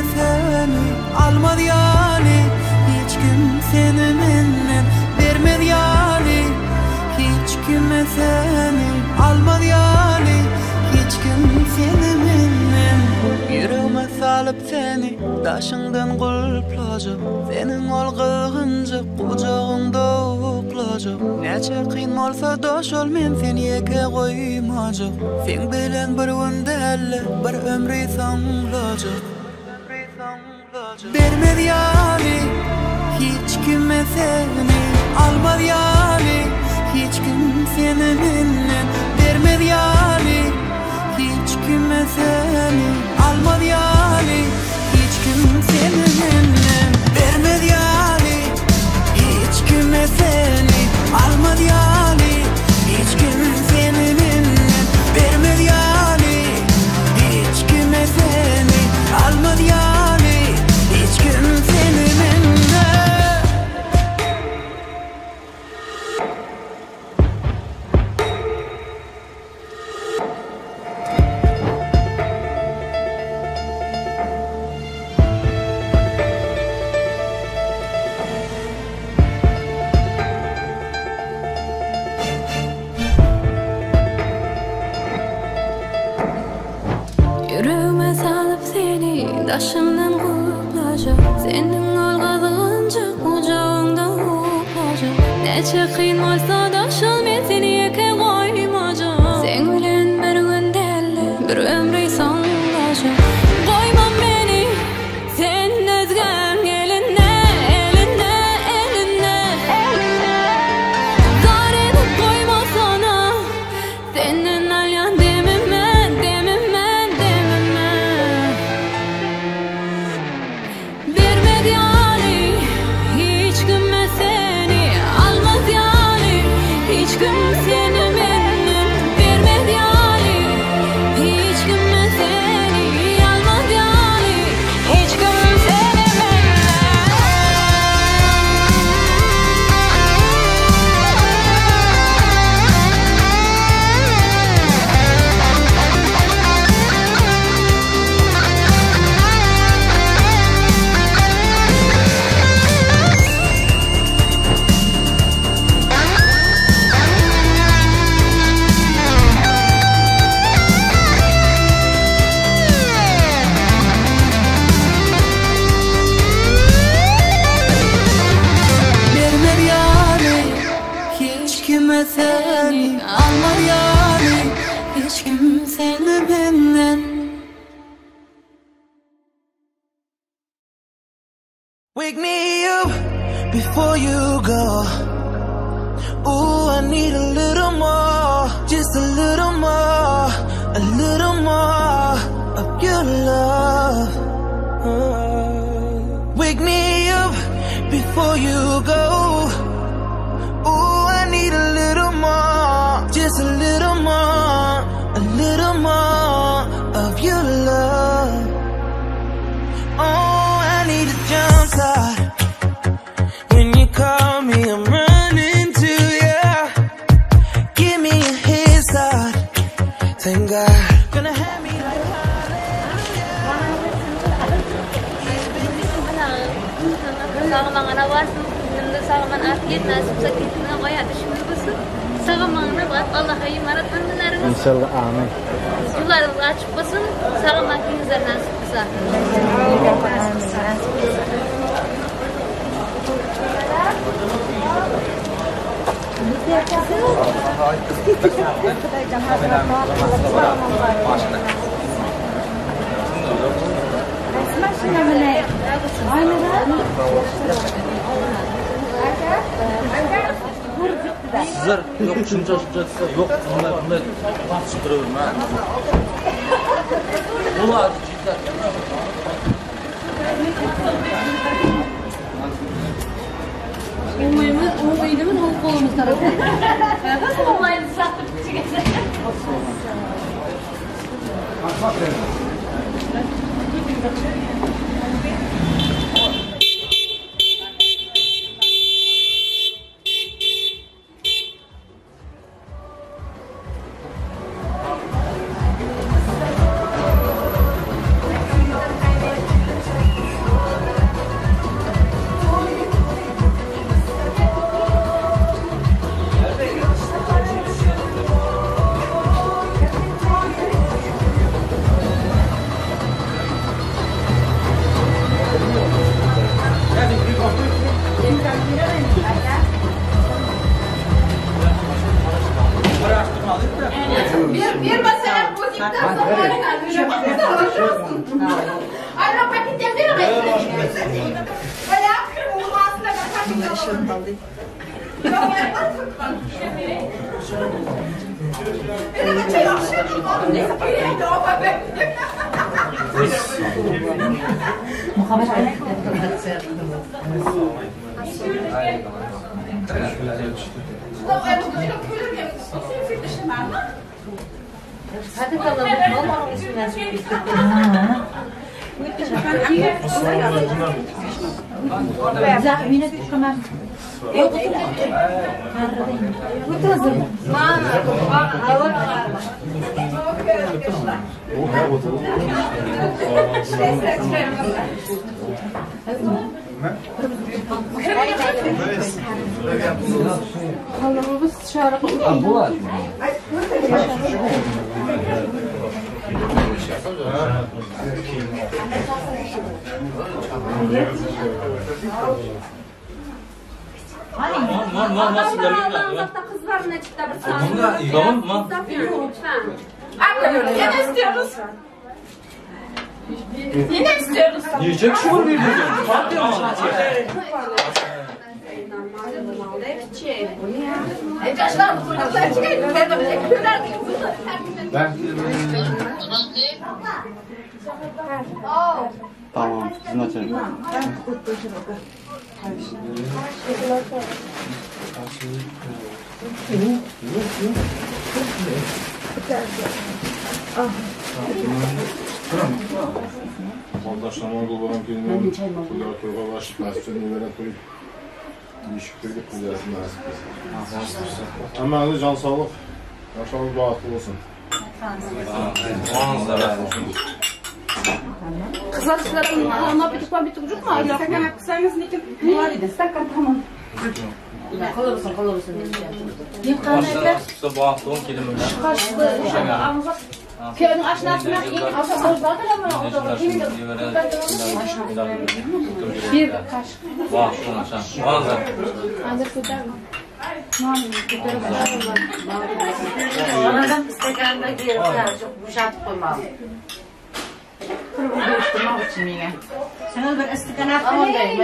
kime seni almaz yani, hiç kim seni menden bermez yani, hiç kime seni almaz yani, hiç kim seni menden. Yüreğime salıp seni daşından gulplajak, senin ol gılgıncık kucağında uklajak. Neçe kıyın olsa da şol men seni eke koymajak, sen bilen bir gün dälle bir ömrü soňlajak. Bermez yani hiç kime seni almaz yani, hiç kim seni menden bermez yani, hiç kime seni almaz yani, hiç kim seni menden bermez yani, hiç kime seni almaz yani, hiç kim seni menden bermez yani, hiç kime seni almaz yani, hiç kim seni menden. Yüreğime salıp seni daşımdan kuplajak, senin ol gazgıncık kucağında uklajak. Neçe kıyın olsa da şol men seni eke koymajak, sen bilen bir gün dälle bir ömrü soňlajak. Koymam beni sen özgäň eline, eline, eline. Zar edip koymasana senden alyan demime, demime, demime. Bermez yani hiç kime seni almaz yani, hiç kim seni menden bermez yani, hiç kime seni almaz yani, hiç kim seni menden. Bermez yani hiç kime seni almaz yani, hiç kim seni benden. Wake me up before you go. Ooh, I need a little more, just a little more, a little more of your love. Oh. Wake me up before you go. Ooh, I need a little more, just a little more, a little more of your love. Oh, I need a jump start. When you call me, I'm running to ya. Give me a head start. Thank God. Gonna have me like İnşallah, amin. Yollarımız açık olsun, sağlaman gününüzler nasip olsun. Sizler yok şunca şunca desa, yok bunlar bunlar tartışıp duraverma. Bular jigitlar. O'ngimiz o'ngmaydimi, o'ng qo'limiz tarafı. O'ngmayni saqlab chiqasa. Yine istiyoruz. Yine istiyoruz. Yiyecek şu bir. Tamam, значит. Молдашнама болған келінім құлға тойға башып, мәстен немере тойып, ешіктерге құлиясын насып болсын. Әмәңіз жан саулық, жан бақытты болсын. Қыздар сіздердің қолына бітіп бітіп жоқ ма? Стакан әпкісаңыз некен болар еді. Стакан тамам. Қылы болсын, қылы болсын. Бақытты болсын келінім. Köyün aşnasına bir kaşık. Anadan isteganda kelib bo'shatib qo'ymadim. Sana bir istakan olib kuyovim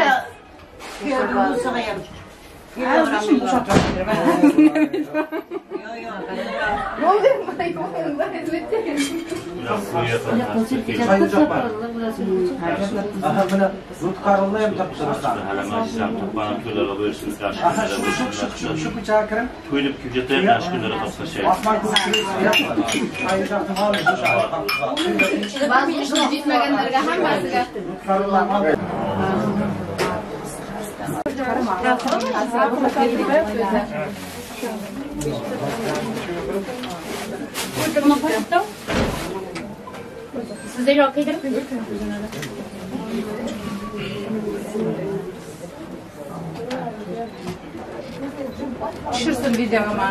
Tushirsin videoma.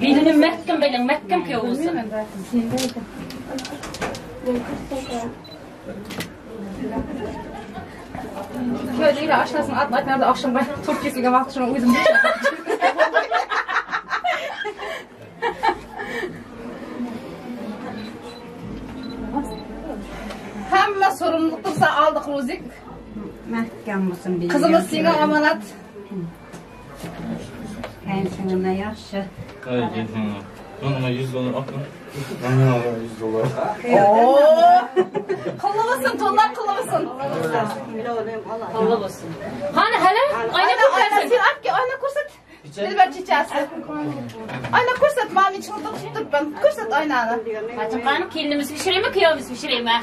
Belini mahkam belin, mahkam kuyov bo'lsin. Kuyovlar oshnasini otlarida oqshom to'rt kesilgan vaqt shuni o'zim hamma sorumluluk tursa oldik o'zik. Mahkam bo'lsin. Qizimiz senga omonat. Kaynsinglimdan yaxshi. Ay, kelsinlar. Buna $100 atın. $100. Oo! Qilli bo'lsin, to'nlar qilli bo'lsin. Qilli bo'lsin. Qani hali? Oyna ko'rsat. Sen olib oyna ko'rsat. Dilbar chechasi. Oyna ko'rsat, men ichimda tutib turibman. Ko'rsat oynani. Qani kelinimiz pishiraymi, kuyovimiz pishiraymi?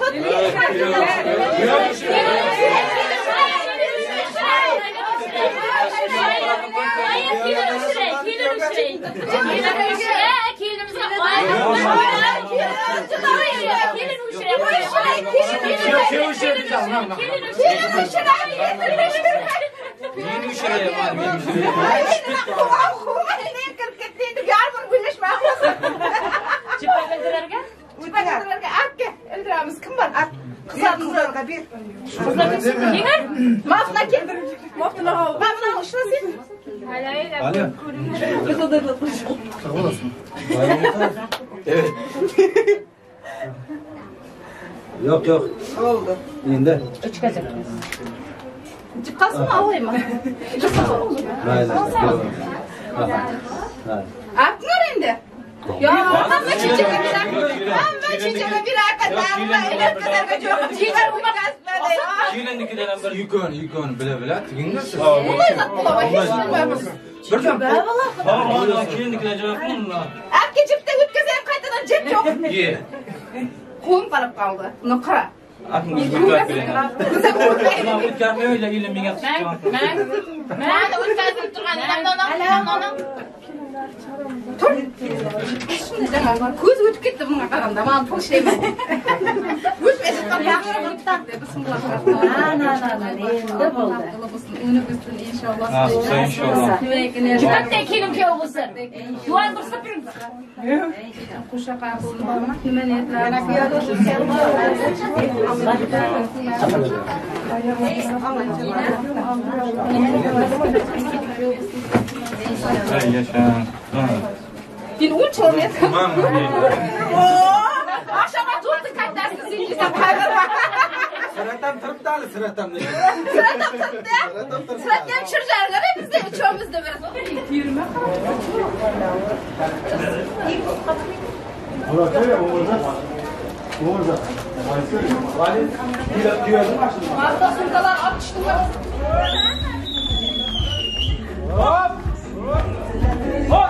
Kim bor? Qizlarga ber. Qizlarga Mafna kel. Mafna Mafna ushlasin. Alo. Evet. Yok yok. Oldu. Endi. O'tkazib. Chiqqansizmi, olaymi? Mayli. Aknur endi. Yo, hamma chechaka bir hamma chechaka bir akadamma, ilakkalarga jo'qib chiqar o'tkazmadi. Kelinnikidan ham bir yukoni bila-bila tuginglar siz. Bunday zot bo'laman, hech bilmaymiz. Birdan. Ha, kelinnikidan javob qiling. Apga jipda o'tkazayim, qaytadan jip yo'q. Ye. Qo'lim qarab qoldi. Uni qara. Mana o'tkazib turgan Tur. Shunday jamol ko'z o'tib ketdi bunga qaraganda. Men pul ishlayman. O'tmayotgan yaxshi o'tdi. Bismillah. Na na na endi bo'ldi. Uni o'tsin inshaalloh. Inshaalloh. Katta kelin kuyov bo'lsin. Yuvan tursa pirim. Qo'sha qabul nima niyatlar? Din uncha Akşama turdi kattasi sen qayg'urma. Siratam turibdi hali, siratam. Siratam turibdi. Siratga ham tushirishar, bizda uchovimizda bir. Yurma. Marta sumkalar olib tushdimi? Hop! Hop!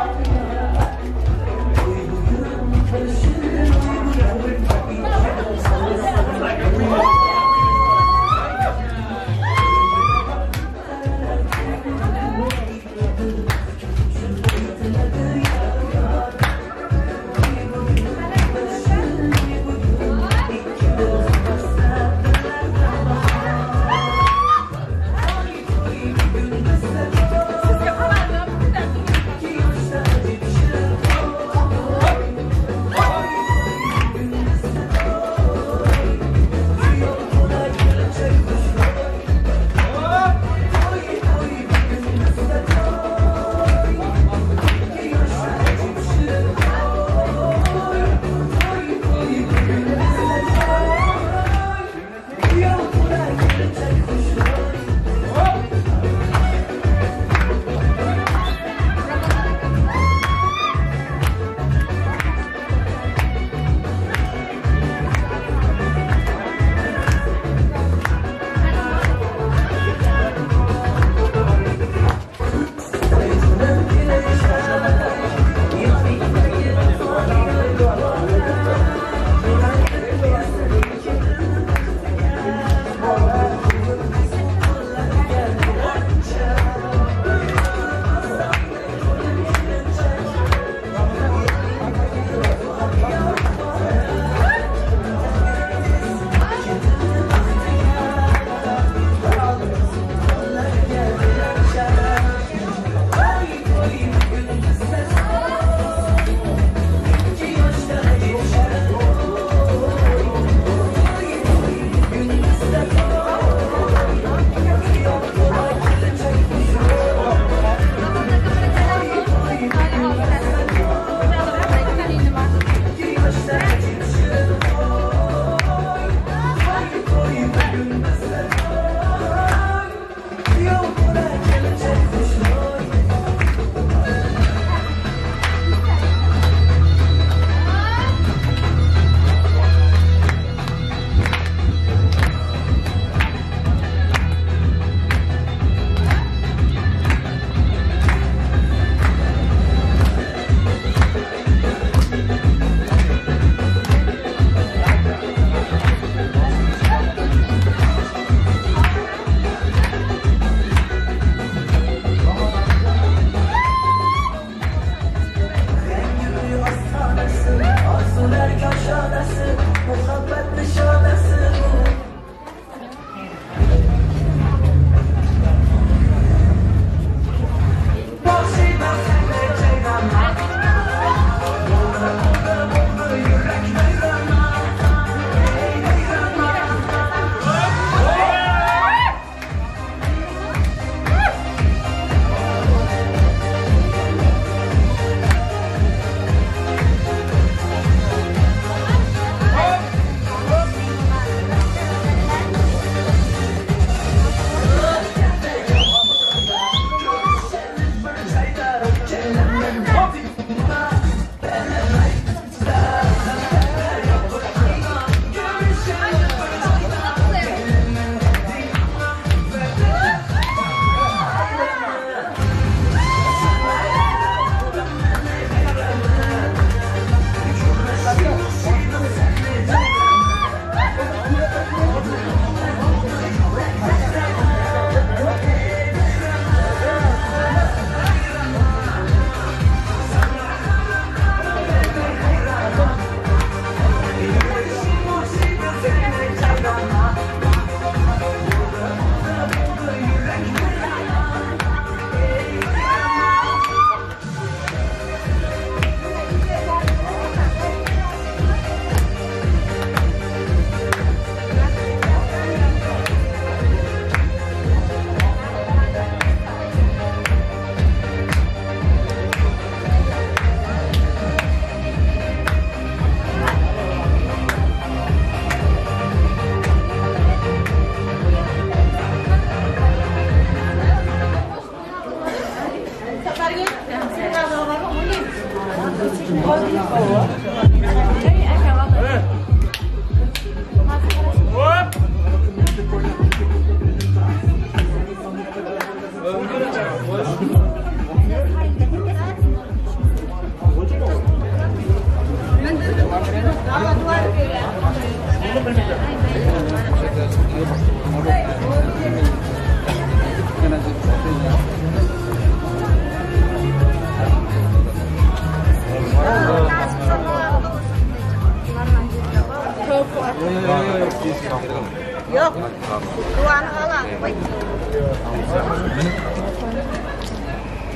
Sizga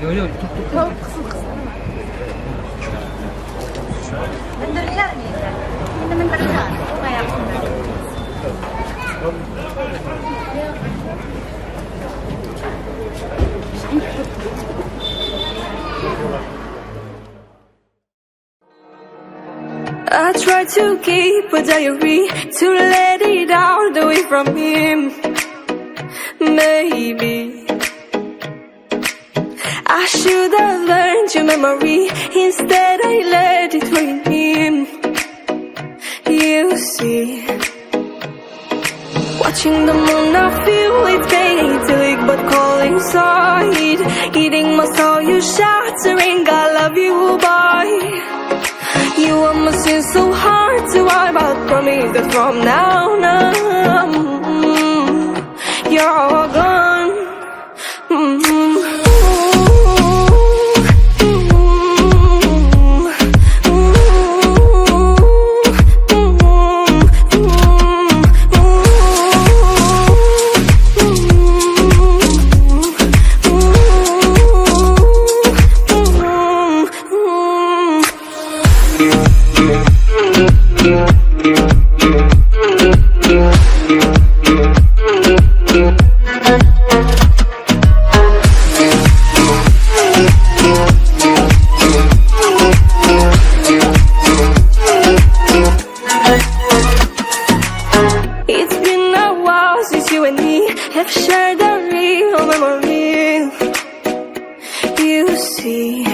Yo'q, yo'q, tur, tur. Qism qism. Mindiringlar meni. Endi mindiringlar. I try to keep a diary to let it out away from him. Maybe I should have learned your memory. Instead I let it ruin him. You see, watching the moon, I feel it fade, but cold inside. Eating my soul, you shattering. I love you, boy. You are my sin, so hard to wipe out. Promise that from now on, you're all gone. It's been a while since you and me have shared a real memory. You see,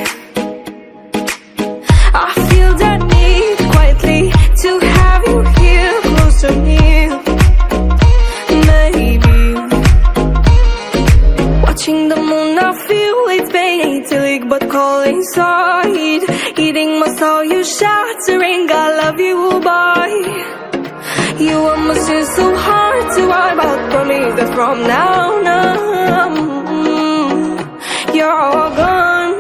I feel that need quietly to have you here close to me. Maybe watching the moon, I feel it's fade, but cold inside. Eating my soul, you shattering. I love you, boy. You are my sin, so hard to wipe out. Promise that from now on, you're all gone.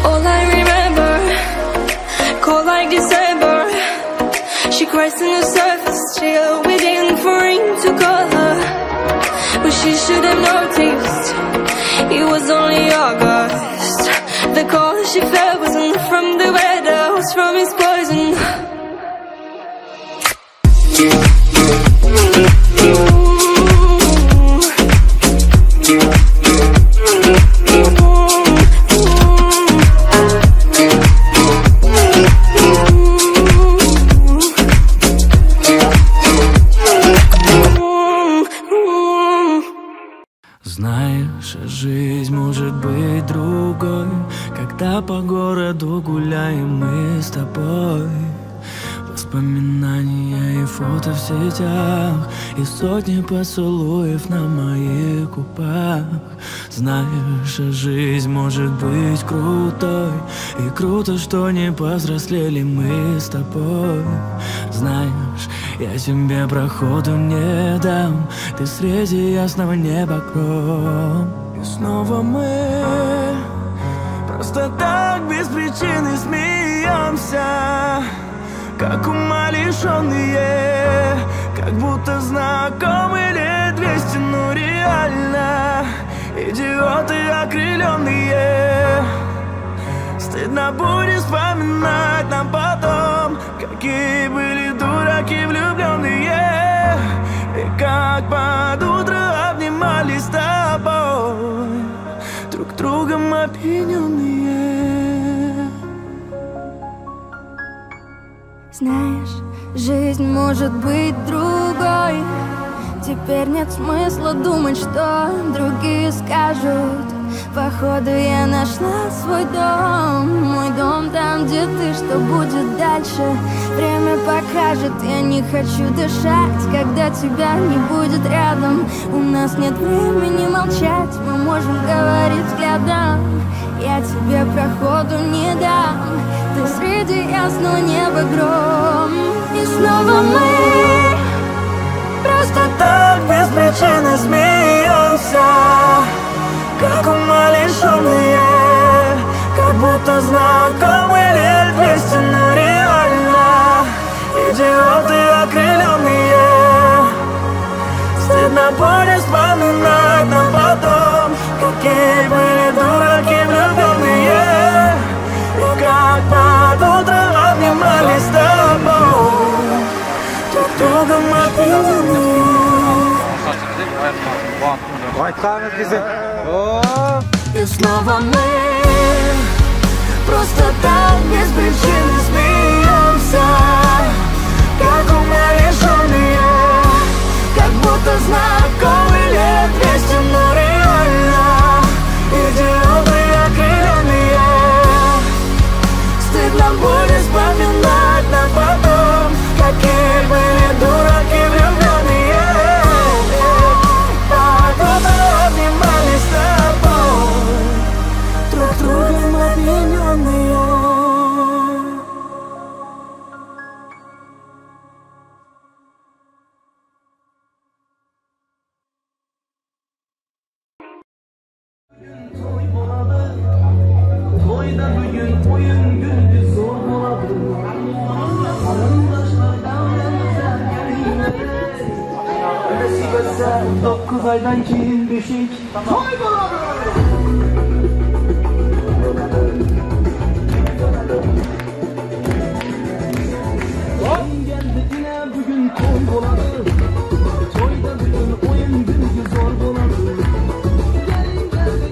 All I remember, cold like December. She cries in the surface, still waiting for him to call her. But she should have noticed it was only August. The call she felt wasn't from the weather, it was from his poison. Знаешь, жизнь может быть другой, когда по городу гуляем мы с тобой. Воспоминания и фото в сетях, и сотни поцелуев на моих губах. Знаешь, жизнь может быть крутой, и круто, что не повзрослели мы с тобой. Знаешь, я тебе проходу не дам, ты среди ясного неба гром. И снова мы просто так без причины смеемся, как ума лишенные, как будто знакомы лет 200, ну реально, идиоты окрыленные. Стыдно будет вспоминать нам потом, какие были дураки влюбленные, и как под утро обнимались с тобой, друг другом опьяненные. Знаешь, жизнь может быть другой. Теперь нет смысла думать, что другие скажут. Походу я нашла свой дом. Мой дом там, где ты, что будет дальше? Время покажет, я не хочу дышать, когда тебя не будет рядом. У нас нет времени молчать, мы можем говорить взглядом. Я тебе проходу не дам, ты среди ясного неба гром. И снова мы просто так без причины смеемся, как умалишенные, как будто знакомы лет 200, но реально идиоты окрыленные. Стыдно будет вспоминать нам потом, какие были дураки влюбленные, и как под утро обнимались с тобой, друг другом опьяненные. И снова мы просто так без причины смеемся, как умалишенные, как будто знакомы лет 200, но реально идиоты окрыленные. Стыдно будет вспоминать нам потом, какие были дураки влюбленные. Под утро обнимались с тобой, друг другом опьяненные. Dokuz aydan keyin beshik to'y bo'ladi. Keldi bugun to'y bo'ladi. To'yda bugun o'yin bugun zo'r bo'ladi.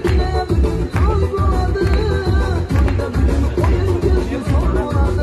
Keldi bugun to'y bo'ladi. To'yda bugun o'yin bugun zo'r bo'ladi.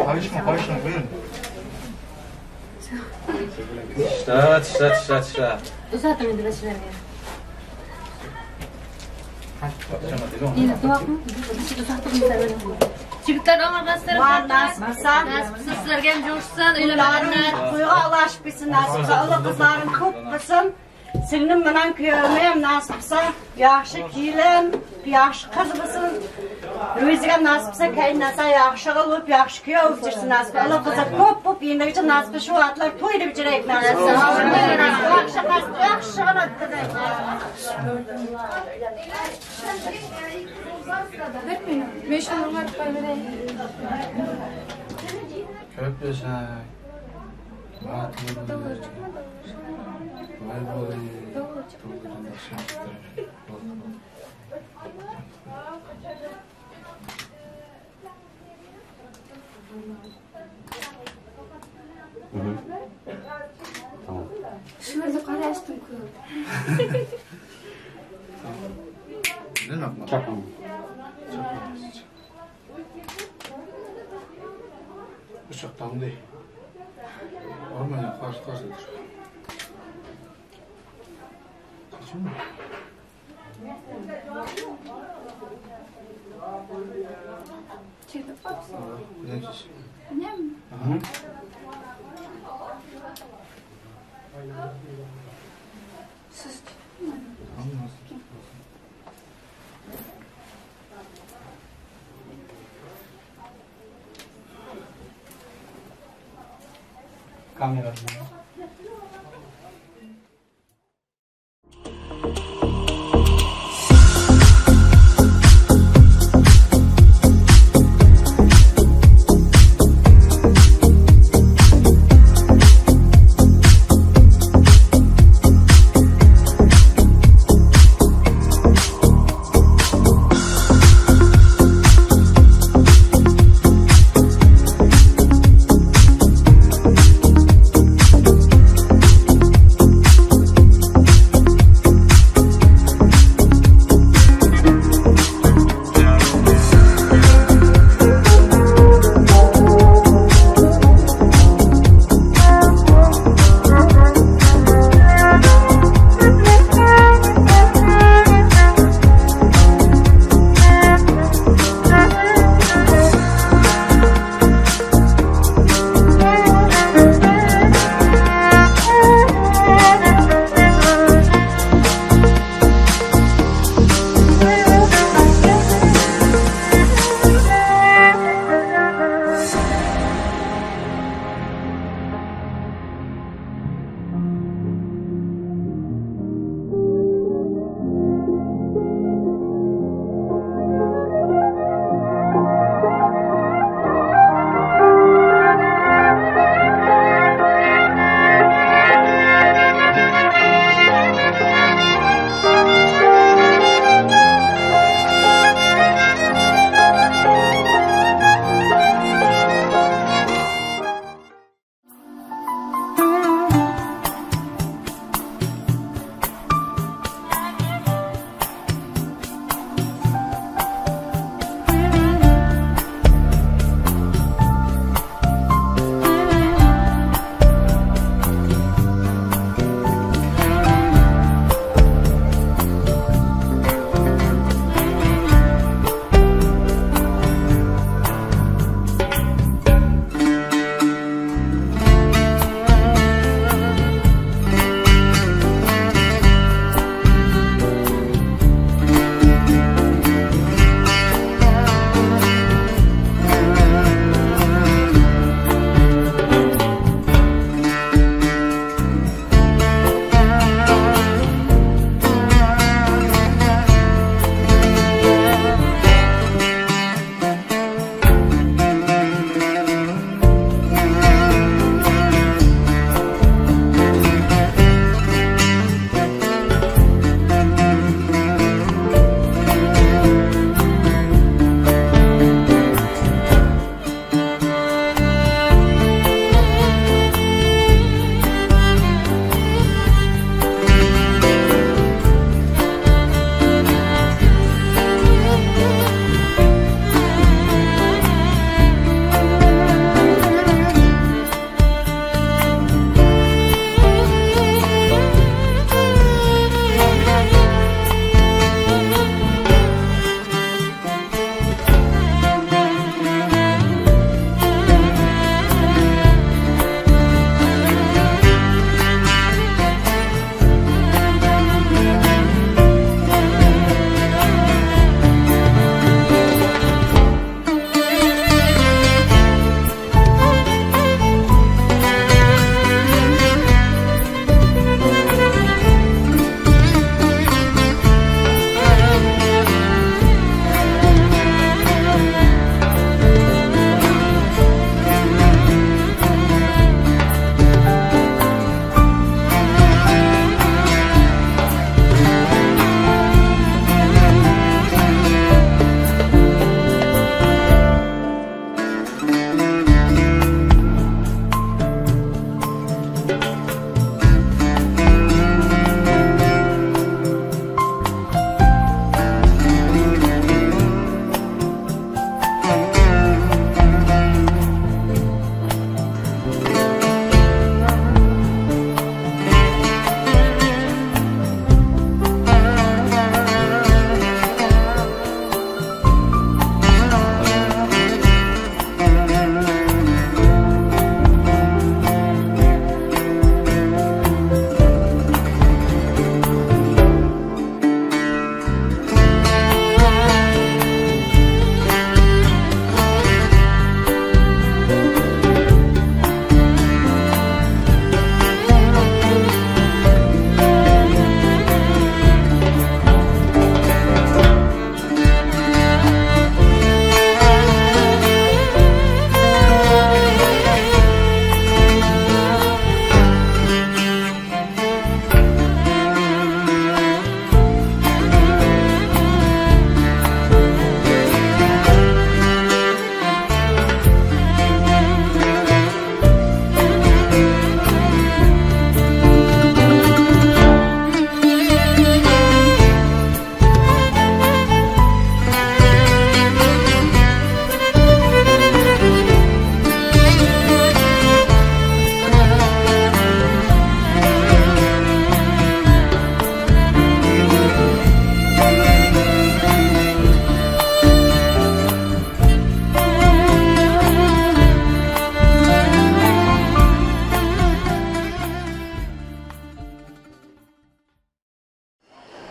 Karışma, buyurun. Tishla. Uzatın endi sizlarga. Endi duomi? Chigitlar omad nasib qilsin, sizlarga ham jo'shsin, uylanganlar to'yga ulashib ketsin, nasib qilsa, ular qizlarim ko'p qilsin. Singlim bilan kuyovim ham nasib qilsa, yaxshi kelin, yaxshi qiz bo'lsin. Ro'ziga nasib qilsa, kaynasa yaxshi qilib, yaxshi kuyov chiqsin nasib qilsa. Ular qizi ko'p bo'lib, endigacha nasib qilsa, shu atlar to'y deb jirayik nasib qilsa. Yaxshi nasib, yaxshi o'tkazaylik. Bir minut, men shuni o'rgatib qo'yay. Ko'p yashang. Baxtli bo'ling. Boy bo'ling. Tamam. Şurada qarashdim ko'p. Ne Chapman. Uçaktan değil. Ormana karşı karşıdır. Kaçın mı? Çekip baksın. Ne? Ne mi? Aha. Sus. Kamera.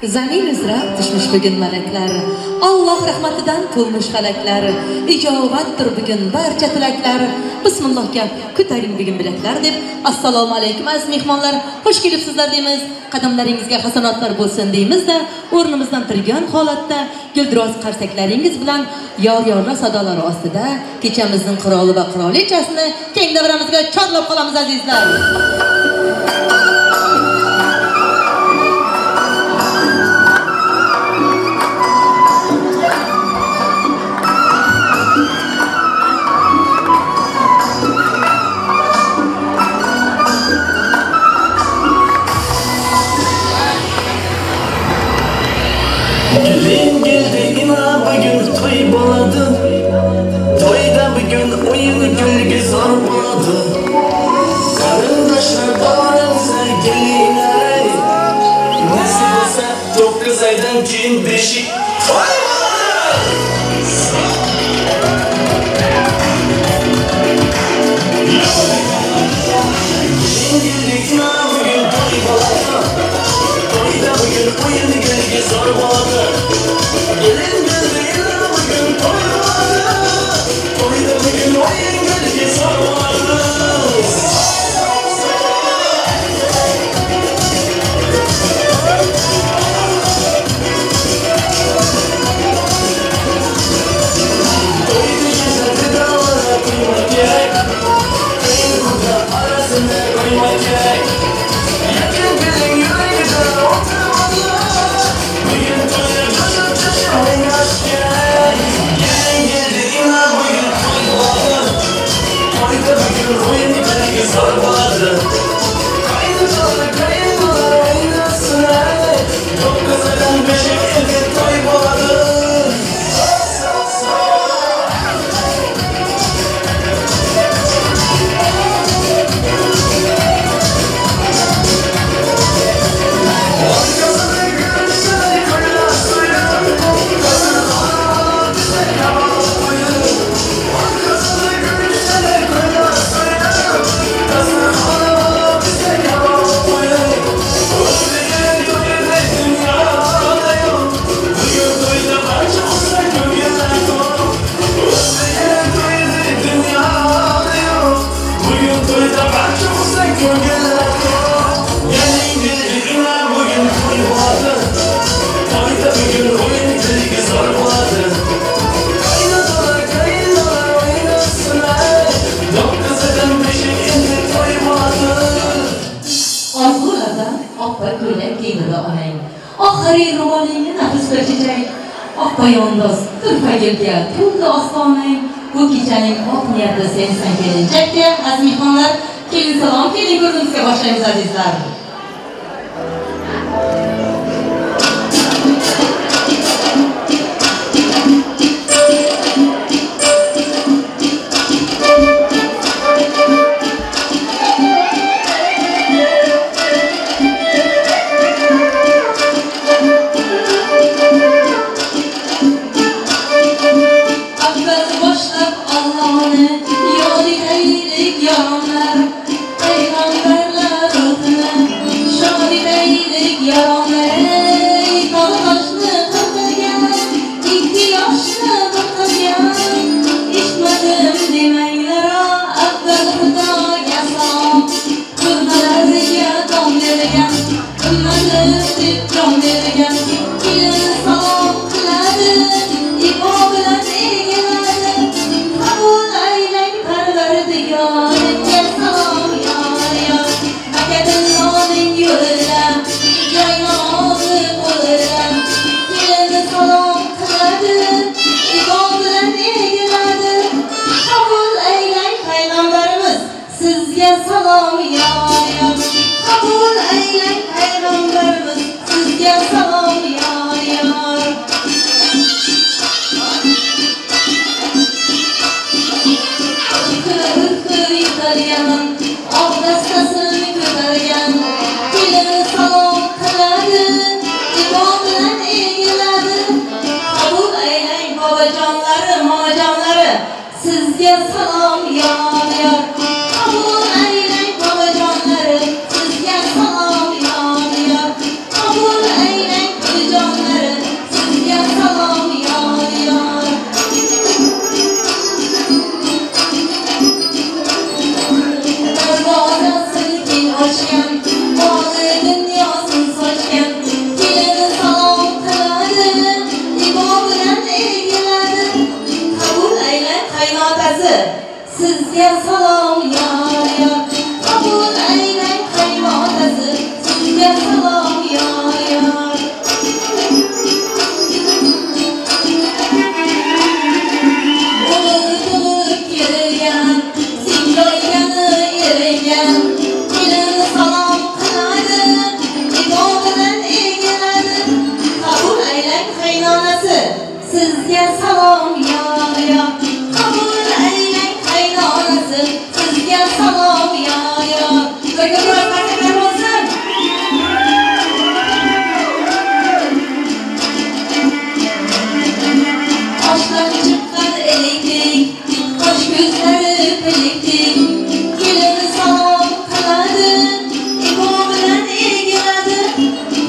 Zamin üzra tushmuş bugün malaklar, Alloh rahmatidan to'lmuş falaklar, ijobatdir bugün barcha tilaklar. Bismillahga ko'taring bugun bilaklar deb assalomu alaykum aziz mehmonlar, xush kelibsizlar deymiz. Qadamlaringizga hasanotlar bo'lsin deymiz-da, o'rnimizdan turgan holatda guldiroz qarsaklaringiz bilan yor-yorlar sadolari ostida kechamizning qiroli va qirolichasini keng davramizga chorlab qolamiz azizlar. Gelin geldi ina bugün toy bo'ladi. To'yda bugün o'yin kulgi zor bo'ladi. Qarindoshlar boringizlar kelinglar. Nasib bo'lsa 9 oydan keyin beshik to'y bo'ladi. Gelin geldi ina bugün to'y bo'ladi. To'yda bugün o'yin kulgi zor bo'ladi. Gelin geldi ina bugün to'y bo'ladi. To'yda bugün o'yin kulgi zor bo'ladi. To'yda gazeti dağlara koymak gerek. Kayın arasına koymak gerek. Yakın gelin yüreğinde oturmalı. Bugün to'yda coşup coşup oynaş gerek. Gelin geldi ina bugün toy bo'ladi. To'yda bugün o'yin kulgi zor bo'ladi. Kayınçolar kayınlar oynasın ey. 9 oydan beshik endi to'y bo'ladi. Oxiri ro'molingni nafisda chechak, oq poyandoz turpagilga to'ldi ostonang. Bu kechaning oq niyati sensan kelinchak deya aziz mehmonlar, kelin salom, keling ko'rgunimizga boshlaymiz azizlar. Sizga salom yor yor. Qabul aylang qaynonasi, sizga salom yor yor. O'g'il tug'ib kelgan, singloygani eringan, kelin salom qiladi, ibo bilan egiladi. Qabul aylang qaynonasi, sizga salom yor yor. Qabul aylang qaynonasi, sizga salom yor yor. Birga ko'ra qarsaklar bo'lsin. Toshdan chiqqan elektrik, qosh ko'zlari pilikdik, kelin salom qiladi, ibo bilan egiladi.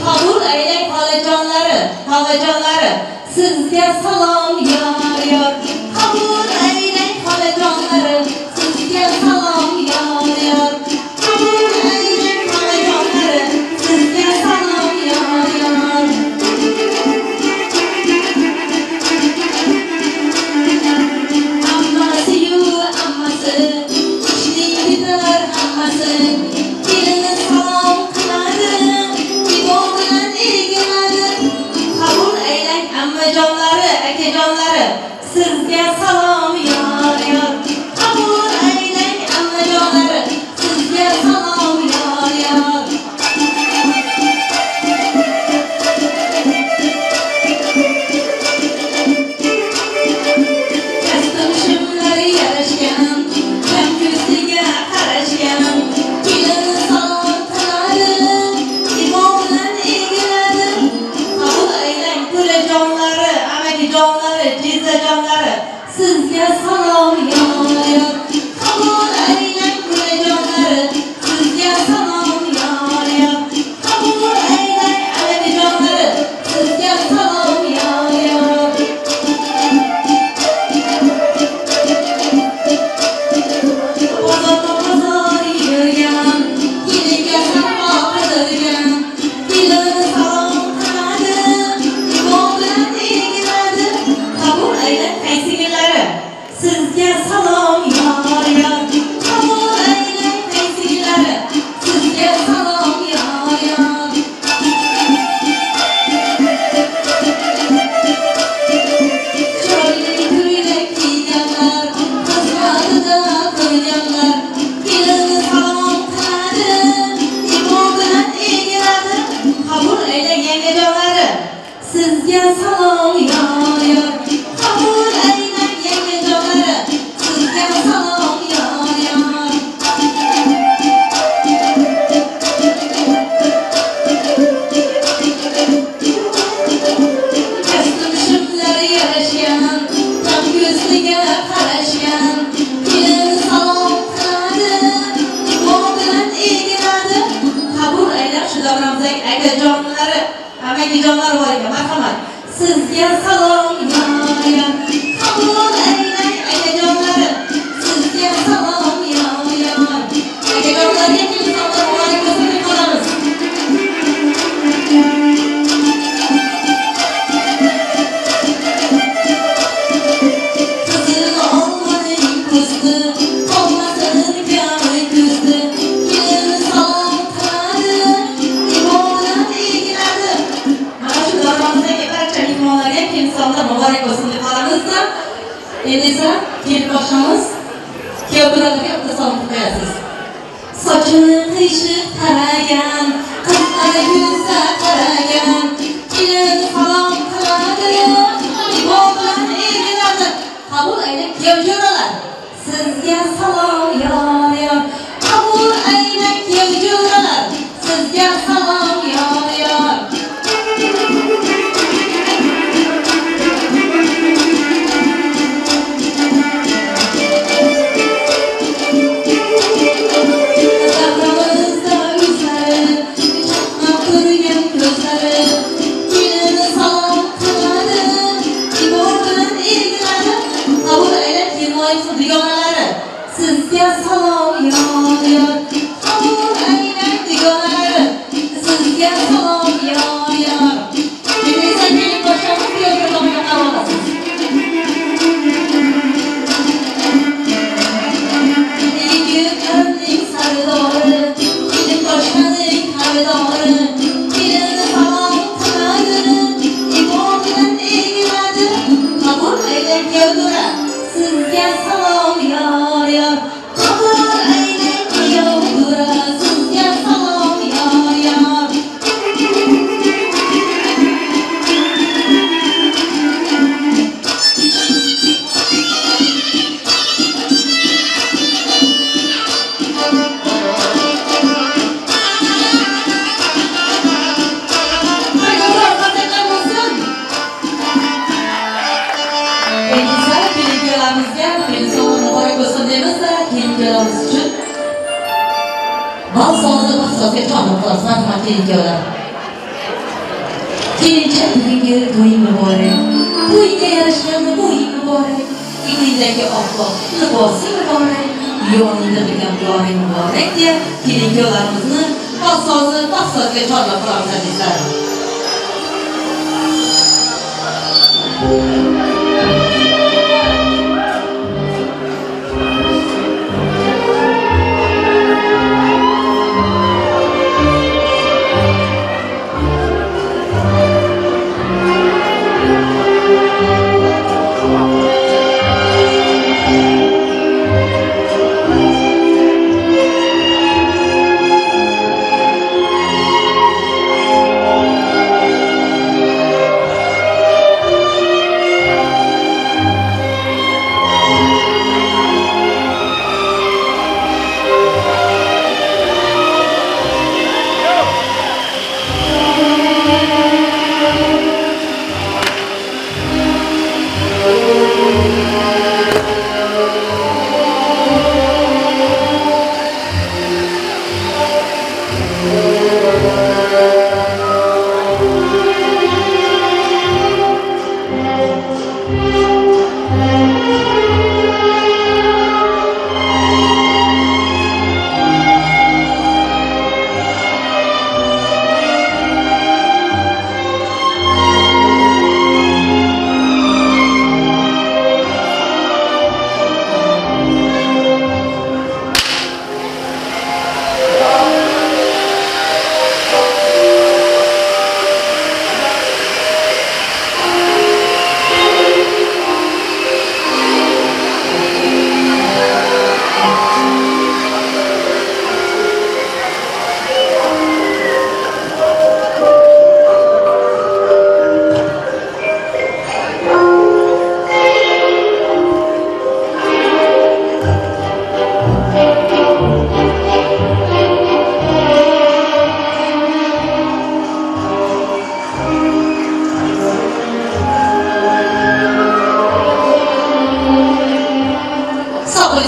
Qabul aylang xolajonlari, xolajonlari, sizga salom yor yor. Qabul aylang xolajonlari, sizga salom yor yor. Qabul aylang xolajonlari, sizga salom yor yor. Ammasi-yu ammasi, ishning bitar hammasi, kelin salom qiladi, ibo bilan egiladi. Qabul aylang ammajonlari, akajonlari, sizga salom yor yor. Qabul aylang ammajonlari, sizga salom yor yor. Kastim shimlari yarashgan, kam ko'ziga qarashgan, kelin salom qiladi, ibo bilan egiladi. Qabul aylang to'rajonlari, amakijonlari, jizzajonlari, sizga salom yor yor. Qabul aylang to'rajonlari, sizga salom yor yor. Qabul aylang amakijonlari, sizga salom yor yor. Bozorma-bozor yurgan, kelinga safo qidirgan, kelin salom qiladi, ibo bilan egiladi. Qabul aylang qaysingillari, sizga salom yor yor. Qabul aylang qaysingillari, sizga salom yor yor. Chiroyli ko'ylak kiyganlar, xizmatida qilganlar, kelin salom qiladi, ibo bilan egiladi. Qabul aylang yangajonlari, sizga salom yor yor. Qabul aylang yangajonlari, sizga salom yor yor. Kastim shimlari yarashgan, kam ko'zliga qarashgan, kelin salom qiladi, ibo bilan egiladi. Qabul aylab shu davramizdagi akajonlari, amakijonlar bor ekan, marhamat. Sizga salom yor yor. Qabul aylang akajonlari, sizga salom yor yor. Akajonlarga kelin salom muborak bo'lsin deb qolamiz. Qizil olmaning po'sti, qolmasin kami ko'zdi, kelin salom qiladi, ibo bilan egiladi. Mana shu davramizdagi barcha mehmonlarga kelin salomlar muborak bo'lsin deb qolamizda. Endi esa kelin boshamiz, kuyov birodarga bitta salom qilib qo'yasiz. Sochini qiyshiq taragan, qizlar yuzga qaragan, kelin salom qiladi, ibo bilan egiladi. Qabul aylang kuyov jo'ralar, sizga salom yor yor. Qabul aylang kuyov jo'ralar, sizga salom yor yor. Davramizda o'zlari, chaqnab turgan ko'zlari, kelin salom qiladi, ibo bilan egiladi. Qabul aylang kelinoyimizni dugonalari, sizga salom yor yor. Qabul aylang dugonalari, sizga salom yor yor. Endi esa kelin boshamiz, kuyov tomonga qarab olasiz. kuyovto'ra, sizga salom yor yor. Qabul aylang kuyovto'ra, sizga salom yor yor. Uchun bal sozi vaqt-soatga chorlab qolamiz, marhamat kelin kuyovlar. Kelinchak, bugungi to'ying muborak, to'yga yarashgan bo'ying muborak, egningdagi oppoq libosing muborak, yoningda turgan yoring muborak deya kelin kuyovlarimizni bal sozi vaqt-soatga chorlab qolamiz azizlar.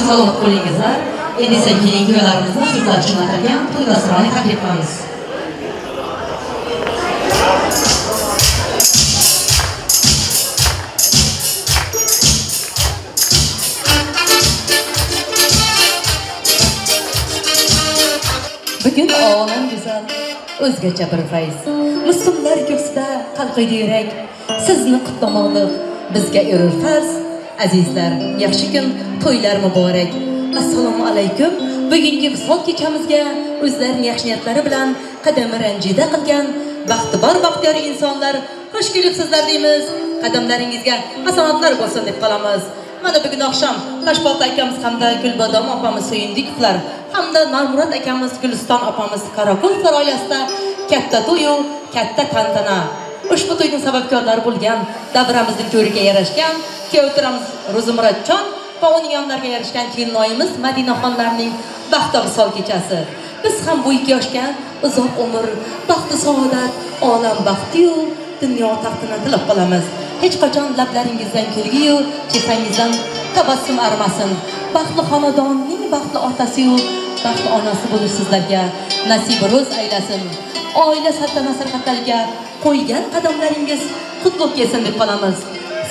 Salomat bo'lingizlar. Endi esa kelin kuyovlarimizni sizlar uchun atalgan to'y dasturini taklif qilamiz. Bugun olam go'zal, o'zgacha bir fayz. Muslimlar ko'ksida qalqiydi yurak. Sizni qutlamoqlik bizga erur farz. Azizlar, yaxshi kun, to'ylar muborak. Assalomu alaykum. Bugungi visol kechamizga o'zlarining yaxshi niyatlari bilan qadami ranjida qilgan baxtibor baxtiyor insonlar xush kelibsizlar deymiz. Qadamlaringizga hasanatlar bo'lsin deb qolamiz. Mana bugun oqshom Toshbolta akamiz hamda Gulbadom opamiz Suyundikovlar hamda Normurod akamiz Guliston opamiz Qoraqulovlar oilasida katta to'y-u katta tantana. Ushbu to'yning sababkorlari bo'lgan davramizning to'riga yarashgan kuyovturamiz Ro'zimurodjon va uning yonlariga yarashgan kelinoyimiz Madinaxonlarning baxti visol kechasi. Biz ham bu ikki yoshga uzoq umr, baxtu saodat, olam baxti-yu dunyo taxtini tilab qolamiz. Hech qachon lablaringizdan kulgi-yu chehrangizdan tabassum armasin. Baxtli xonadonning baxtli otasi-yu baxtli onasi bo'lish sizlarga nasib ro'z aylasin. Oila saltanat sarxatlariga qo'ygan qadamlaringiz qutlug' kelsin deb qolamiz.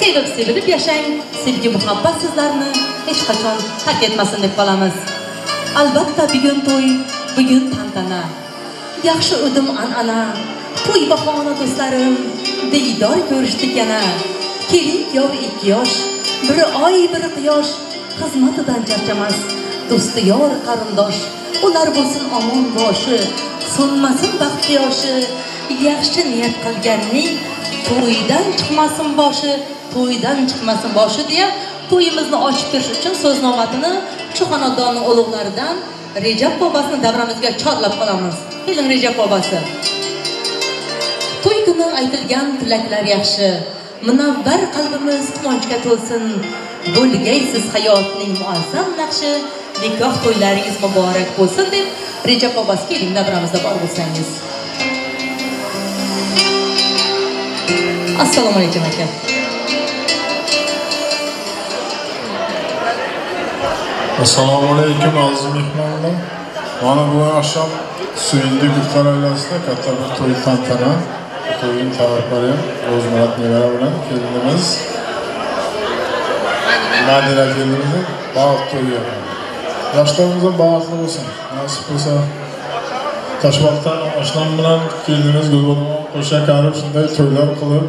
Sevib sevilib yashang, sevgi muhabbat sizlarni hech qachon tark etmasin deb qolamiz. Albatta bugun to'y, bugun tantana. Yaxshi o'dim an'ana, to'y bahona do'stlarim, diydor ko'rishdik yana. Kelin kuyov ikki yosh, biri oy biri quyosh, xizmatidan charchamas, do'sti yor qarindosh. Ular bo'lsin omon boshi, so'nmasin baxt quyoshi. Yaxshi niyat qilganning to'ydan chiqmasin boshi. to'ydan chiqmasin boshi deya to'yimizni ochib berish uchun so'z navbatini shu xonadonning ulug'laridan Rejab bobosini davramizga chorlab qolamiz. Keling Rejab bobosi. To'y kuni aytilgan tilaklar yaxshi. Munavvar qalbimiz quvonchga to'lsin. Bo'lgaysiz hayotning muazzam naqshi. Nikoh to'ylaringiz muborak bo'lsin deb Rejab bobosi keling davramizda bor bo'lsangiz. Assalomu alaykum aka. Assalomu alaykum aziz mehmonlar. Mana bu akşam Suyundikovlar ailasida katta bir to'y tantana. To'yning tarafdori Ro'zmurat nevara bilan kelinimiz Madina kelinimizning baxt to'yi. Yoshlarimiz baxtli bo'lsin. Nasib bo'lsa Toshboqdan oshnam bilan kelinimiz Gulbonom qo'sha qarib shunday to'ylar qilib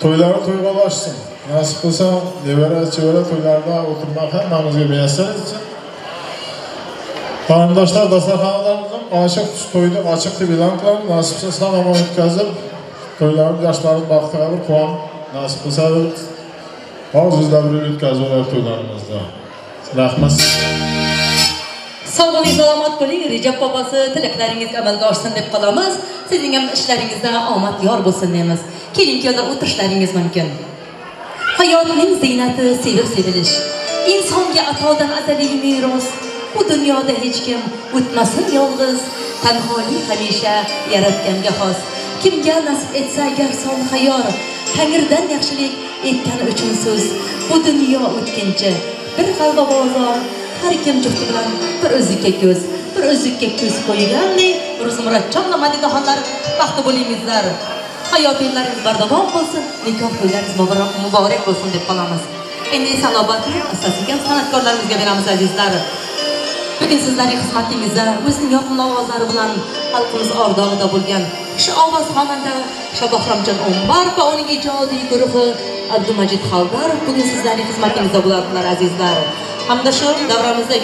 to'ylari to'yga ulashsin. Nasib bo'lsa nevara chevara to'ylarda o'tirmak hammamizga muyassar etsin. Qarindoshlar dasturxonlarimizdan ochiq to'yni ochiq deb e'lon qilamiz. Nasib bo'lsa sog' omon o'tkazib, to'ylarni yoshlarimiz baxtiga bir quvonib, nasib bo'lsa og'zimizda bir o'tkazib olar to'ylarimizda. Rahmat. Sog' bo'ling, salomat bo'ling. Rejab bobosi tilaklaringiz amalga oshsin deb qolamiz. Sizning ham ishlaringizda omad yor bo'lsin deymiz. Keling, kuyovlar o'tirishlaringiz mumkin. Hayotning ziynati sevib sevilish. Insonga atodan azaliy meros. Bu dunyoda hech kim o'tmasin yolg'iz. Tanholik hamisha yaratganga xos. Kimga nasib etsa agar solih yor, Tangridan yaxshilik etgani uchun so'z. Bu dunyo o'tkinchi, bir g'alva bozor. Har kim jufti bilan bir o'ziga ko'z, bir o'ziga ko'z qo'yganday Ro'zmuratjon va Madinaxonlar baxtli bo'lingizlar. Hayot yo'llaringiz bardavom bo'lsin, nikoh to'ylaringiz muborak bo'lsin deb qolamiz. Endi esa navbatni asosiy san'atkorlarimizga beramiz azizlar. Bugun sizlarning xizmatingizda o'zining yoqimli ovozlari bilan xalqimiz ordog'ida bo'lgan shu ovoz xonanda Shobahromjon Umbarov va uning ijodiy guruhi Abdumajid Xaldarov bugun sizlarning xizmatingizda bo'ladilar azizlar. Hamda shu davramizda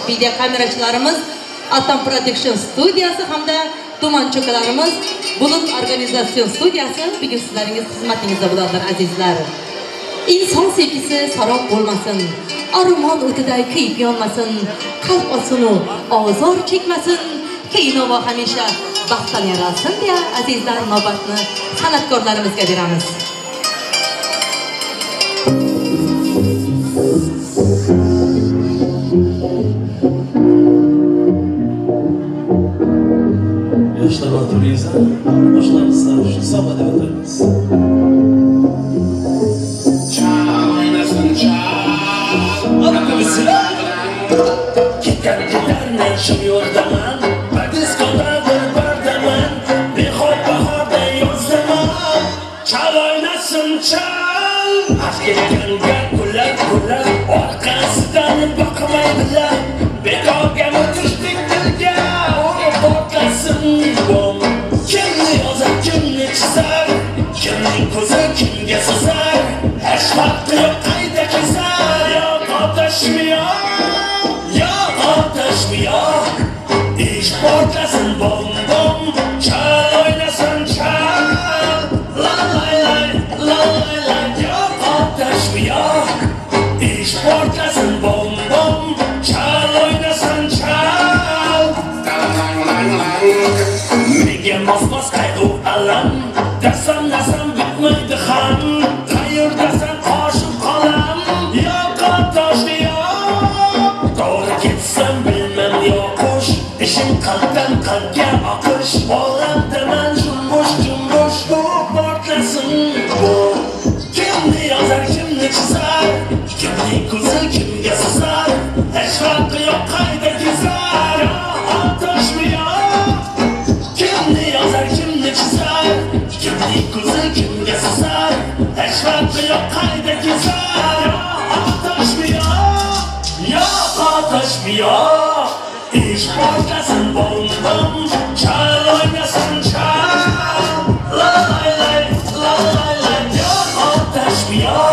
videokamerachilarimiz Atam Production studiyasi hamda tuman cho'kalarimiz Bulut organizatsion studiyasi bugun sizlarning xizmatingizda bo'ladilar azizlar. Inson sevgisi sarob bo'lmasin, armon o'tida kuyib yonmasin, qalb osunu ozor chekmasin, keyinova hamisha baxtdan yaralsin deya azizlar navbatni san'atkorlarimizga beramiz. Yoshlar va turizm, yoshlarimizni shu sohada o'tamiz. Ketgan ketar men shu yo'ldaman, diskoda bir bardaman, bexob bahorda yozaman, chal o'ynasin chal, ketganga kular kular, orqasidan boqmaydilar, bekorga o'tirishdik birga, urib portlasin bom. Kimni yozar, kimni chizar, kimning ko'zi kimga suzar, hech farqi yo'q qayda kezar, yo otashmi yo otashmi yo, ish portlasin bom bom, chal o'ynasin chal, la lay lay la lay lay, yo otashmi yo, ish portlasin bom bom, chal o'ynasin chal. Menga mos-mos qayg'u alam, dasam nasam bitmaydi ham, qayerdasan qoshib qolam, yo toshni yo, to'g'ri ketsam bilmam yo'qush, ishim qalbdan qalbga oqish, olamdaman jumbush jumbush, bu portlasin bu. Kimni yozar, kimni chizar, kimning ko'zi kimga suzar, hech farqi yo'q qayda kezar, yo otashmi yo, kimni yozar, kimni chizar, kimning ko'zi kimga suzar, hech farqi yo'q qayda kezar, yo otashmi yo, yo otashmi yo, ish portlasin bom bom, chal o'ynasin chal, la lay lay la lay lay, yo otashmi yo,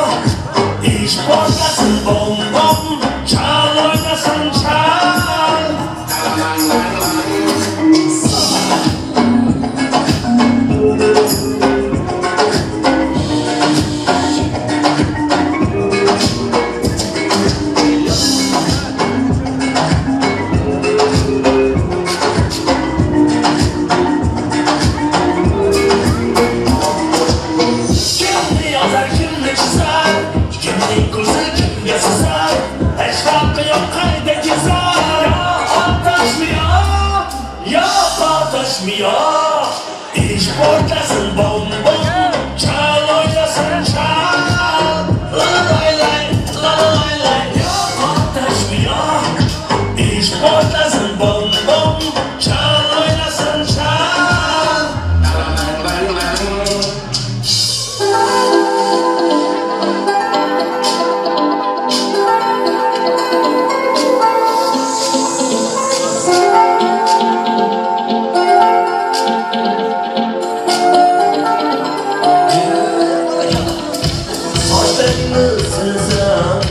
ish portlasin bom bom, chal o'ynasin chal.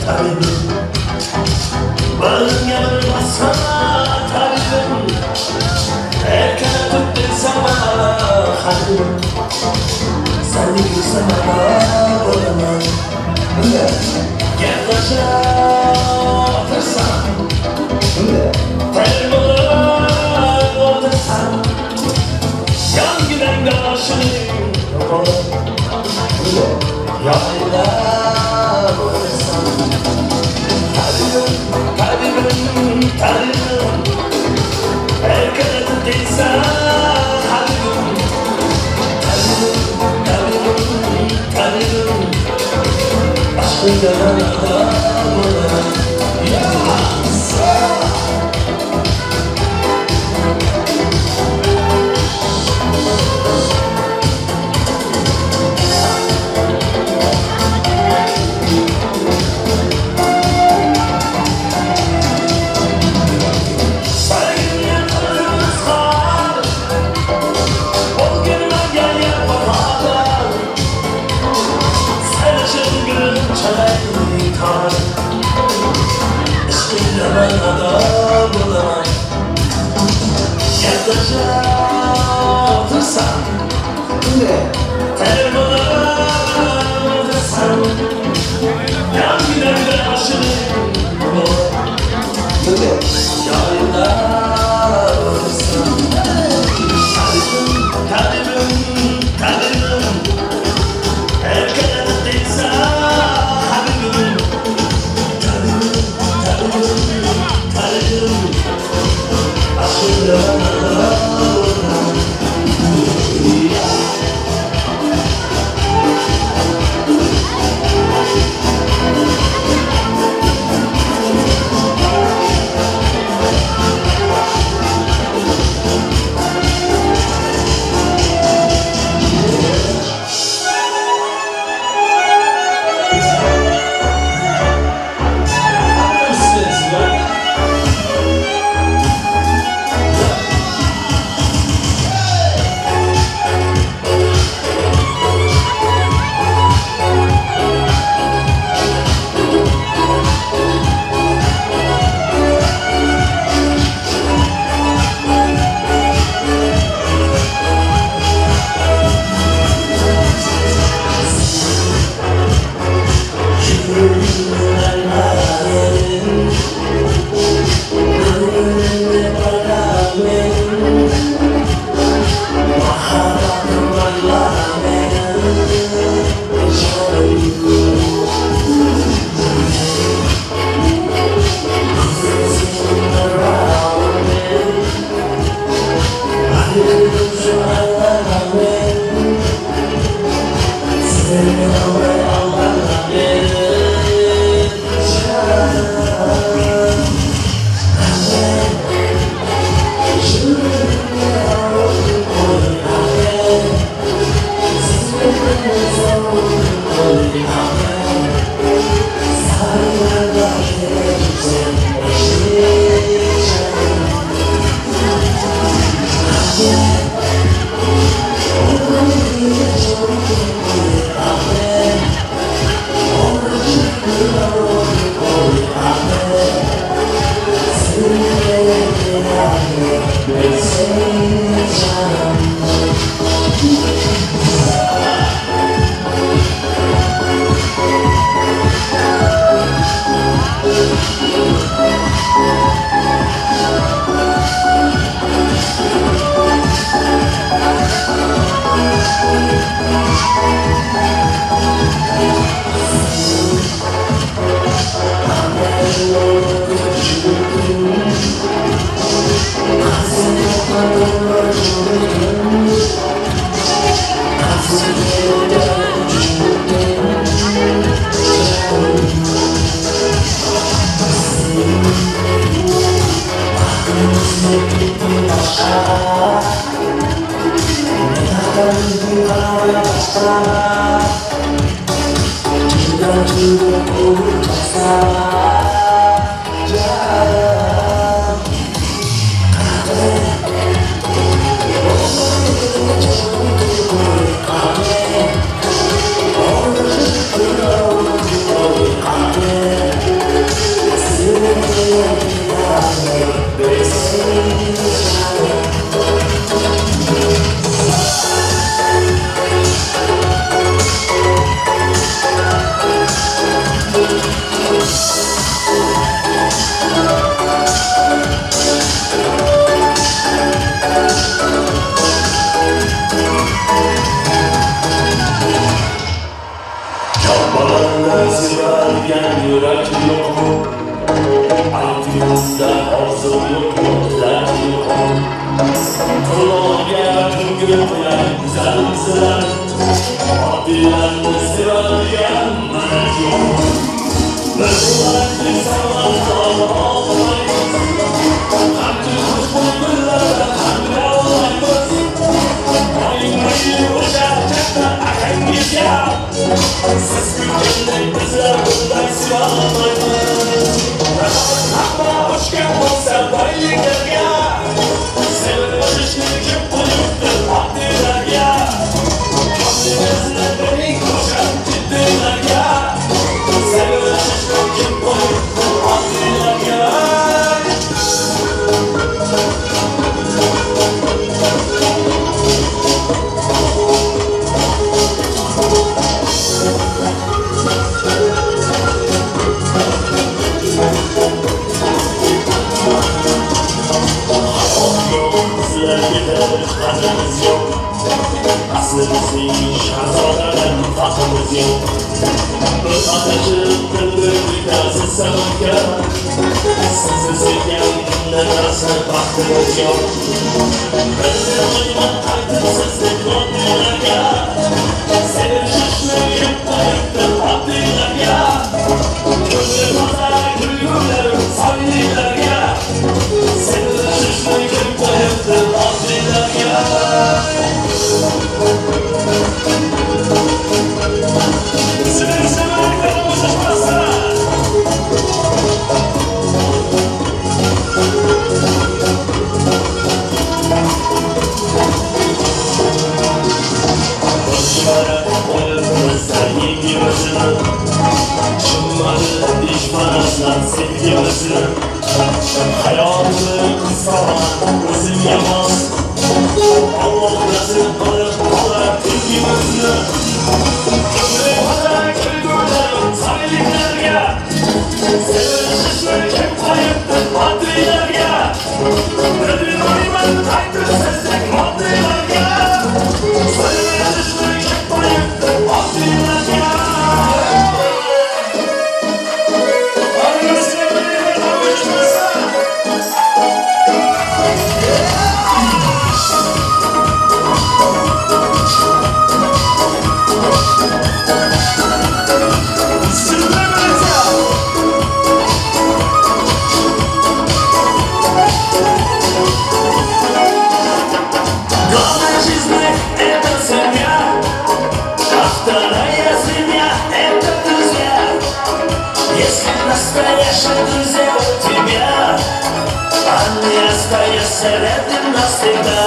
Tabibim, bağrımga bir bossana tabibim, erkalatib bersam habibim, seni ko'rsam bo'laman. Gaplasha o'tirsam, termulib o'tirsam, yonginangda oshining yoylab o'tirsam. Tabibim, tabibim, tabibim, erkalatib desam habibim, tabibim, tabibim, tabibim, aşkingga bo'laman. Gaplasha o'tirsam, termulib o'tirsam, yonginangda oshining yoylab o'tirsam. Tabibim, tabibim, erkalatib desam habibim, tabibim, tabibim, tabibim, aşkingga. Sevadigan yurak yo'qmi? Aytingda orzu yo'qmi, tilak yo'qmi? Qulog'iga ko'ngil qo'yar go'zalsizlar, oddiylarni sevadigan malak yo'qmi? Bir bo'lakni samarqand olmaymiz, hamdu xushbo'y gullardan hamda olmaymiz. Oying o'sha katta akangizga, siz kutganday bizlar bunday sevolmaymiz. Hamma uchgan bo'lsa boyliklarga, sevishni kim qo'yibdi oddiylarga? Ko'nglingizni bering o'sha jiddiylarga, sevishni kim qo'yibdi oddiylarga? Qadrimiz yo'q, asli bizning shahzodadan farqimiz yo'q. Bir adashib bildirdik siz sababga, sizni sevgan bundan narsa baxtimiz yo'q. Bildirmayman qaytib sizni oddiylarga, sevishni kim qo'yibdi oddiylarga? Ko'ngli toza kulgularim soylilarga, sevishni kim qo'yibdi oddiylarga? Hayotni qisqaman o'zimga mos, Alloh nasib qilib qolar tengimizni. Ko'ngli toza kulgularim soyliklarga, sevishni kim qo'yibdi oddiylarga? Bilmayman qaytib sizdek oddiylarga, sevishni kim qo'yibdi oddiylarga? Главное в жизни – это семья, а вторая семья – это друзья. Если настоящие друзья у тебя, они остаются рядом навсегда.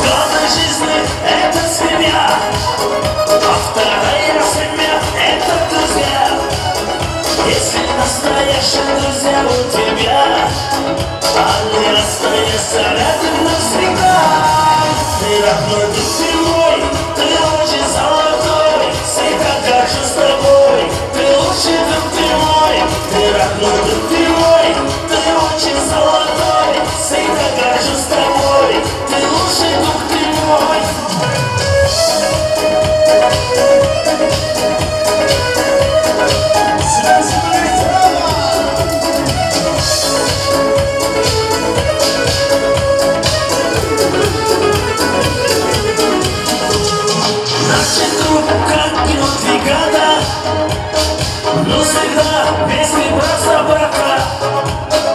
Главное в жизни – это семья, а вторая семья – это друзья. Если настоящие друзья у тебя, они остаются рядом навсегда. Ты родной, ты мой, ты очень золотой, всегда горжусь тобой, ты лучший друг, ты мой. Ты родной, ты мой, ты очень золотой, всегда горжусь тобой, ты лучший друг, ты мой. Наши друг, как внутри года, но всегда вместе брат за брата.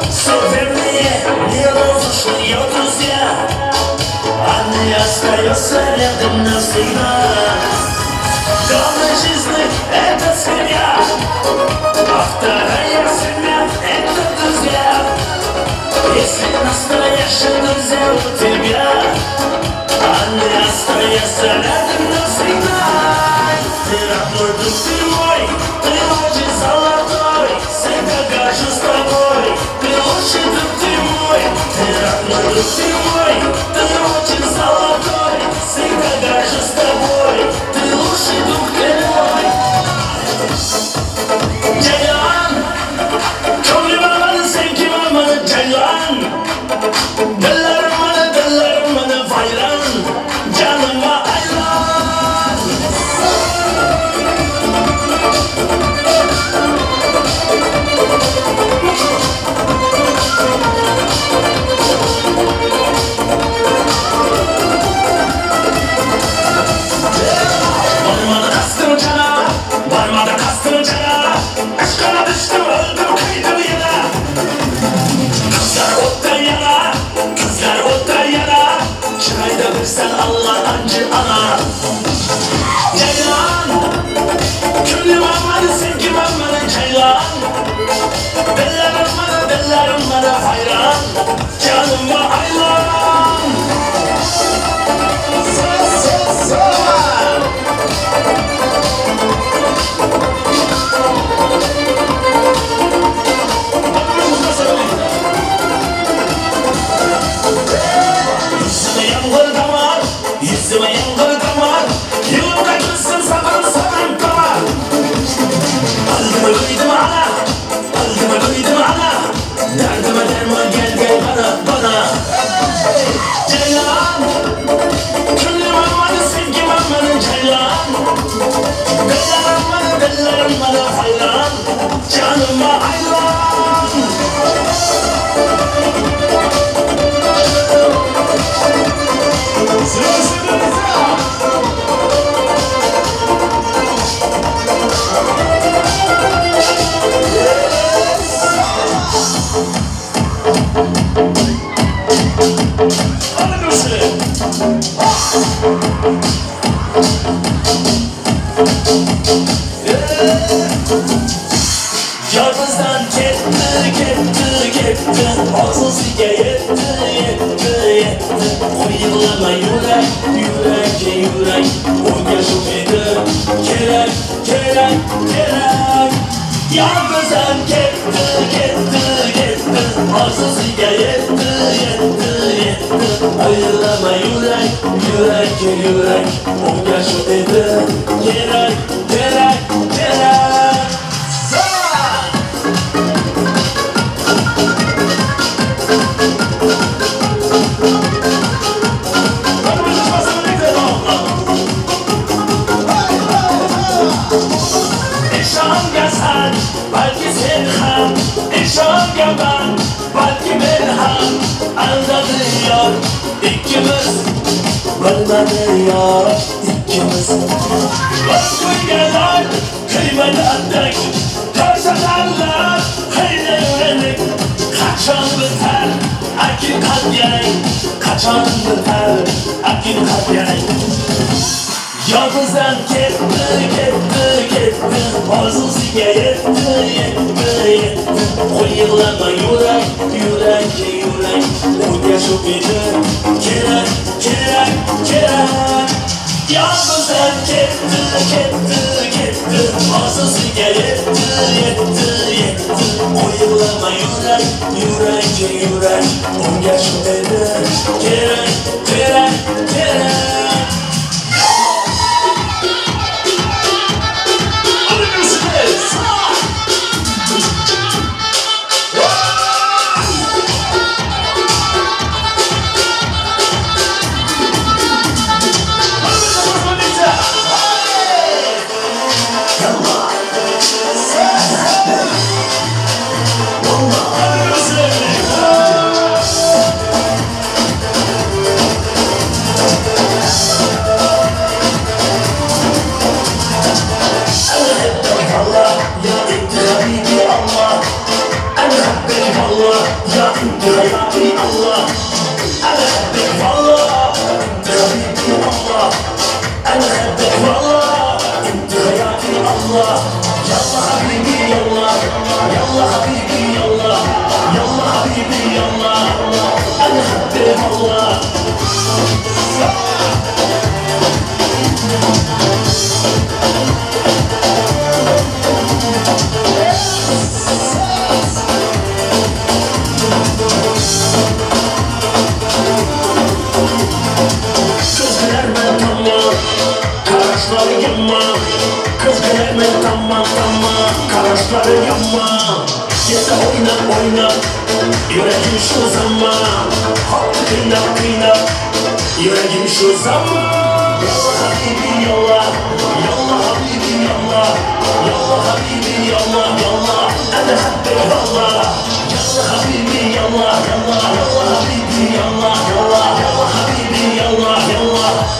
Все верные, неразлучные друзья, они остаются рядом навсегда. Главное в жизни – это семья, а вторая семья – это друзья. Если настоящие друзья у тебя, они остаются рядом навсегда. Ты родной друг, ты мой, ты очень золотой, всегда горжусь тобой, ты лучший друг, ты мой. Ты родной друг, ты мой, ты очень золотой, всегда горжусь тобой, ты лучший друг, ты мой. Kastım cana, aşkına düştüm öldüm kıydım yana. Kızlar ottan yana, kızlar ottan yana. Çayda bilsen Allah ancı ana. Ceylan, gönlüm amanı sevgim amanı ceylan. Bellerim bana, bellerim bana hayran. Canıma aylan. Ses, ses, ses. Yüzüme yangır damar, yüzüme yangır damar. Yılım kaçırsın sabrım sabrım damar. Aldıma kıydım ana, aldıma kıydım ana. Derdime derman gel gel bana bana. Ceylan, gönlüm amanı sevgim amanı ceylan. Bellerim bana, bellerim bana hayran. Canıma ayran. Yalnızdan ketdi, ketdi, ketdi. Orzusiga yetdi, yetdi, yetdi. Qo'yilama yurak, yurak, yurak. Unga shu edi kerak, kerak, kerak. Yalnızdan ketdi, ketdi, ketdi. Orzusiga yetdi, yetdi, yetdi. Qo'yilama yurak, yurak, yurak. Unga shu edi kerak, kerak, kerak. Balki sen ham, ishonga man, balki men ham. Aldadi yor ikkimiz, bilmadi yor ikkimiz. Bir qo'yganlar qiymadi attak, ko'rsatarlar hiyla-yurak. Qachon bitar akin qalb yarang, qachon bitar akin qalb yarang. Yolg'izdan ketdi, ketdi, ketdi. Orzusiga yetdi, yetdi, yetdi. Qo'yilama yurak, yurak, yurak. Unga shu edi kerak, kerak, kerak. Yolg'izdan ketdi, ketdi, ketdi. Orzusiga yetdi, yetdi, yetdi. Qo'yilama yurak, yurak, yurak. Unga shu edi kerak, kerak, kerak.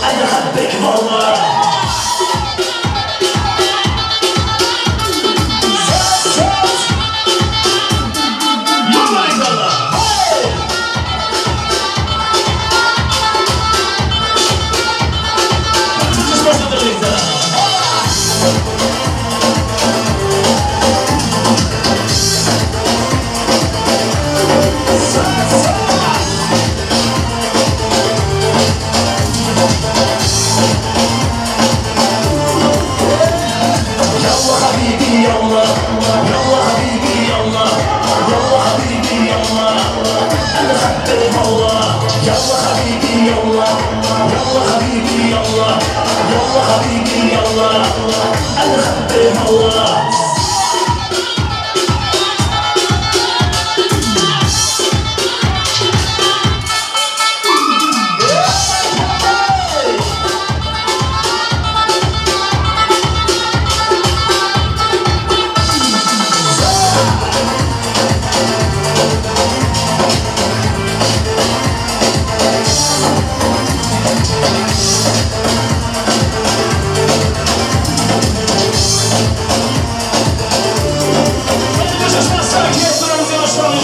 أنا حبك والله. يلا يلا حبيبي يلا يلا حبيبي يلا انا خبر والله يلا حبيبي يلا يلا حبيبي يلا يلا حبيبي يلا انا خبر والله.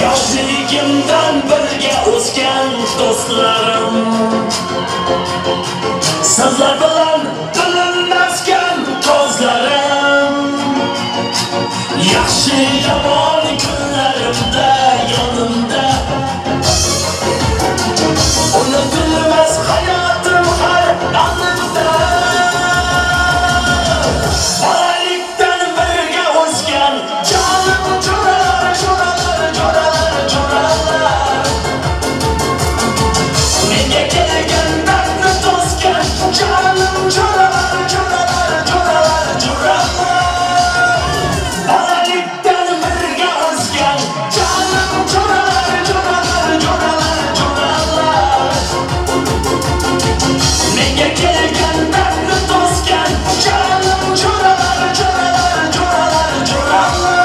Yoshligimdan birga o'sgan do'stlarim, sizlar bilan bilinmasgan ko'zlarim, yaxshi yomon kunlarimda yonimda, unutilmas hayotim har onimda. Bolalikdan birga o'sgan jonim jo'ralar, jo'ralar, jo'ralar, jo'ralar, menga kelgan dardni to'sgan jonim jo'ralar, jo'ralar, jo'ralar, jo'ralar. Bolalikdan birga o'sgan jonim jo'ralar, jo'ralar, jo'ralar, jo'ralar, menga kelgan dardni to'sgan jonim jo'ralar, jo'ralar, jo'ralar, jo'ralar.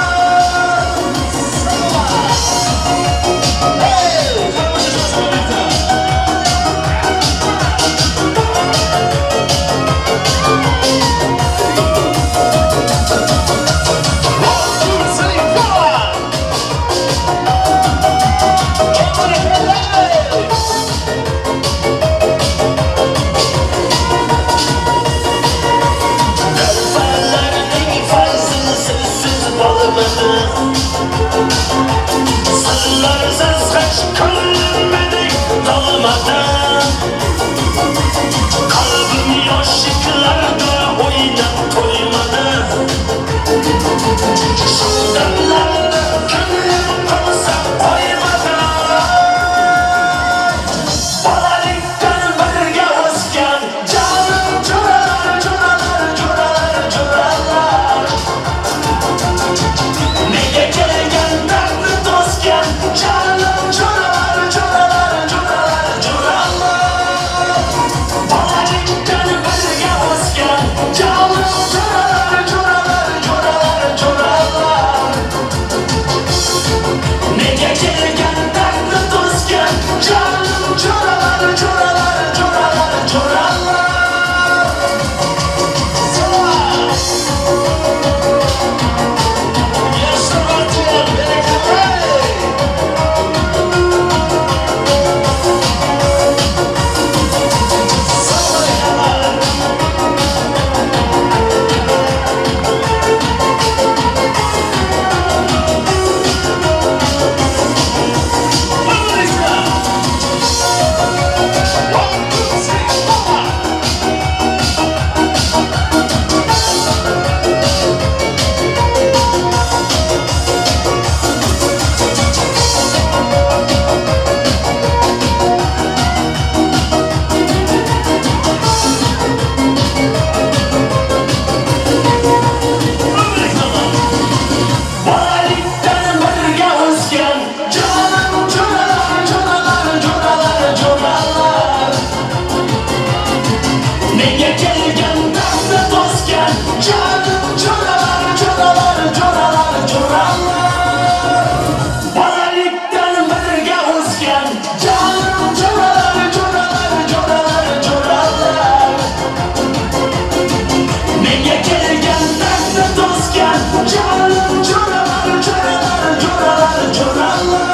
Sırlarsız hiç gülmedik dalmadan, kalbim yoshliklarda o'ynab to'ymadi, shu damlarni ko'nglim qolsa qo'ymadi. Bolalikdan birga o'sgan jonim jo'ralar, jo'ralar, jo'ralar, jo'ralar, menga kelgan dardni to'sgan jonim jo'ralar, jo'ralar, jo'ralar, jo'ralar. Bolalikdan birga o'sgan jonim jo'ralar, jo'ralar, jo'ralar, jo'ralar, menga kelgan dardni to'sgan jonim jo'ralar, jo'ralar, jo'ralar, jo'ralar. Bolalikdan birga o'sgan jonim jo'ralar, jo'ralar, jo'ralar, jo'ralar, menga kelgan dardni to'sgan jonim jo'ralar, jo'ralar, jo'ralar, jo'ralar. Bolalikdan birga o'sgan jonim jo'ralar, jo'ralar, jo'ralar, jo'ralar, menga kelgan dardni to'sgan jonim jo'ralar, jo'ralar, jo'ralar, jo'ralar.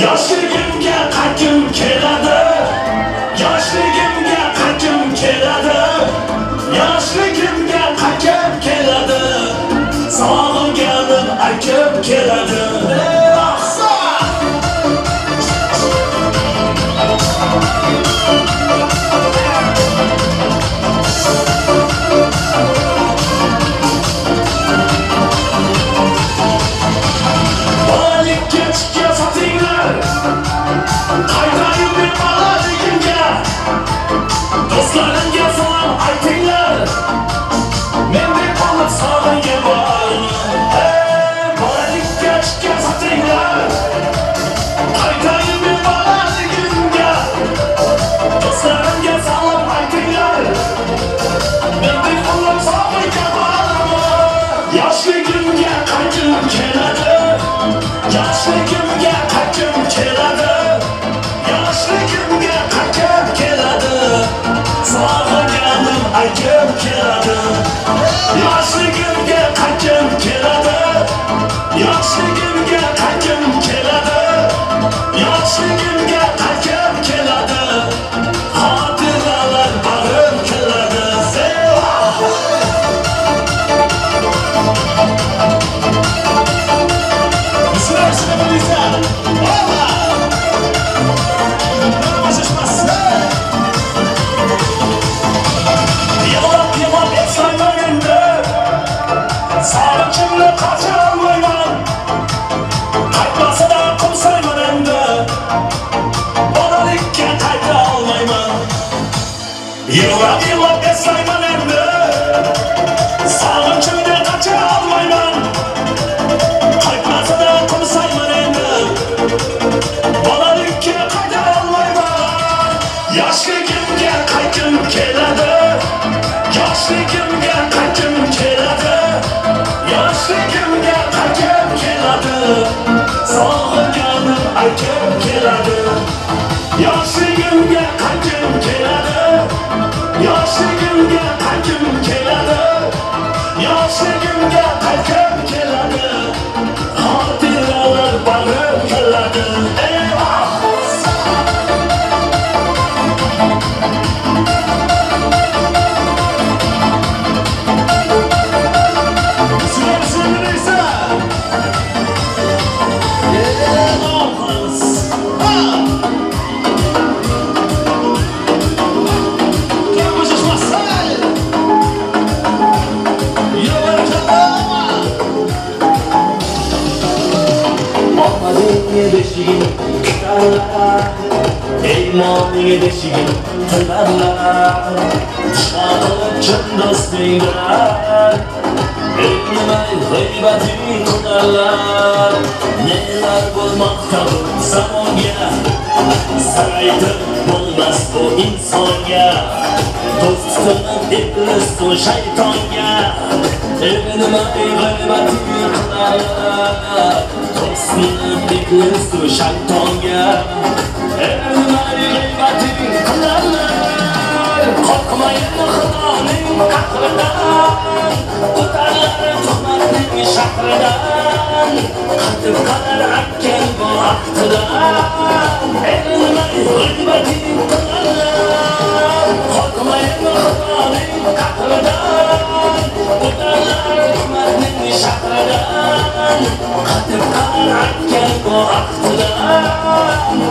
Yoshligimga qaytgim keladi, yoshligimga qaytgim keladi, yoshligimga qaytgim keladi, sog'inganim akib keladi. Ahsan! keladi. Yoshligimga qaytgim keladi. Yoshligimga qaytgim keladi. Yoshligimga qaytgim keladi. Xotiralar bag'rim keladi. Yig'lab yig'lab eslayman endi. Sog'inchimni qochira olmayman. Qaytmasidan qumsayman endi. Bolalikka qayta olmayman. Yig'lab yig'lab eslayman endi. Sog'inchimni qochira olmayman. Qaytmasidan qumsayman endi. Bolalikka qayta olmayman. Yoshligimga qaytgim keladi. Yoshligimga qaytgim keladi. Yoshligimga qaytgim keladi. Sog'inganim aytgim keladi. Yoshligimga qaytgim keladi. Yoshligimga qaytgim keladi. Yoshligimga qaytgim keladi. Xotiralar bag'rim keladi. Eyvah! Eymonning beshigin tillarlar, dushman qilib chin do'sting bilan, erinmay g'iybating qilarlar. Nelar bo'lmoqda bu zamonga, sir aytib bo'lmas bu insonga. Do'st tutinib iblis u shaytonga, erinmay g'iybating qilarlar. Do'stni iblis u shaytonga, erinmay g'iybating qilarlar. Qo'rqmayin Xudoning qahridan, o'tarlar tuhmatning shahridan. Qatib qolar akkan bu ahdidan, erinmay g'iybating qilarlar. Qo'rqmayin Xudoning qahridan, o'tarlar tuhmatning shahridan. Qatib qolar akkan bu ahdidan,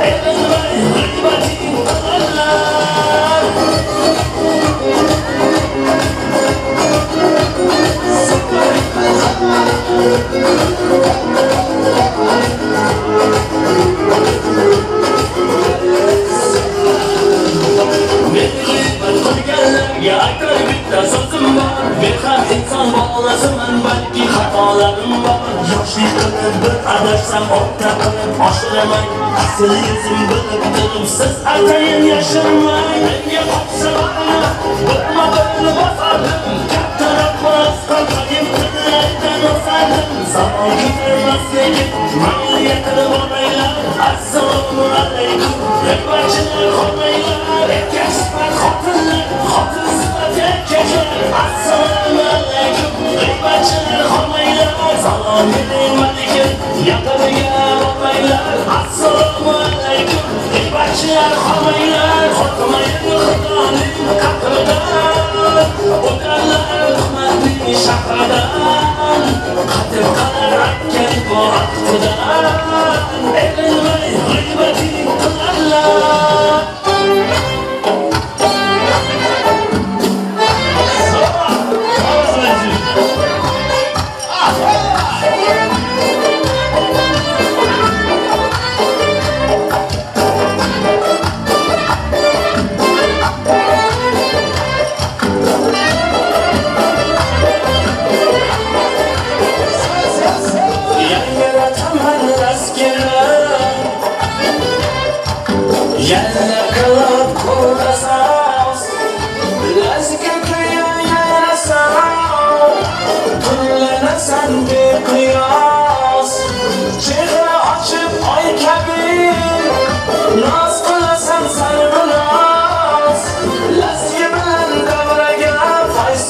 erinmay g'iybating qilarlar. Men g'iybat qilganlarga aytar bitta so'zim bor. Men ham inson bolasiman, balki xatolarim bor. Yoshlik qilib bir adashsam, o'pka qilib oshiramay. Asl yuzim bilib turib, siz atayin yashirmay. Menga qopsa birma-birni bosardim. Kattaroq biroz qolqayim, tillardan o'sardim. Zamon ko'tarmas lekin mayli yaqinib olmaylar. Assalomu alaykum, g'iybatchilar xonaylar. Erkak sifat xotinlar, xotin sifat erkaklar. Assalomu alaykum, g'iybatchilar xonaylar. Salom bering malikim, yaqiniga olmaylar. Assalomu alaykum, g'iybatchilar xonaylar. Qo'rqmayin Xudoning qahridan, o'tarlar tuhmatning shahridan. Qatib qolar akkan bu ahdidan, erinmay g'iybating qilarlar. Yerler kılıp kurasas, lazga kuyarasan, tunlanasan beqiyos, chehra ochib oy kabi, noz qilasan sarbiroz, lazgi bilan davraga fayz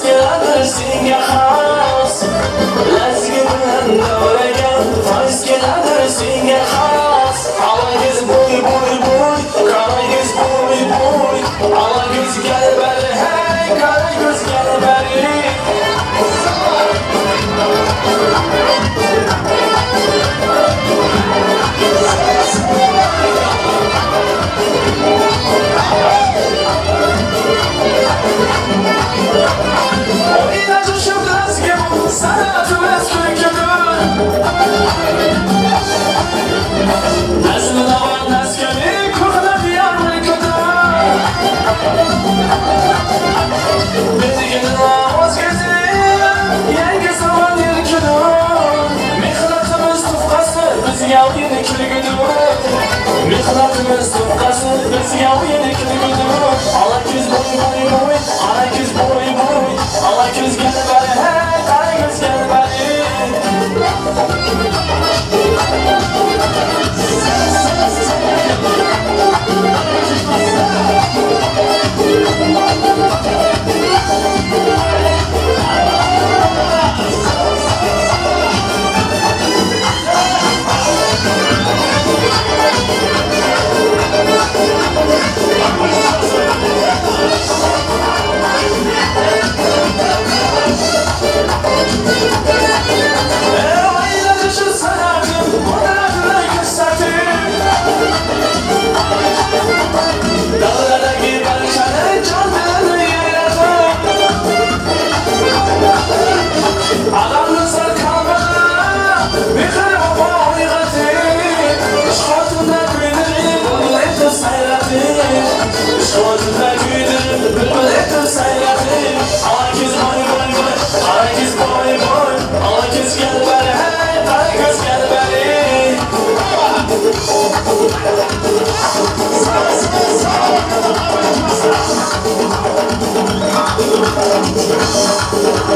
Ey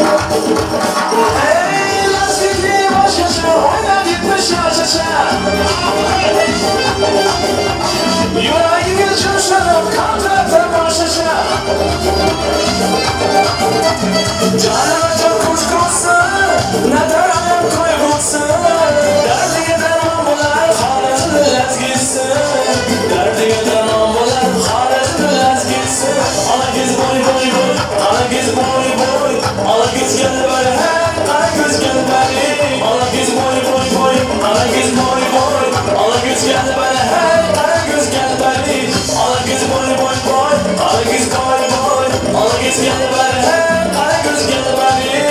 lastikli boshqacha, o'ynab yetmish yoshgacha. Yuragimga jo'shib, qancha boshqacha. Canıma çok kuşkusu, ne dayanım kaybolsun. Derdine derman bular, Xorezm lezgisi. Derdine derman bular, Xorezm lezgisi. Ala kız boy boy boy, ala kız boy boy. Ala kız gel beri hey, kara kız gel beri. Ala kız boy boy boy, ala kız boy boy. Ala kız gel beri hey, kara kız gel beri. Ala kız boy boy boy, ala kız boy boy. Ala kız gel beri hey, kara kız gel beri.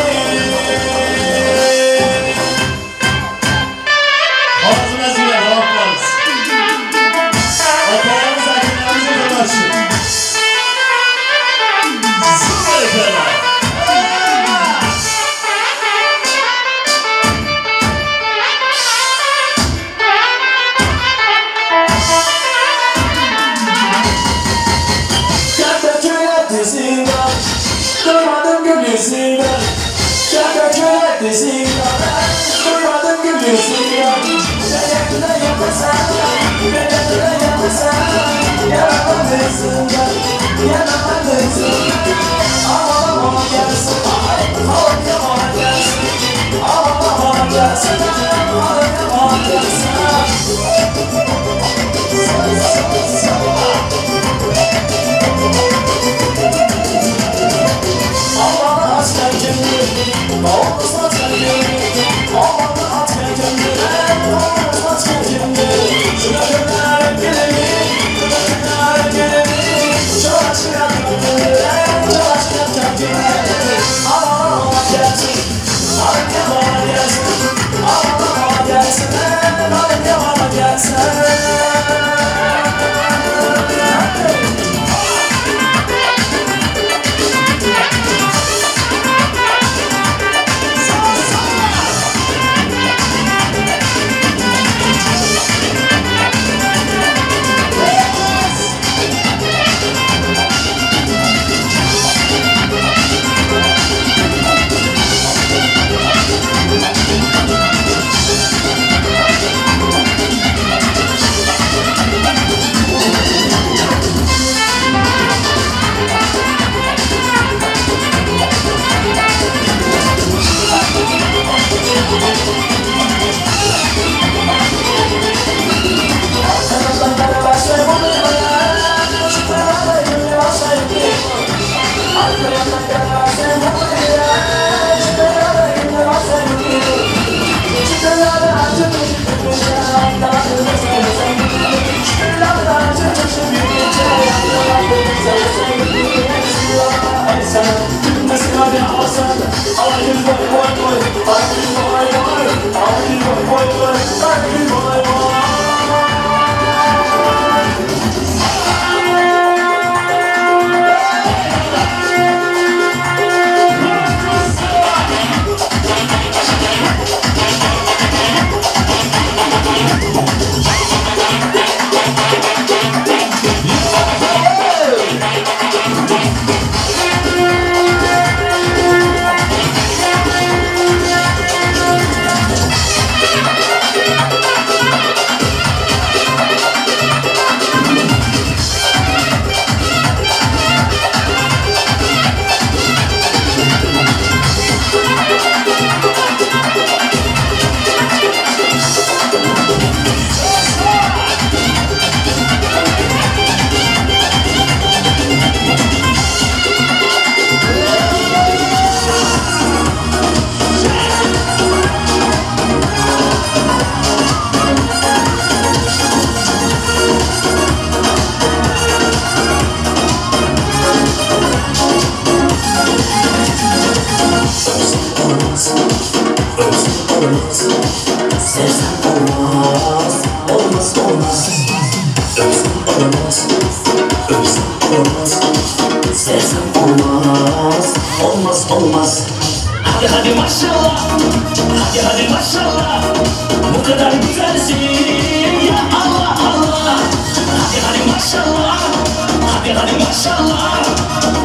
Hadi hadi maşallah,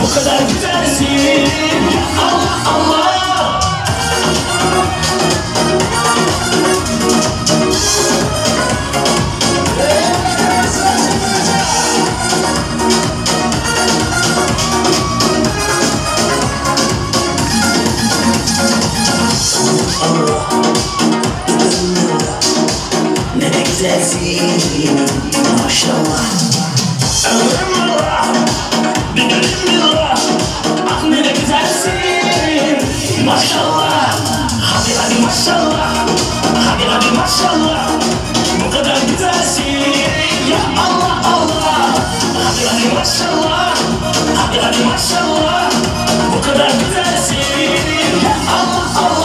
bu kadar güzelsin ya Allah Allah. Güzelsin maşallah. Ömrüm Allah, bir gülüm billah. Ah ne de güzelsin maşallah. Hadi hadi maşallah, hadi hadi maşallah. Bu kadar güzelsin ya Allah Allah. Hadi hadi maşallah, hadi hadi maşallah. Bu kadar güzelsin ya Allah Allah.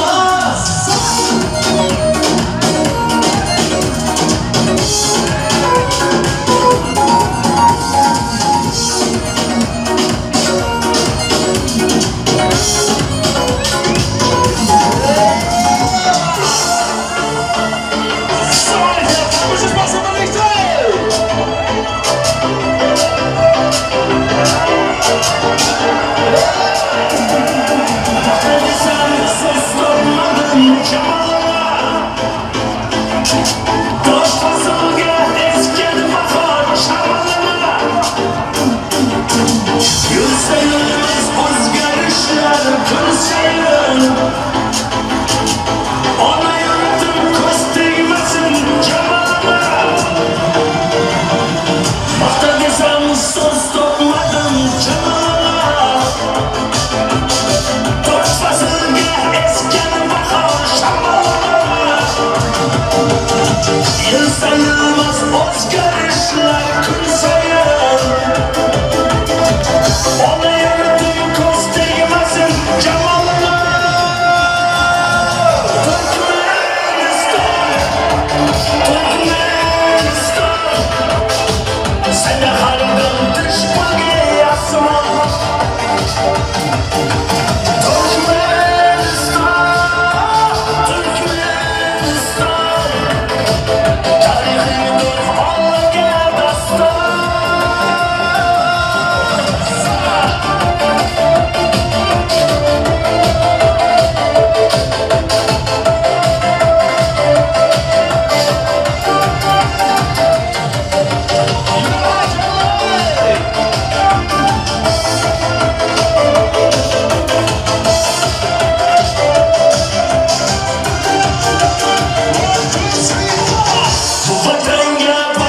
Yeah.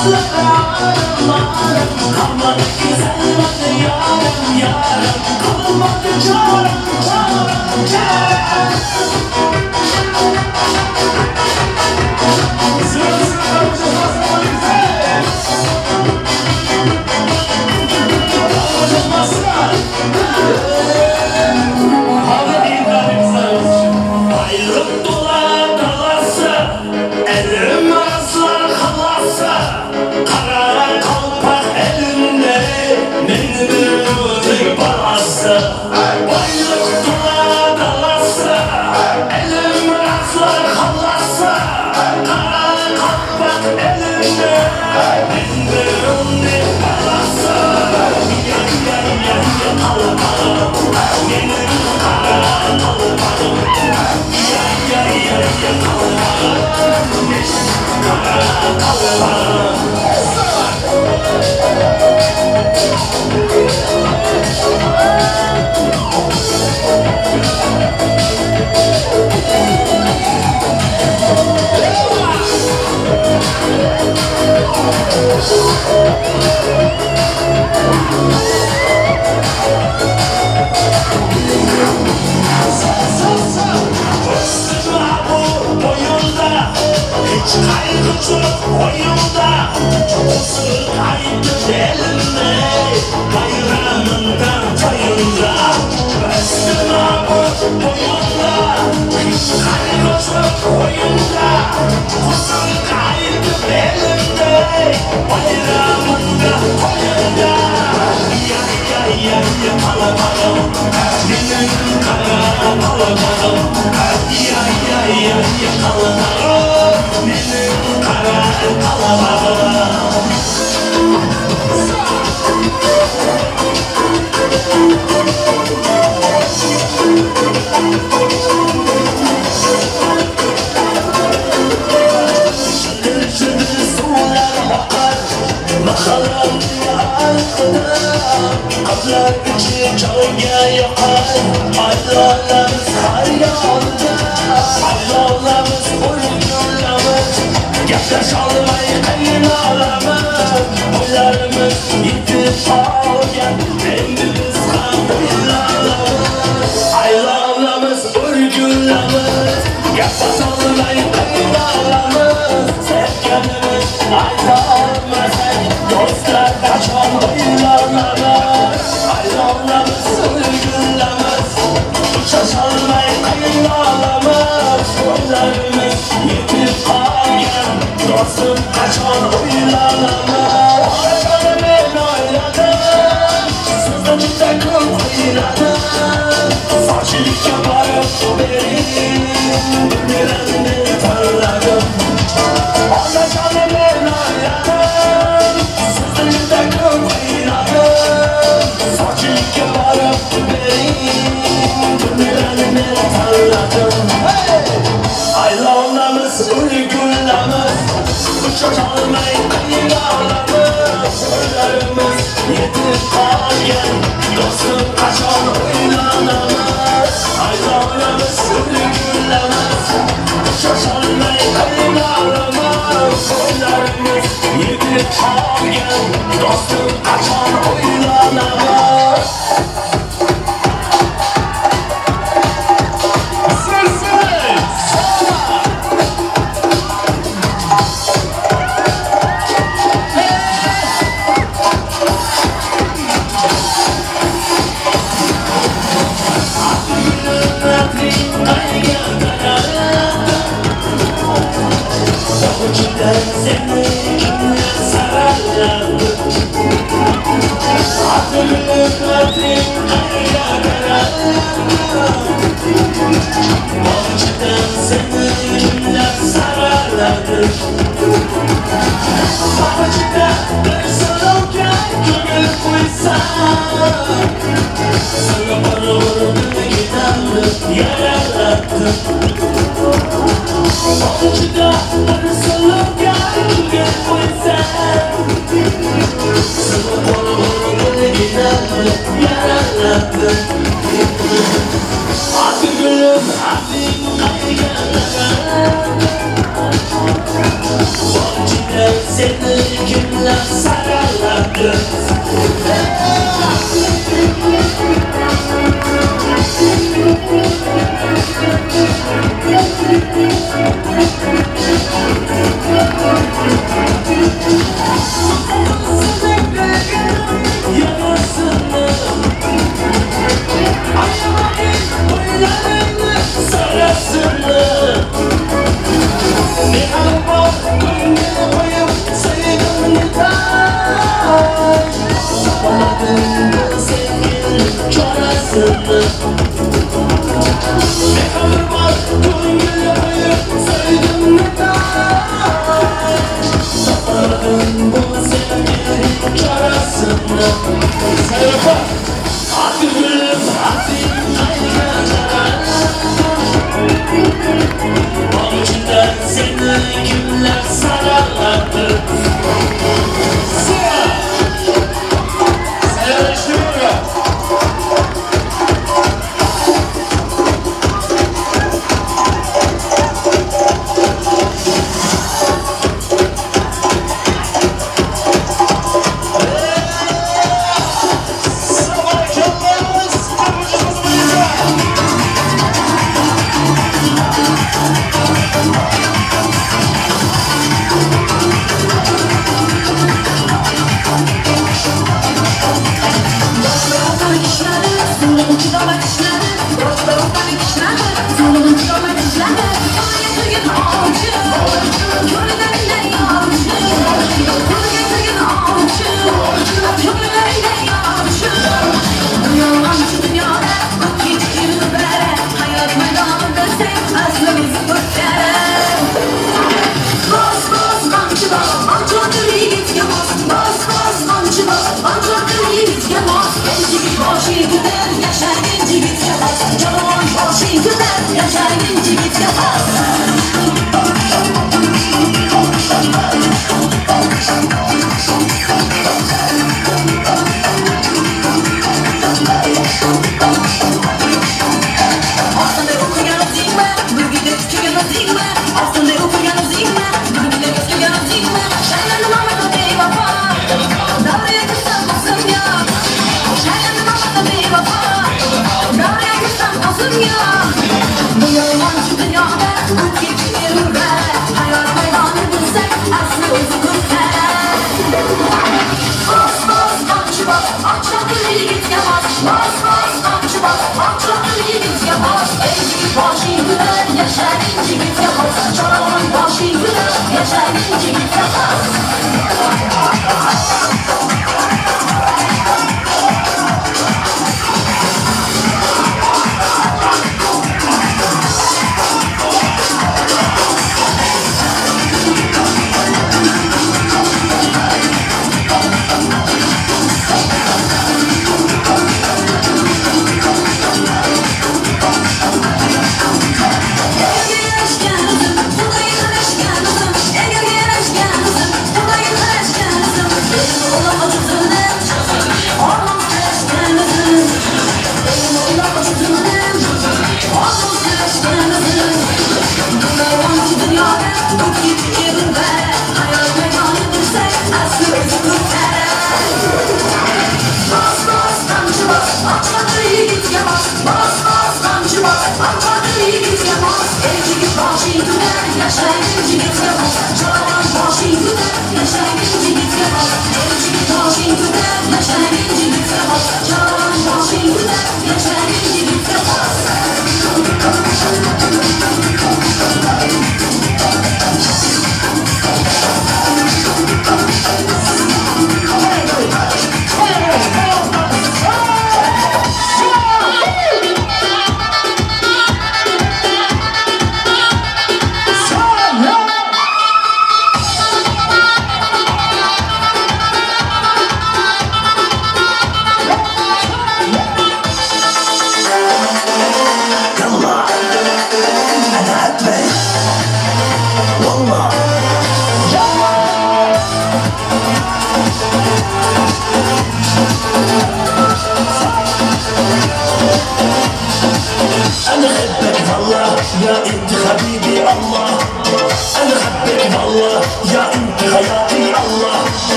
Aram aram, kalmadı güzel adı yarım yarım, kalmadı çarem çarem çarem. Ayrılık dola dalası, elim aslan halası, kara kalpak elinde, mendilin balası. Baylık dola dalası, elim aslan halası, kara kalpak elinde, mendilin balası. Ya ya ya ya kalabalım, benim kara kalbalım. Ya ya ya ya kalabalım, benim kara kalbalım. Hiç kaygı çok oyunda, Usul kaydı elimde, bayramından toyunda. Östüm bu boyunda, hiç kaygı çok oyunda, Usul kaydı elimde, bayramında toyunda. Ya ya ya ya kalabalım, benim kara kalabalım. Ya ya ya ya kalabalım, benim kara kalabalım. Şıdır şıdır sular akar, mahallamda arkada. Qizlar ichi jonga yoqar, ayollarimiz har yonda. Ayollarimiz o'yinlarimiz, gaplasholmay qiynalamiz. O'ylarimiz yetib qolgan, endi biz ham o'ylanamiz. Ayollarimiz o'rgulamiz, gaplasholmay qiynalamiz. Sevganimiz ayta olmasak, do'stlar qachon o'ylanamiz? Ayollarimiz o'rgulamiz, uchrasholmay qiynalamiz. O'ylarimiz yetib qolgan, do'stim qachon o'ylanamiz? Onajonim men o'yladim, sizni juda ko'p qiynadim. Sochilikka borib bering, birini tanladim. Onajonim men o'yladim, sizni juda ko'p qiynadim. Sochilikka borib bering, birini tanladim. Ayollarimiz ulgulamiz, uchrasholmay qiynalamiz. O'ylarimiz yetib qolgan, do'stim qachon o'ylanamiz? Ayollarimiz ulgulamiz, uchrasholmay qiynalamiz. O'ylarimiz yetib qolgan, do'stim qachon o'ylanamiz? Seni kimler sararlardı? Adını kadrin kayga kararlardı. Bahçeden seni kimler sararlardı? Bahçede bir sarılken gönül koysan, sana parıldı giderdi, yararlardı. Bahçede bir sarılken gönül koysan, sana parıldı giderdi, yararlardı. Adı gülüm, adım kayga kararlardı. Bahçede seni Arasını. Mehir bor ko'ngilga qo'yib so'ydim neden? Topmadim bu sevgining chorasini. Sayfa ati gülüm ating qayga? Bog'chida seni kimlar saraladi? We'll be right back.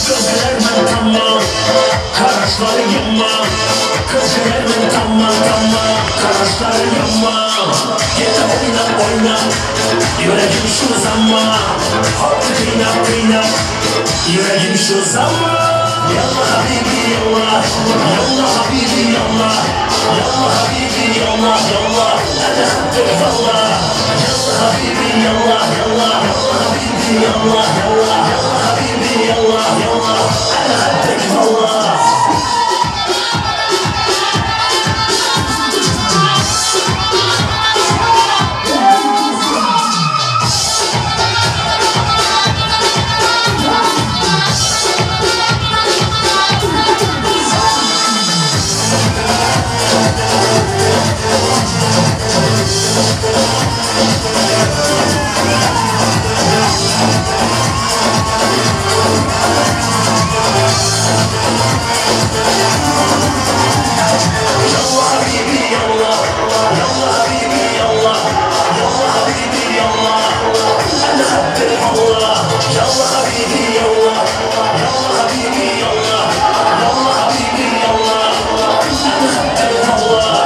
Gözlerime tamam, karışları yamam. Gözlerime tamam tamam, karışları yamam. Yeter oyna oyna, yüreğim şu zaman. Hadi kıyna kıyna, yüreğim şu zaman. Yallah habibi yallah, yallah habibi yallah, yallah habibi yallah yallah. Ana habbek vallah. Yallah habibi yallah yallah, yallah habibi yallah yallah, yallah habibi yallah yallah. Ana habbek vallah. Yallah habibi yallah, yallah habibi yallah, yallah habibi yallah. Ana habbek vallah. Yallah habibi yallah, yallah habibi yallah, yallah habibi yallah. Ana habbek vallah.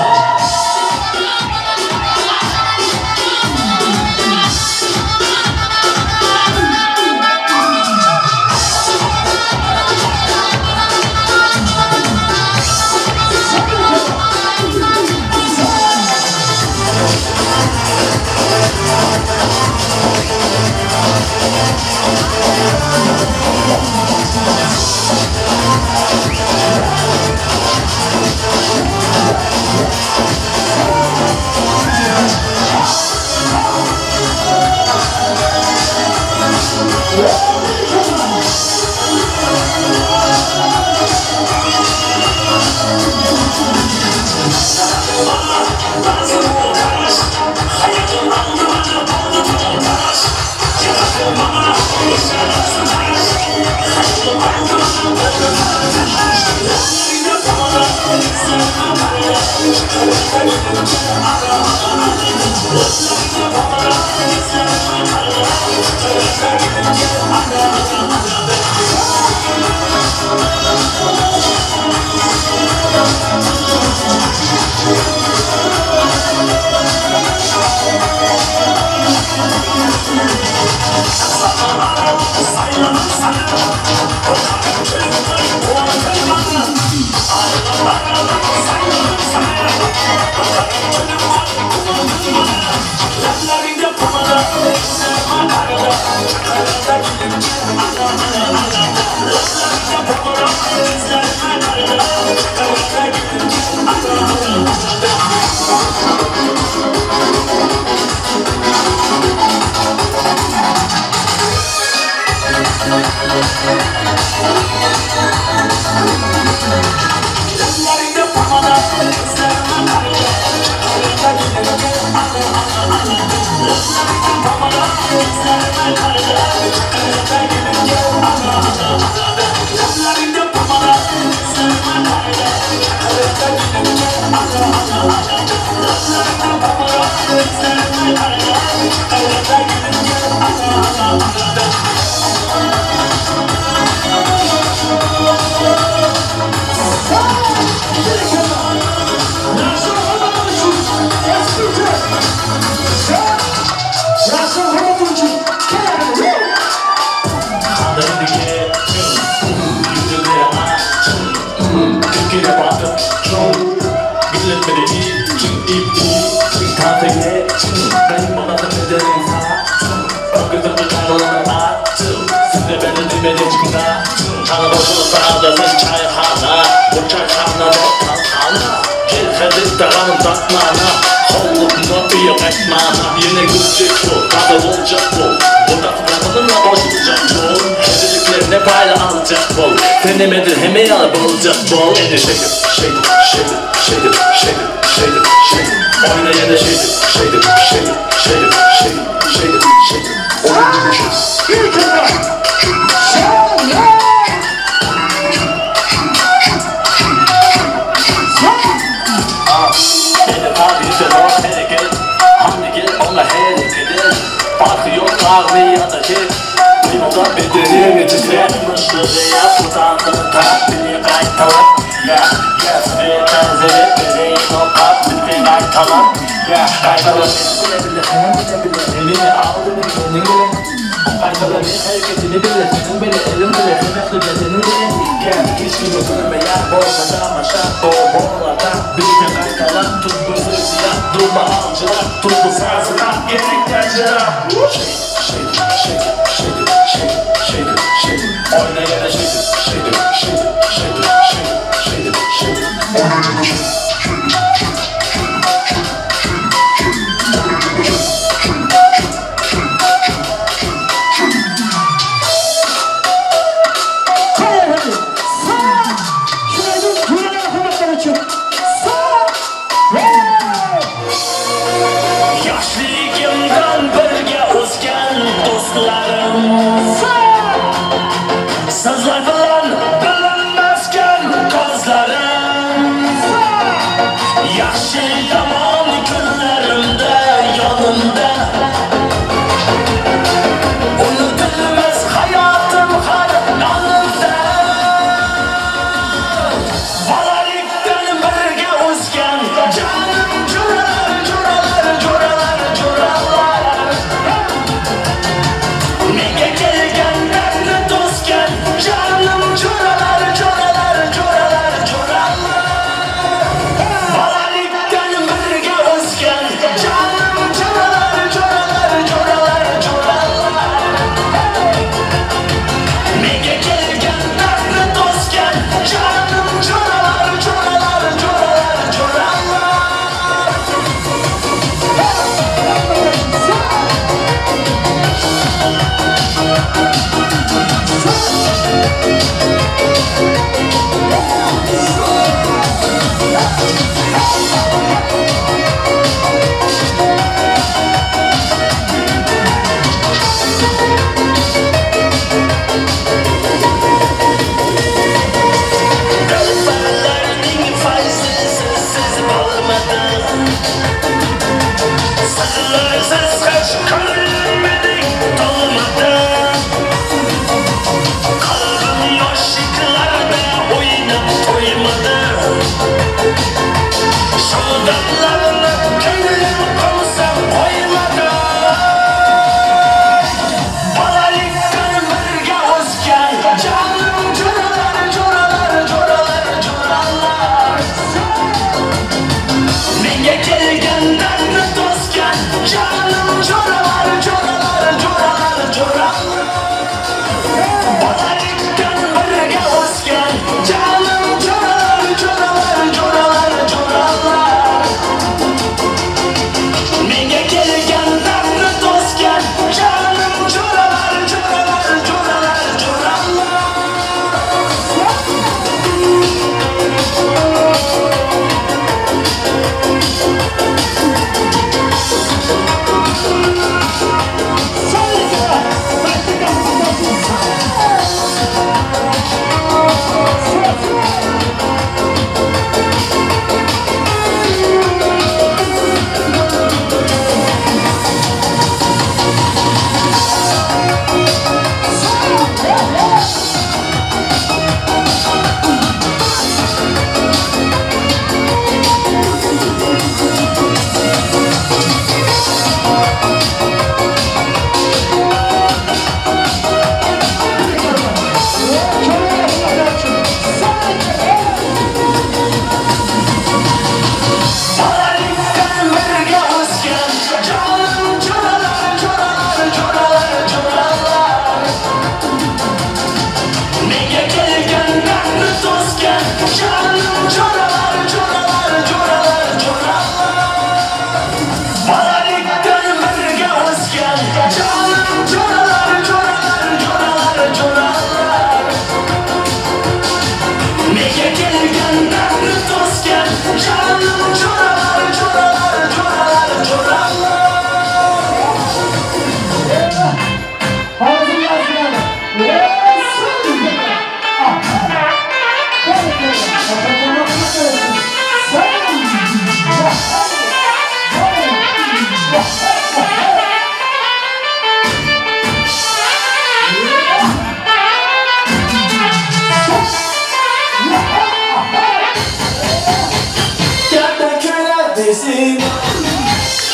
yüzünden,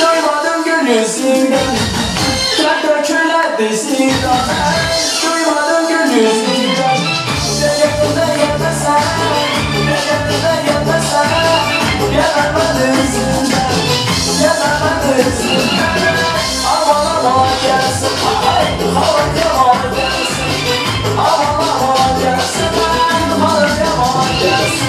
doymadım gül yüzünden. Traktör diziden, duymadım gül yüzünden. Yakında gelmesen, yakında gelmesen, gelemem yüzünden, gelemem yüzünden. Aman aman gelsin, aman aman gelsin, aman aman gelsin, aman aman gelsin.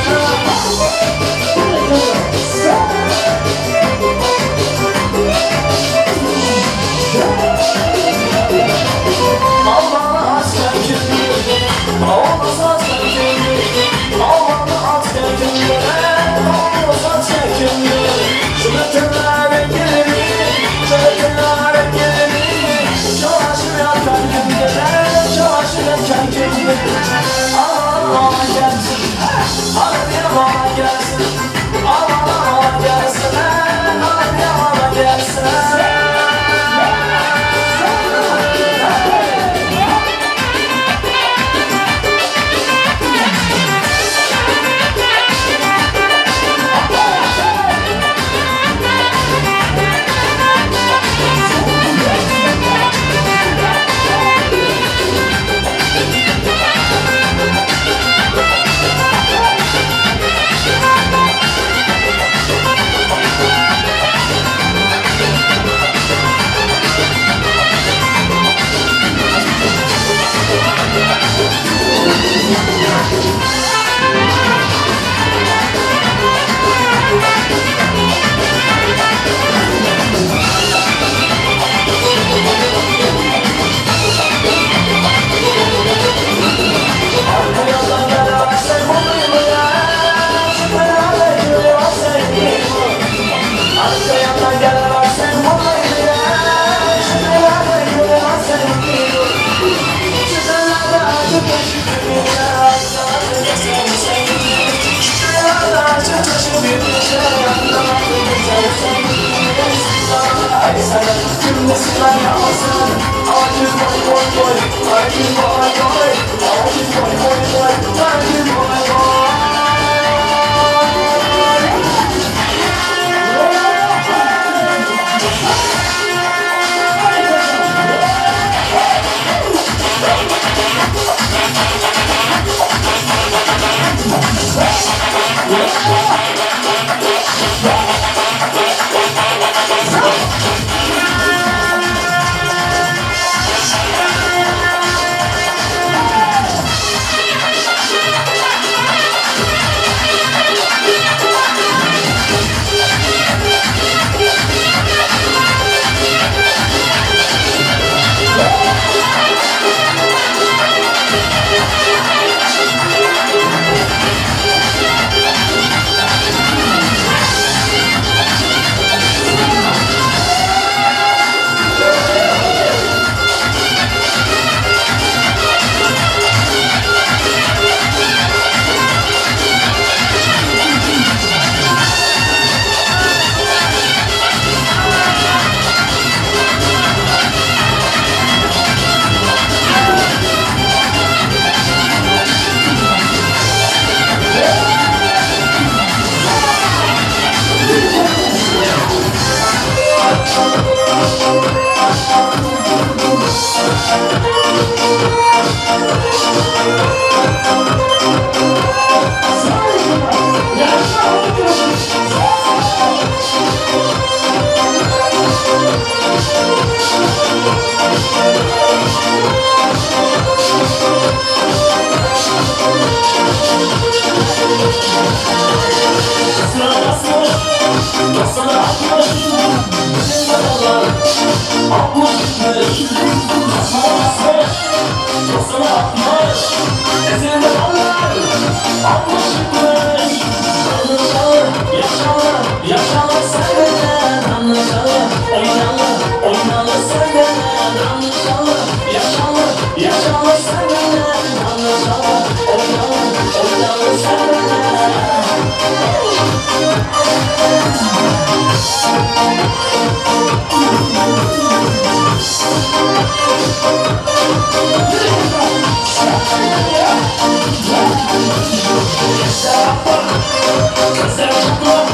Gözler çakma,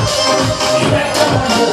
yürek damarlı.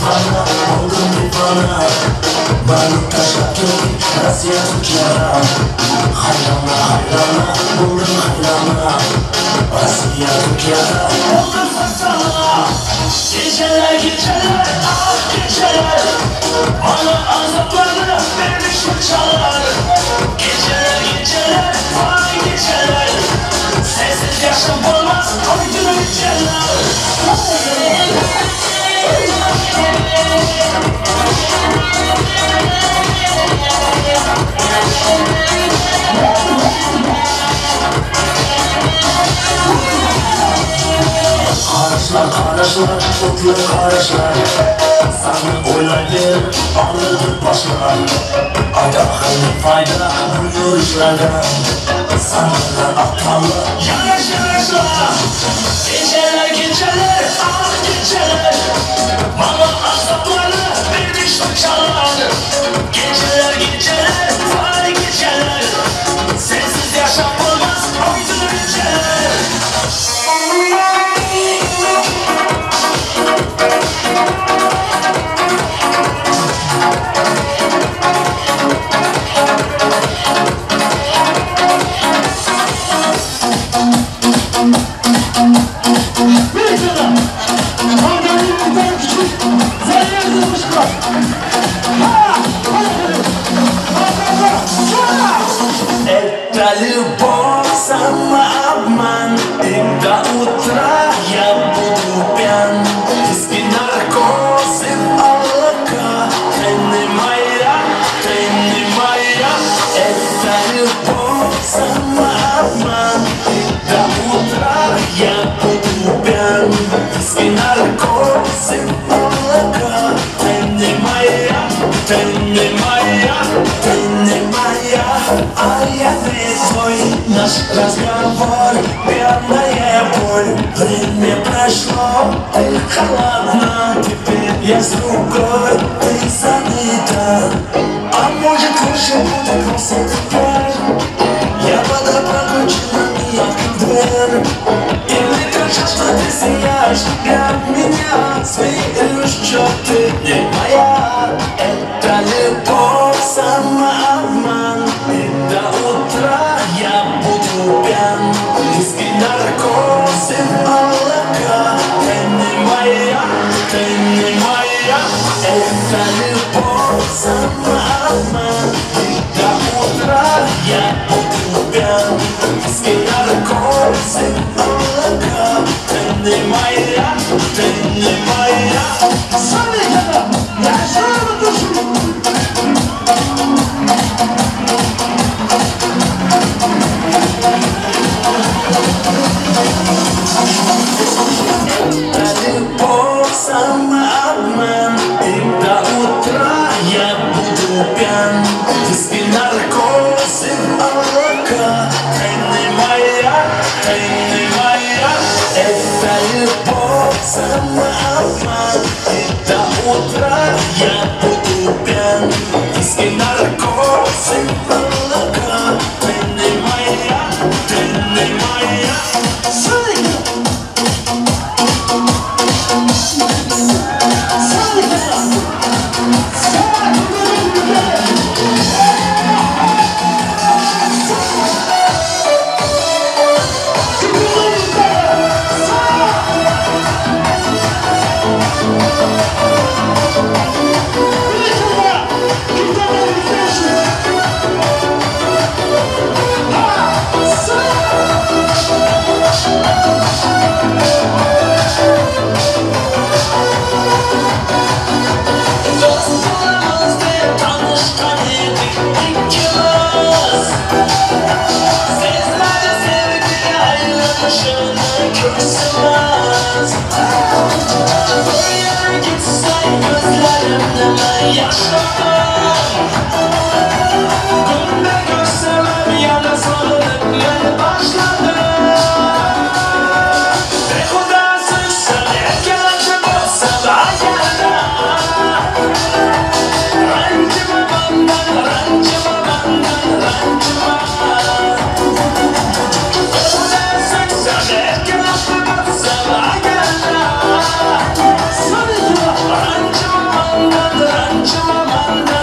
Bana, oldum bir bana. Turkiyada. Hayrona, hayrona, bo'ldim hayrona. Rossiya, Turkiyada bo'ldim sarsona. Geceler, geceler, ah geceler. Bana azaplarını vermiş fırçalar. Geceler, geceler, vay geceler. Sensiz yaşam olmaz, koydun geceler. Qarashlar, qarashlar, o'tli qarashlar. Seni o'ylaydi, og'ritib boshlar. Aytaqilli foyda bu yurishlardan. Sanırlar aptallı yanaş yanaşlar. Geceler, geceler, ah geceler. Bana azaplarını vermiş fırçalar. Geceler, geceler, vay geceler. Sensiz yaşam olmaz, oydun geceler. Это любовь, самообман. И до утра я буду пьян. Виски, наркоз и облака. Ты не моя, ты не моя. Это любовь, самообман. И до утра я буду пьян. Виски, наркоз и облака. Ты не моя, ты не моя, ты не моя. А я не твой. Наш разговор, пьяная боль. Время прошло, ты холодна. Теперь я с другой, ты занята. А может лучше будет бросить теперь. Я подобрал ключи и открыл дверь. И мне кажется, что ты сияешь для меня. Смеюсь, что ты не моя. Это любовь, самообман. И до утра я буду пьян. Виски, наркоз и облака. Ты не моя, ты не моя. Это любовь, самообман. И до утра я буду пьян. Виски, наркоз и облака. Ты не моя, ты не моя. Это любовь, самообман. И до утра я буду пьян. Виски, наркоз и облака. Ты не моя, ты не моя. Это любовь, самообман. И до утра я буду пьян. Виски, наркоз и облака. Ты не моя, ты не моя. Ranchama,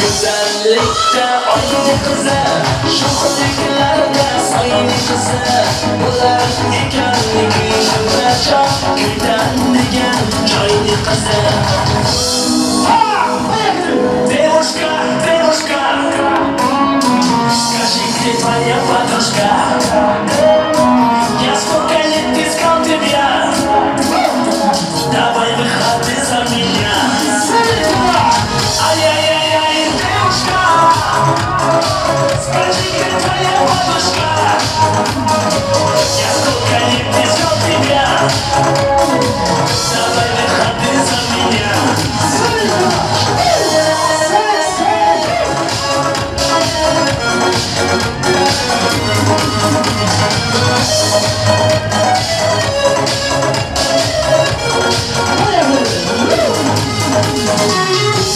Güzellik Ko'kda oyning qizi, sho'xliklarda soyning qizi, bo'lar ekanligi shuncha kuydan degan joyning qizi. Девушка, девушка, скажи, где твоя подружка? Я сколько лет искал тебя, давай выходи за меня. Ай-яй-яй-яй, девушка, скажи, где твоя подружка? Я сколько лет искал тебя, давай выходи за меня.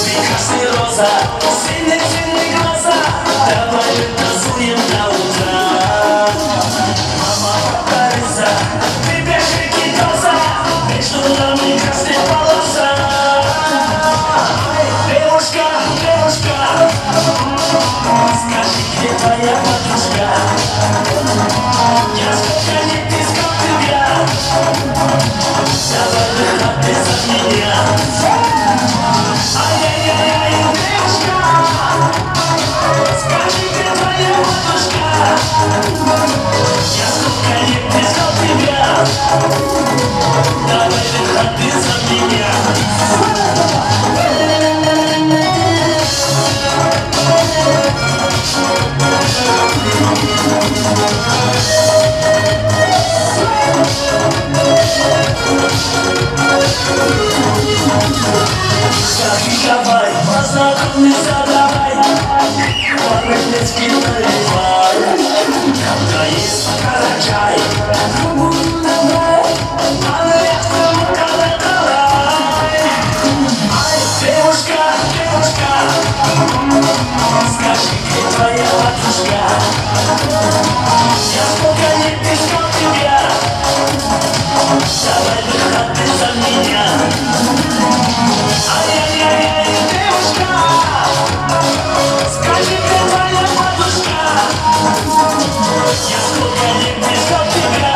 Прекрасная роза, синий-синий глаза, давай танцуем до утра. Мама, папа, Риза, ты бежи, доза, между нами красная полоса. Девушка, девушка, скажи, где твоя подружка? Я сколько лет искал тебя, давай выходи за меня. Ай-яй-яй-яй, девушка, скажи, где твоя подружка? Я сколько лет искал тебя, давай выходи за меня. Скажи, давай, познакомься, давай, по-рыбницки наливай. Когда есть карачай, давай, Ай, девушка, девушка, скажи, где твоя подружка? Я сколько лет искал тебя, давай выходи за меня. Ай-яй-яй-яй, девушка, скажи, где твоя подружка? Я сколько лет искал тебя,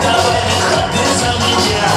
давай выходи за меня.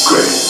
Great.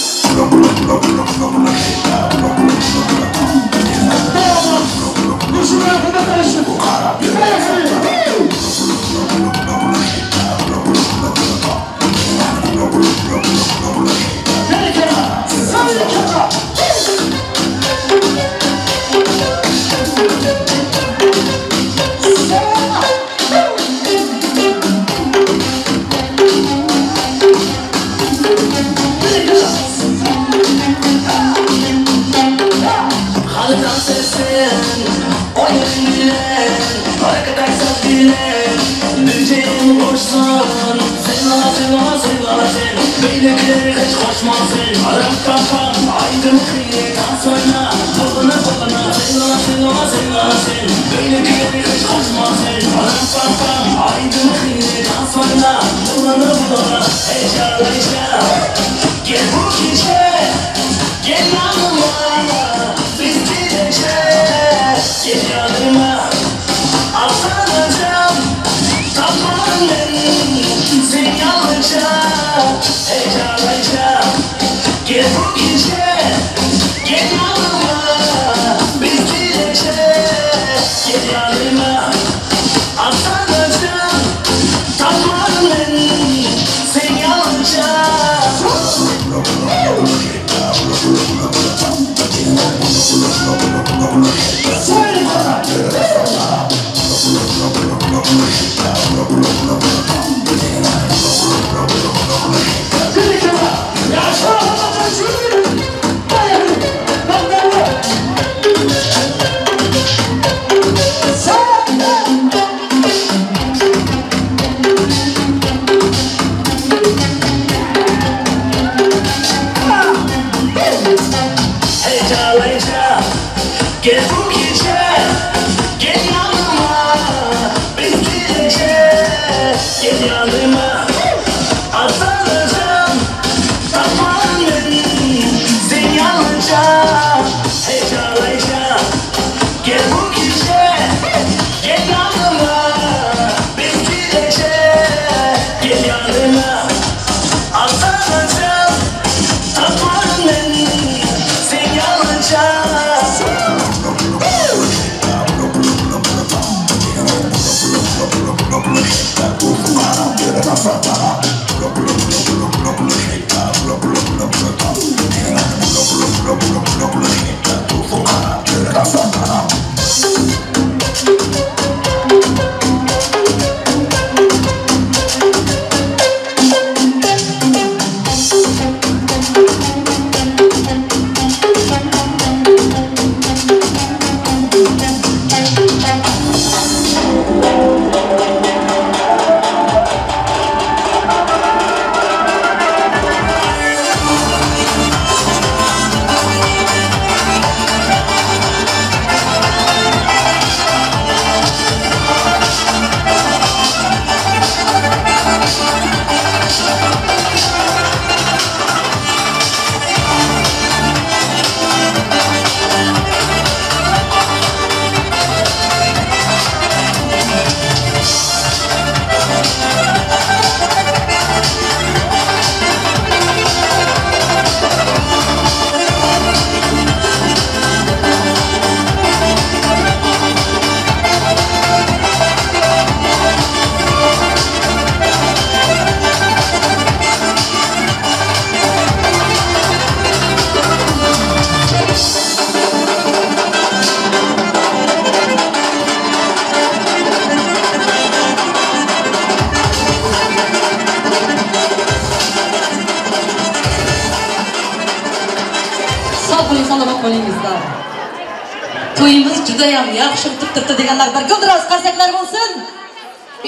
To'yimiz juda ham yaxshi o'tib turibdi deganlar bir guldiroz qarsaklar bo'lsin.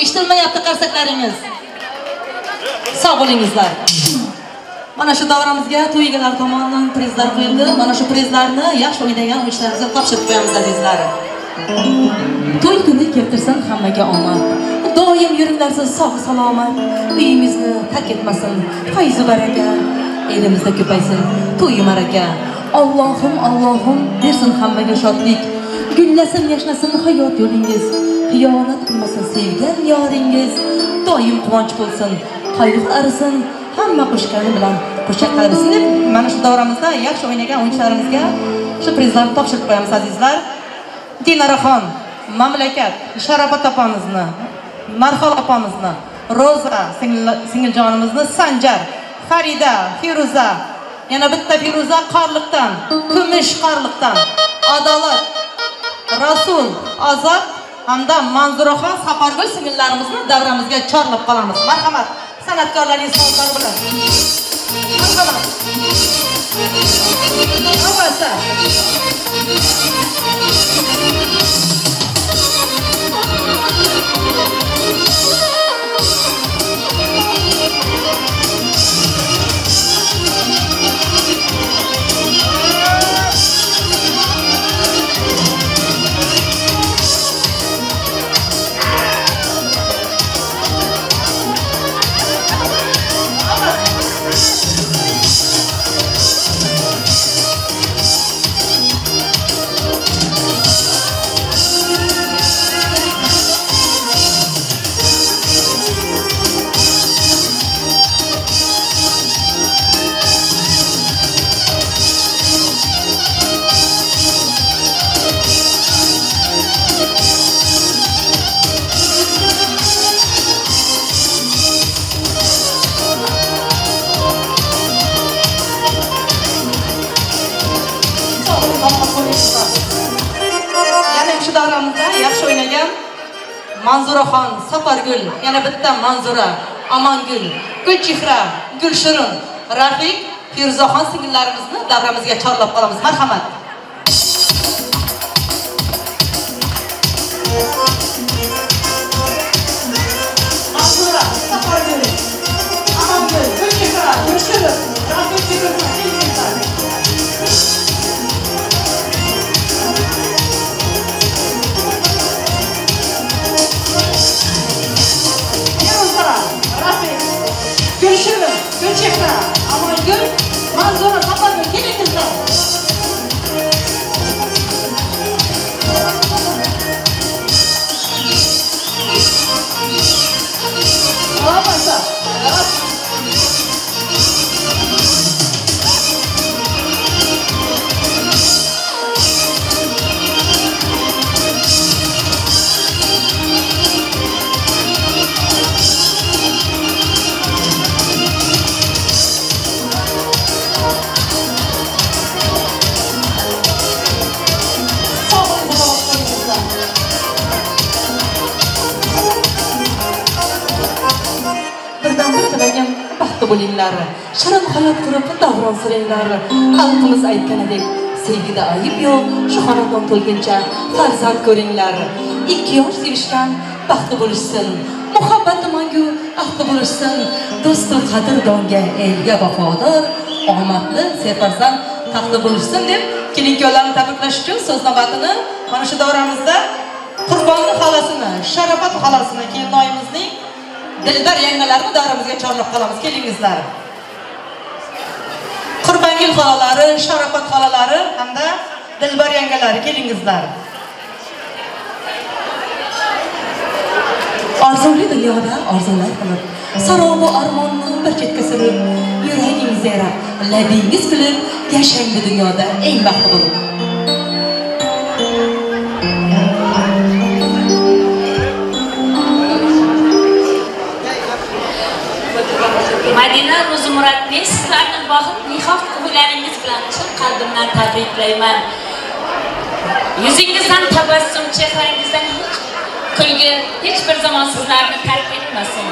Eshitilmayapti qarsaklaringiz. Sog' bo'lingizlar. Mana shu davramizga to'y egalari tomonidan prizlar qo'yildi. Mana shu prizlarni yaxshi o'ynagan o'yinchilarimizga topshirib qo'yamiz azizlar. To'y kuni keltirsin hammaga omad. Doim yuringlarsiz sog' salomat. Uyimizni tark etmasin fayz va baraka. Elimizda ko'paysin to'y ma'raka. Allohim Allohim bersin hammaga shodlik. Gullasin yashnasin hayot yo'lingiz. Xiyonat qilmasin sevgan yoringiz. Doim quvonch bo'lsin, qayg'u arisin, hamma qo'shgani bilan qo'sha qarisin deb mana shu davramizda yaxshi o'ynagan o'yinchilarimizga shu prizlarni topshirib qo'yamiz azizlar. Dinaraxon, Mamlakat, Sharafat opamizni, Marhol opamizni, Roza singiljonimizni, Sanjar, Farida, Feruza, yana bitta Feruza Qorliqdan, Kumush Qorliqdan, Adolat, Rasul, Azod hamda Manzuraxon, Safargul singillarimizni davramizga chorlab qolamiz. Marhamat, san'atkorlarning sozlari bilan. Marhamat. Ovoza. Manzuraxon, Safargul, yana bitta Manzura, Amongul, Gulchehra, Gulshirin, Rafiq, Feruzaxon singillarimizni davramizga chorlab qolamiz. Marhamat. Manzura, Safargul, Amongul, Gulchehra, Gulshirin, Rafiq, Feruzaxon. Gulshirin, Gulchehra, Amongul, Manzura, Safargul, kelingizlar. Ovoza. Baxtli bo'linglar, shirin hayot qurib davron suringlar. Xalqimiz aytganidek, sevgida ayib yo'q, shu xonadon to'lguncha farzand ko'ringlar. Ikki yosh sevishgan baxtli bo'lishsin, muhabbati mangu ahdi bo'lishsin. Do'stu qadrdonga, elga vafodor, omadli serfarzand taxtli bo'lishsin deb kelin-kuyovlarni tabriklash uchun so'z navbatini mana shu davramizda Qurbonni xolasini, Sharafat xolasini, kelinoyimizning dilbar yangalarini davramizga chorlab qolamiz. Kelingizlar. Qurbongul xolalari, Sharafat xolalari hamda dilbar yangalari, kelingizlar. Orzuli dunyoda orzular qilib, sarobu armonni bir chetga surib, yuragingiz yarab, labingiz kulib, yashang bu dunyoda eng baxtli bo'lib. Madina Ro'zimurod, men sizlarni baxtli nikoh to'ylaringiz bilan chin qalbimdan tabriklayman. Yuzingizdan tabassum, chehrangizdan hech kulgi hech bir zamon sizlarni tark etmasin.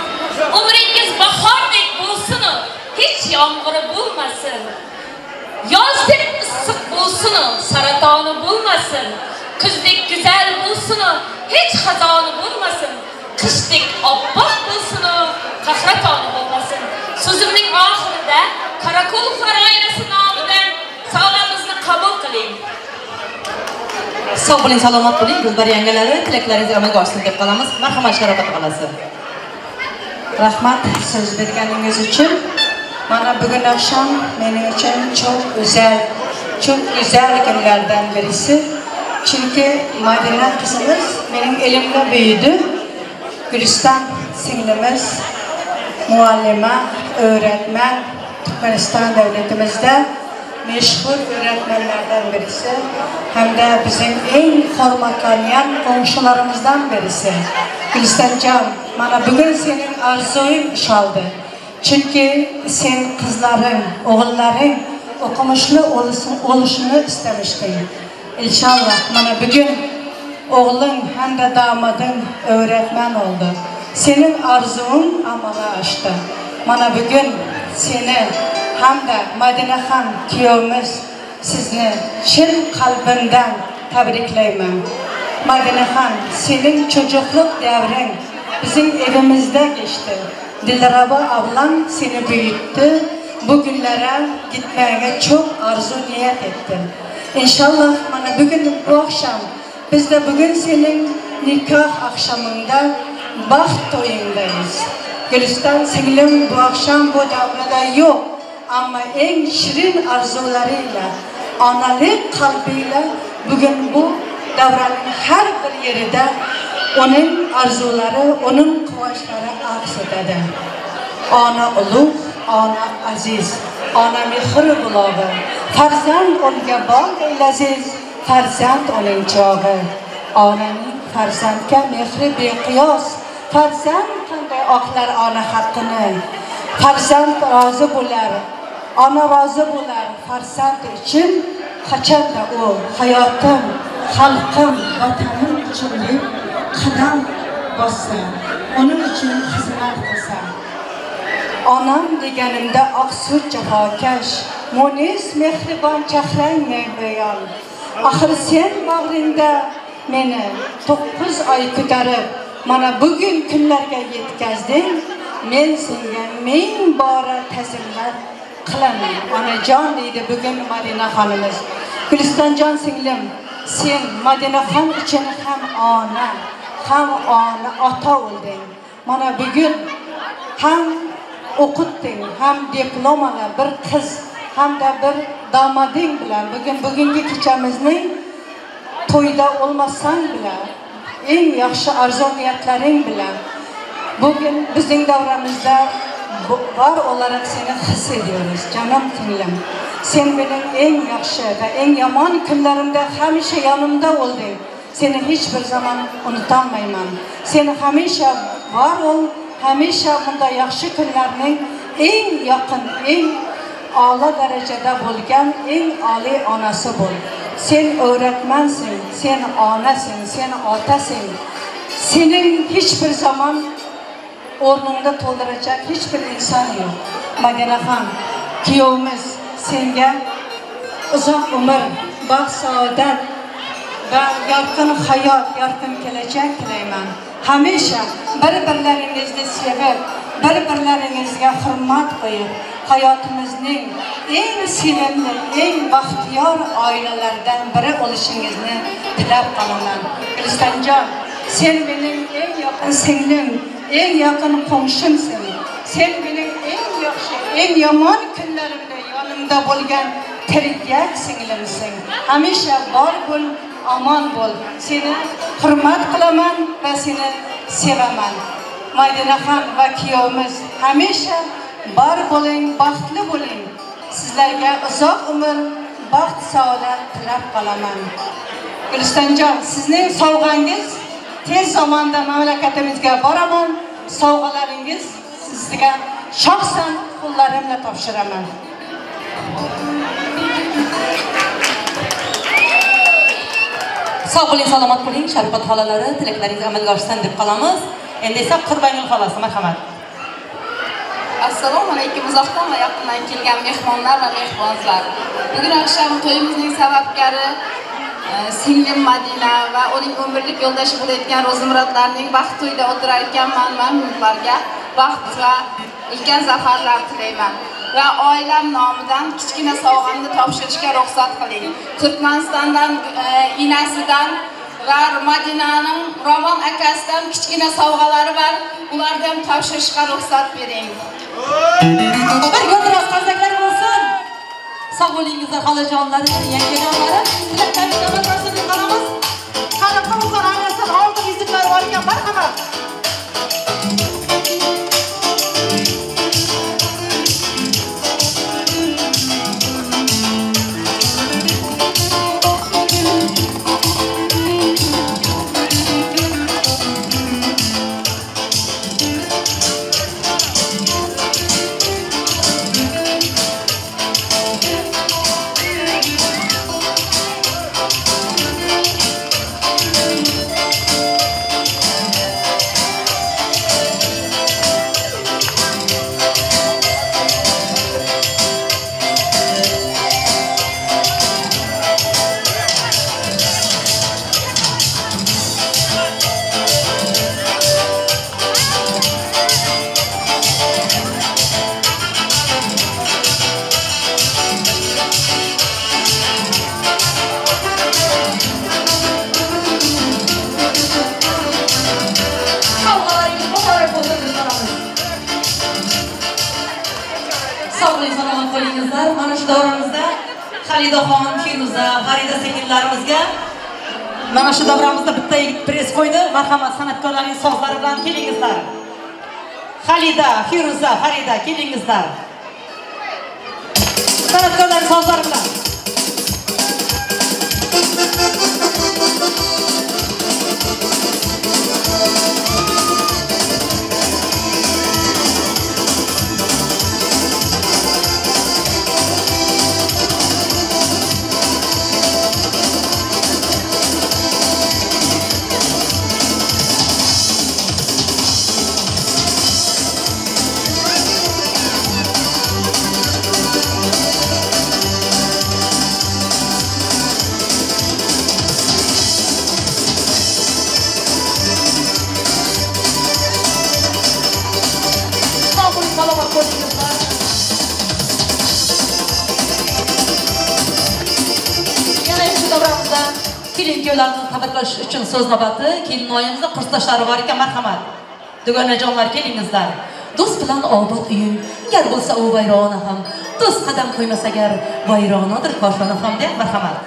Umringiz bahordek bo'lsin, hech yomg'iri bo'lmasin. Yozdek issiq bo'lsin, saratoni bo'lmasin. Kuzdek go'zal bo'lsin, hech xazoni bo'lmasin. Qishdek oppoq bo'lsin, qahratoni bo'lmasin. So'zimning oxirida Qoraqulovlar oilasi nomidan sovg'amizni qabul qiling. Sog' bo'ling, salomat bo'ling, Gulbar yangalari, tilaklaringiz amalga oshsin deb qolamiz. Marhamat, Sharafat xolasi. Rahmat so'z berganingiz uchun. Mana bugun akşam benim için çok özel, çok güzel günlerden birisi. Çünkü Madina kızımız benim elimle büyüdü. Gülistan singlimiz, muallima, öğretmen, Türkmenistan devletimizde meşhur öğretmenlerden birisi hem de bizim en hürmetlenyen komşularımızdan birisi. Gülistancan, bana bugün senin arzuyun işaldı. Çünkü sen kızların, oğulların okumuşlu oluşunu istemiştin. İnşallah bana bugün oğlun hem de damadın öğretmen oldu. Senin arzun amala açtı. Bana bugün seni hem de Madinaxon kuyovimiz sizni chin qalbimdan tabriklayman. Madinaxon, senin çocukluk devrin bizim evimizde geçti. Dilraba ablam seni büyüttü. Bugünlere gitmeye çok arzu niyet etti. İnşallah bana bugün bu akşam biz de bugün senin nikah akşamında baht toyundayız. Gülistan singlim bu akşam bu devrede yok. Ama en şirin arzularıyla, analık kalbiyle bugün bu davranın her bir yerinde onun arzuları, onun kıvançları aks ededi. Ana ulug', ona aziz, ona mehr bulog'i, farzand unga bog'day laziz, farzand uning chog'i. Onaning farzandga mehri beqiyos, farzand qanday oqlar ona haqqini. Farzand rozi bo'lar, ona rozi bo'lar farzand uchun qachonda u hayotim, xalqim, vatanim uchun deb qadam bossa, uning uchun xizmat qilsa. Onam deganimda oq sut jafokash, munis mehribon chehrang beyon. Axir sen bag'ringda meni 9 oy ko'tarib, mana bugun kunlarga yetkazding. Men senga 1000 bora ta'zimlar qilaman. Onajon deydi bugun Madinaxonimiz. Gulistonjon singlim, sen Madinaxon uchun ham ona, ham ona ota bo'lding. Mana bugun ham o'qitding, ham diplomalar bir qiz, hamda bir damading bilan bugun bugungi kechamizning to'yda olmasang bilan, eng yaxshi orzu niyatlaring bilan bugün bizning davramizda var olarak seni his ediyoruz canım singlim. Sen benim en yaxshi va en yomon kunlarimda hamisha yonimda bo'lding. Seni hech bir zaman unutolmayman. Sen hamisha var ol, hamisha bunday yaxshi kunlarning eng yaqin, eng a'lo darajada bo'lgan eng oliy onasi bo'l. Sen öğretmensin, sen onasin, sen otasin. Senin hech bir zaman o'rningda to'ldiracak hech bir inson yo'q. Madinaxon kuyovimiz senga uzoq umr, baxt, saodat va yorqin hayot, yorqin kelajak tilayman. Hamisha bir-birlaringizni sevib, bir-birlaringizga hurmat qo'yib, hayotimizning eng sevimli, eng baxtiyor oilalaridan biri bo'lishingizni tilab qolaman. Gulistonjon, sen mening eng yaqin singlim, eng yaqin qo'ngshimsin. Sen mening eng yaxshi, eng yomon kunlarimda yonimda bo'lgan tirgak singlimsin. Hamisha bor bo'l, omon bo'l. Seni hurmat qilaman va seni sevaman. Madinaxon va kuyovimiz hamisha bor bo'ling, baxtli bo'ling. Sizlarga uzoq umr, baxt, saodat tilab qolaman. Gulistonjon, sizning sovg'angiz tez zamonda mamlakatimizga boraman. Sovg'alaringiz sizga shaxsan qo'llarimla topshiraman. Sog' bo'ling, salomat bo'ling, Sharifat xolalari, tilaklaringiz amalga oshsin deb qolamiz. Endi esa Qurbongul xolasi, marhamat. Assalomu alaykum uzoqdan va yaqindan kelgan mehmonlar va mehmonlar. Bugun oqshom to'yimizning sababkori singlim Madina va uning umrlik yo'ldoshi bo'layotgan Ro'zimurodlarning baxt to'yida o'tirar ekanman. Men ularga baxt va ulkan zafarlar tilayman va oilam nomidan kichkina sovg'amni topshirishga ruxsat qiling. Turkmanistondan inasidan va Madinaning Roman akasidan kichkina sovg'alari bor. Ularni ham topshirishga ruxsat bering. Bir guldiroz qarzaklar bo'lsin. Sog' bo'lingizlar xolajonlar, yangajonlari. Tilaklaringizni amalga oshsin deb qolamiz. Qani Qumxon oilasidan oltin yuzuklar bor ekan, marhamat. Xalidaxon, Feruza, Farida singillarimizga mana shu davramizda bitta yigit press qo'ydi. Marhamat, san'atkorlarning sozlari bilan kelingizlar. Xalida, Feruza, Farida kelingizlar. San'atkorlarning sozlari bilan. Kelin-kuyovlarni tabriklash uchun so'z navbati kelinoyimizning kursdoshlari bor ekan, marhamat. Dugonajonlar kelingizlar. Do'st bilan obod uying, gar bo'lsa u vayrona ham, do'st qadam qo'ymas agar vayronadir koshona ham deb marhamat.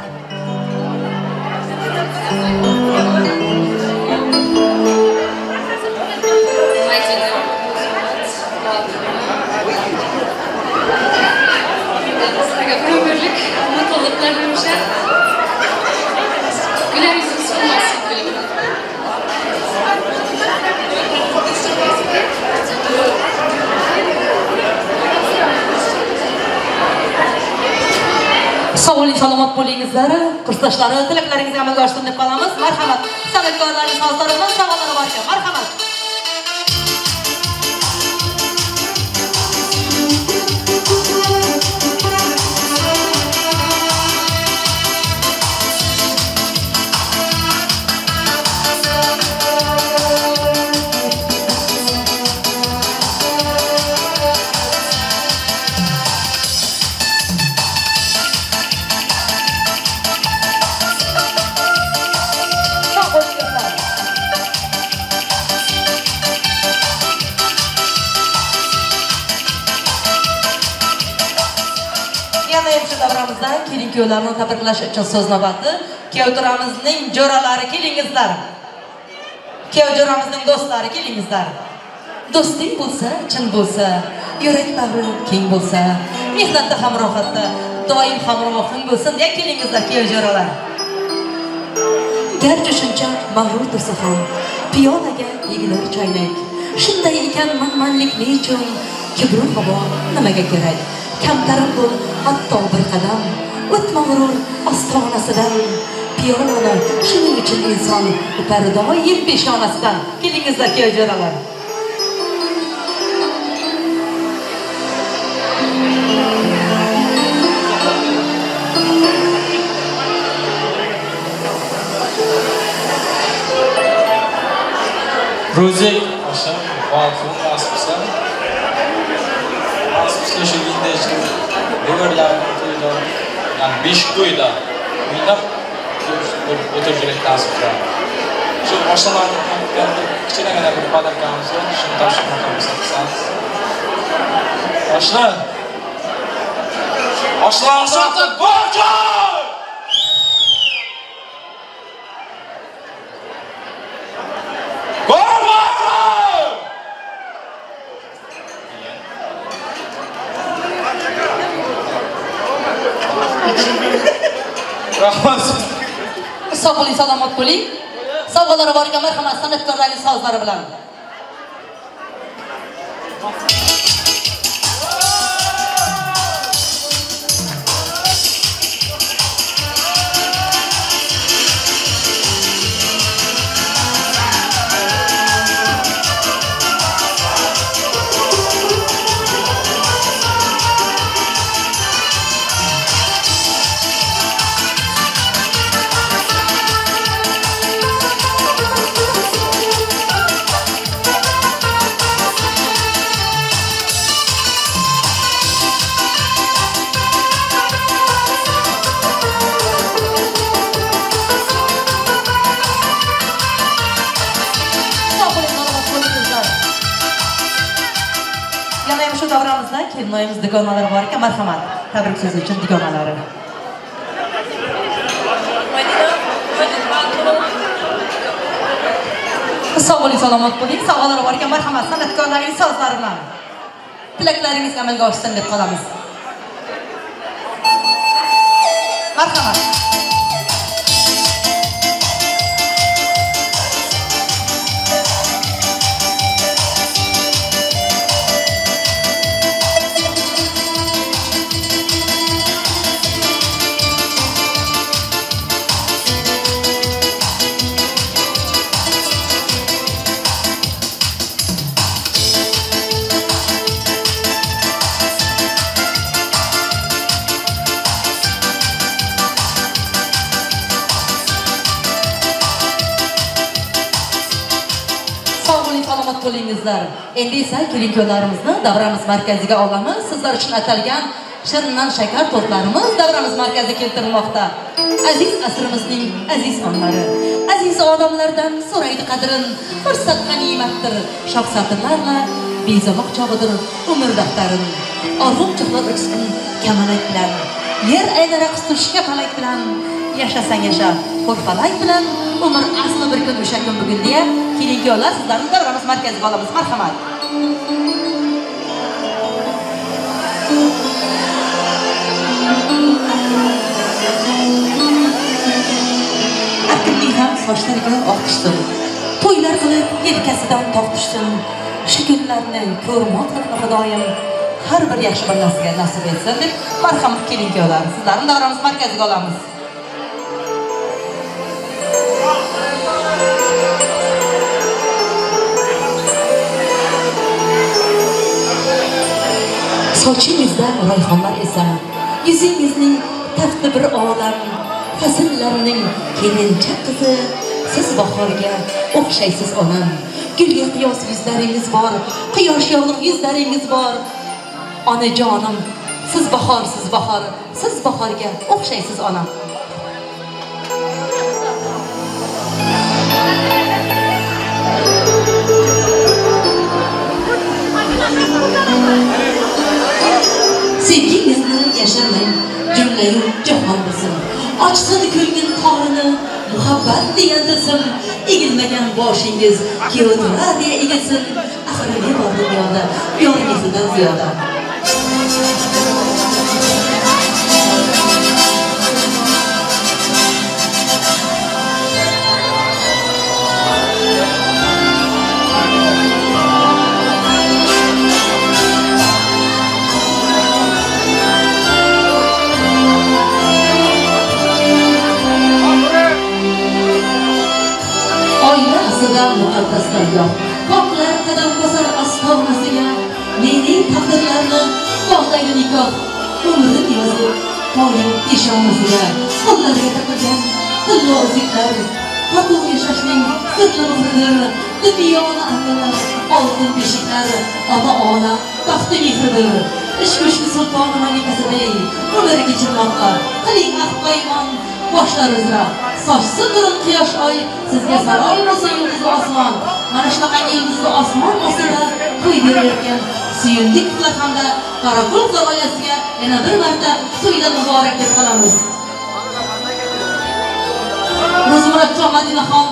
Ömürlük mutluluklar dilerim. Güler yüzünüz olmasın gülüm. Sog' bo'ling, salomat bo'lingizlar. Kursdoshlari tilaklaringizni amalga oshsin deb qolamiz. Marhamat. San'atkorlarning sozlari bilan savollari bor ekan. Marhamat. Kelin-kuyovlarni tabriklash uchun so'z navbati kuyovto'ramizning jo'ralari kelingizlar. Kuyov jo'ramizning do'stlari kelingizlar. Do'sting bo'lsa, chin bo'lsa, yurak bag'ri keng bo'lsa, mehnatda ham rohatda doim hamrohing bo'lsin deya kelingizlar kuyov jo'ralar. Garchi shuncha mag'rur tursa ham, piyolaga yegilar choynak. Shunday ekan manmanlik nechun, kibru havo nimaga kerak? Kamtarin bo'l hatto bir qadam, o'tma g'urur ostonasidan. Piyolani shuning uchun inson o'par doim peshonasidan. Kelingizlar kuyov jo'ralar. Ro'zik oshim, balkon nasib qilsa. Nasib qilsa shu yilda devorlarni to'yda, ya'ni 5 to'yda o'ynab o'tirishlik nasib qiladi. Shu oshnalarni kichkinagina bir podarkamiz bor, shuni topshirmoqqa qilsangiz. Oshna! Oshna oshna borjoy! Rahmat. Sog' bo'ling, salomat bo'ling. Sovg'alari bor ekan, marhamat, san'atkorlarning sozlari bilan. Kelinoyimiz dugonalari bor ekan, marhamat. Tabrik so'zi uchun dugonalari. Sog' bo'ling, salomat bo'ling. Sovg'alar bor ekan, marhamat, san'atkorlarning sozlari bilan. Tilaklaringiz amalga oshsin deb qolamiz. Marhamat. Endi esa kelin-kuyovlarimizni davramiz markaziga olamiz. Sizlar uchun atalgan shirindan shakar tortlarimiz davramiz markaziga keltirilmoqda. Aziz asrimizning aziz onlari, aziz odamlardan so'raydi qadrin, fursat g'animatdir, shoh satrlarla bezamoq chog'idir umr daftarin. Org'uq cho'qlar uchsin kamalak bilan, yer aylara qistirishga falak bilan, yashasang yasha qo'rfalak bilan, umr asli bir kun o'sha kun bugun deya kelin-kuyovlar sizlarni davramiz markaziga olamiz. Marhamat. Har kimning ham sochlariga oq tushsin, to'ylar qilib yelkasidan tog' tushsin. Shu kunlarni ko'rmoqni Xudoyim har bir yaxshi bandasiga nasib etsin deb marhamat kelin-kuyovlar sizlarni davramiz markaziga olamiz. Sochingizda rayhonlar esa, yuzingizning tafti bir olam, fasllarning kelinchak qizi, siz bahorga o'xshaysiz onam. Gulga qiyos yuzlaringiz bor, quyosh yorug' yuzlaringiz bor. Onajonim, siz bahor, siz bahor, siz bahorga o'xshaysiz onam. Sevgingizni yashirmang, jumlayu jahon bilsin. Ochsin ko'ngil torini, muhabbat degan tilsim. Egilmagan boshingiz kuyovlar deya egilsin. Axir ne bor dunyoda yoringizdan ziyoda. Muqaddas dargoh, poklar qadam bosar ostonasiga, mening taqdirlarni bog'laydi nikoh, umrin yozib toyim peshonasiga, qo'llariga taqilgan tillo uzuklar, totuv yashashning sirli muhridir, dunyoni andalar oltin beshiklar, ota-ona baxti mehridir. Ishq sultoni malikasidek umr kechirmoqqa qiling ahd paymon, boshlar uzra sochsin nurun quyosh oy, sizga saroy bo'lsin yulduzli osmon. Mana shunaqangi yulduzli osmon ostida to'y berayotgan Suyundiklar hamda Qoraqulovlar oilasiga yana bir marta to'ylar muborak deb qolamiz. Ro'zimurodjon Madinaxon,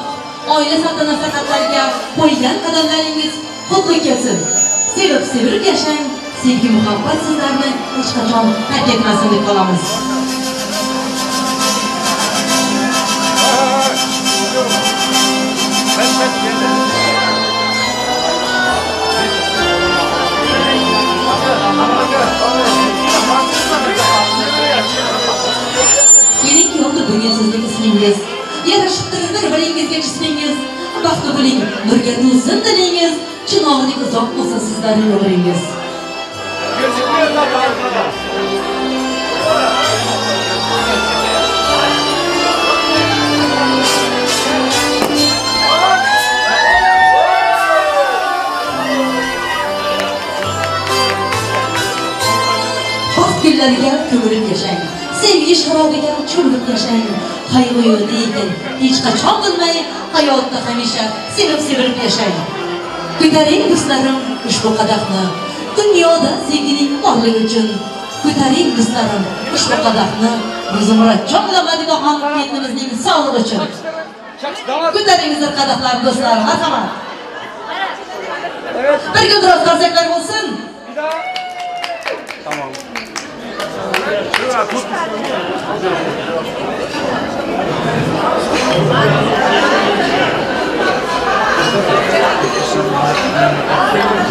oila saltanat safatlariga qo'ygan qadamlaringiz qutlug' kelsin. Sevib sevilib yashang, sevgi muhabbat sizlarni hech qachon tark etmasin deb qolamiz. Keling yo'qdi bugun sizning ismingiz, yarashib turar bir-biringizga jismingiz. Baxtli bo'ling, nurga to'lsin dilingiz, chinordek uzoq bo'lsin sizlarning umringiz. Baxt kunlariga ko'milib yashang, sevgi sharobiga cho'milib yashang. Qayg'uyu lekin hech qachon bilmay, hayotda hamisha sevib-sevilib yashang. Ko'taring do'stlarim ushbu qadahni, dunyoda sevgining borligi uchun. Ko'taring do'stlarim ushbu qadahni, Ro'zimurodjon bilan Madinaxon kelinimizning sog'lig'i uchun. Ko'taringizlar qadahlar do'stlar, marhamat. Bir gün biroz qarsaklar bo'lsin. Tamam.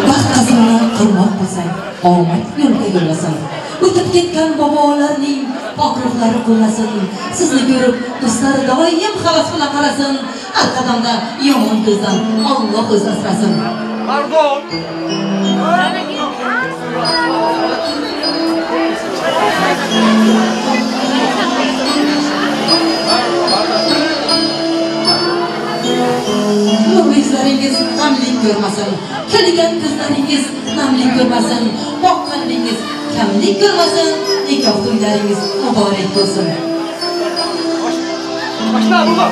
Baxt qasrini qurmoq bo'lsang, omad yo'lga yo'llasin. O'tib ketgan bobolarning pok ruhlari qo'llasin. Sizni ko'rib do'stlar doim havas bilan qarasin. Har qadamda yomon ko'zdan Alloh o'zi asrasin. Pardon. Nurli yuzlaringiz g'amlik ko'rmasin, kulgan ko'zlaringiz namlik ko'rmasin, boqqanligingiz kamlik ko'rmasin, nikoh to'ylaringiz muborak bo'lsin. Başla baba.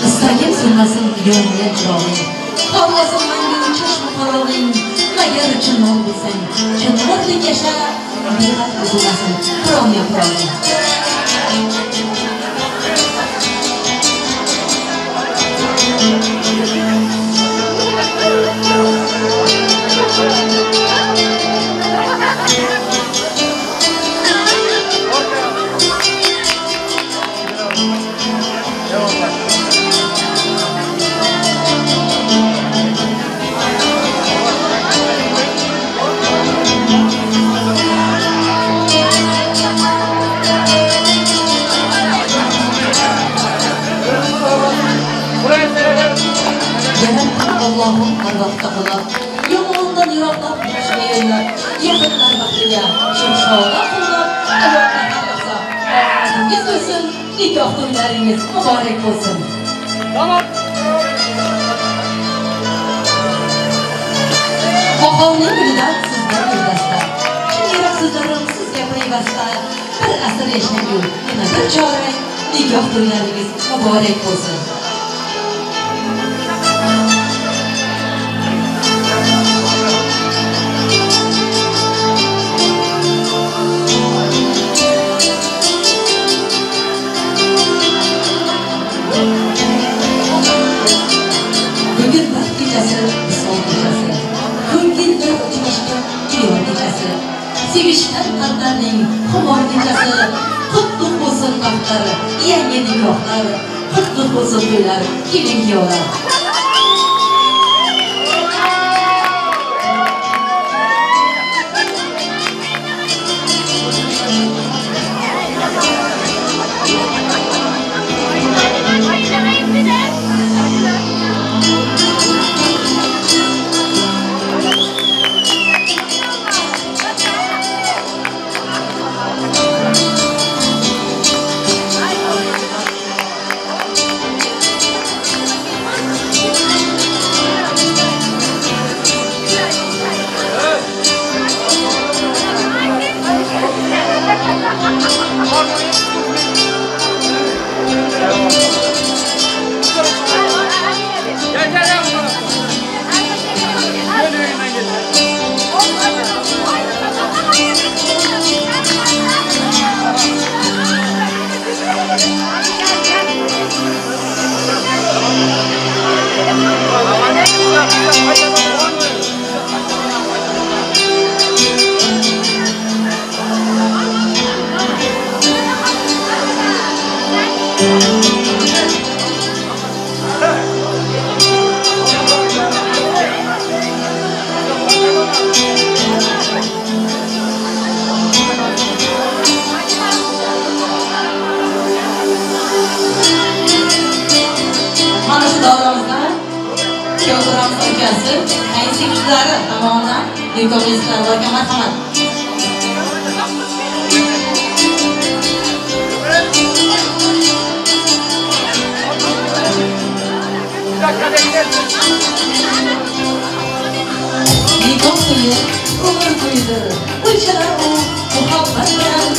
Istagim so'nmasin yongan chirog'ing, porlasin mangu chashmi qorog'ing, magar chinor bo'lsang, chinorlik yasha, mehnat buzilmasin biron yaprog'ing. Allohim har vaqtda qo'llab, yomondan yiroqlab, yaxshiga yo'llab, yaqinlar baxtiga shimshoda qo'llab, allohdan har lahza omadingiz bo'lsin, nikoh to'ylaringiz muborak bo'lsin. Tamam. Bahorning gulidan sizga guldasta, chin yurak so'zlarim sizga payvasta, bir asr yashangu yana bir chorak, nikoh to'ylaringiz muborak bo'lsin. Bugun baxt kechasi, visol kechasi, ko'ngillar uchrashgan diyor kechasi, sevishgan qalblarning xumor kechasi, qutlug' bo'lsin baxtlar, yangi nikohlar, qutlug' bo'lsin to'ylar, kelin kuyovlar. Mana shu davramizda kuyovlarimiz ukasi, qaynsinglilari tomonidan nikoh yuziklari bor ekan, marhamat. Nikoh to'yi umr to'yidir, o'lchalar u muhabbat bilan,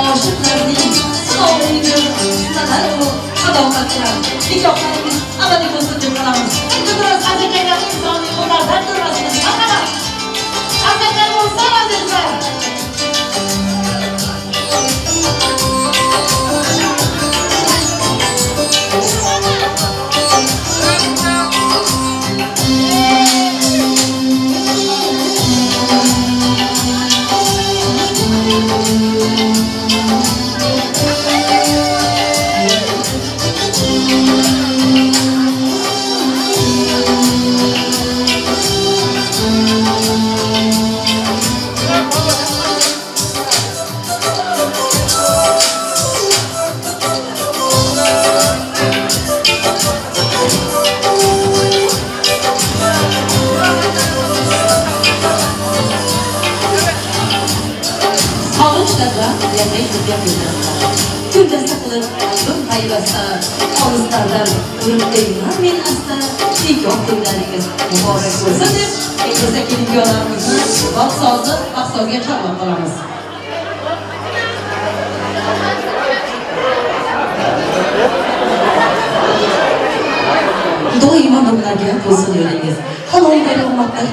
oshiqlarning sinovidir, sinalar u sadoqat bilan. Nikohlaringiz abadiy bo'lsin deb qolamiz. Iltimos, azizlarning soni qo'llardan turmasmiz. Marhamat. Azizlar bo'lsin, azizlar. Guldasta qilib, qalbim payvasta, olislardan urib men asta, nikoh kunlaringiz muborak bo'lsin deb, endi kelin-kuyovlarimizni vaqt sozga chorlab qolamiz. Doimo nurlarga to'lsin yo'lingiz. Halol daromadlar.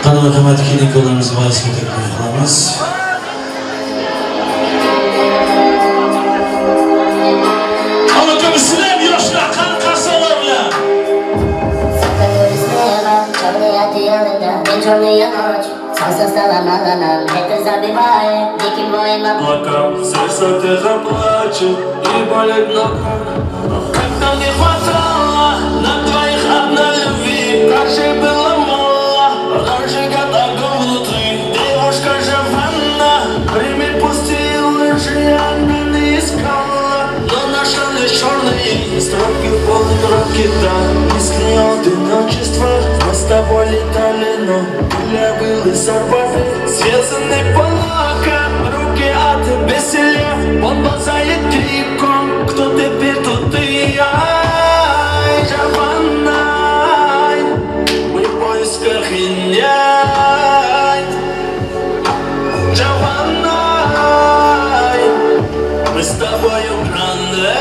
Qani marhamat, kelin-kuyovlarimiz vaziyatga taklif qilamiz. Sizlar yoshlar qani qarsoqlar bilan. Сердце тихо плачет и болит нога. Как нам не хватало на двоих одной любви. Как же было мало, разжигать огонь внутри. Девушка Джованна, время пустила же, она не искала, но нашла лишь черные строки в полумраке, да. Мысли одиночества, мы с тобой летали, но пуля были сорваны, связаны по локам, руки от веселья. Он ползает криком, кто теперь тут и я. Джованна, мы в поисках и нет. Джованна, мы с тобой украны.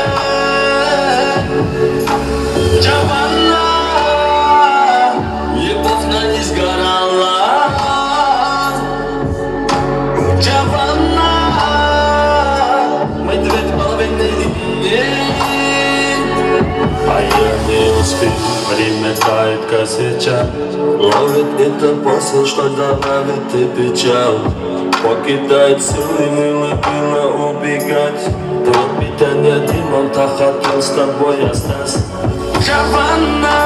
Джованна, любовь на не сгорала. Джованна, мы две половины дней. А я не успел, время тает косяча. Ловит это посыл, что добавит и печаль. Покидает силы, мило было убегать. Тот питание дымом, так хотел с тобой остаться. Джованна,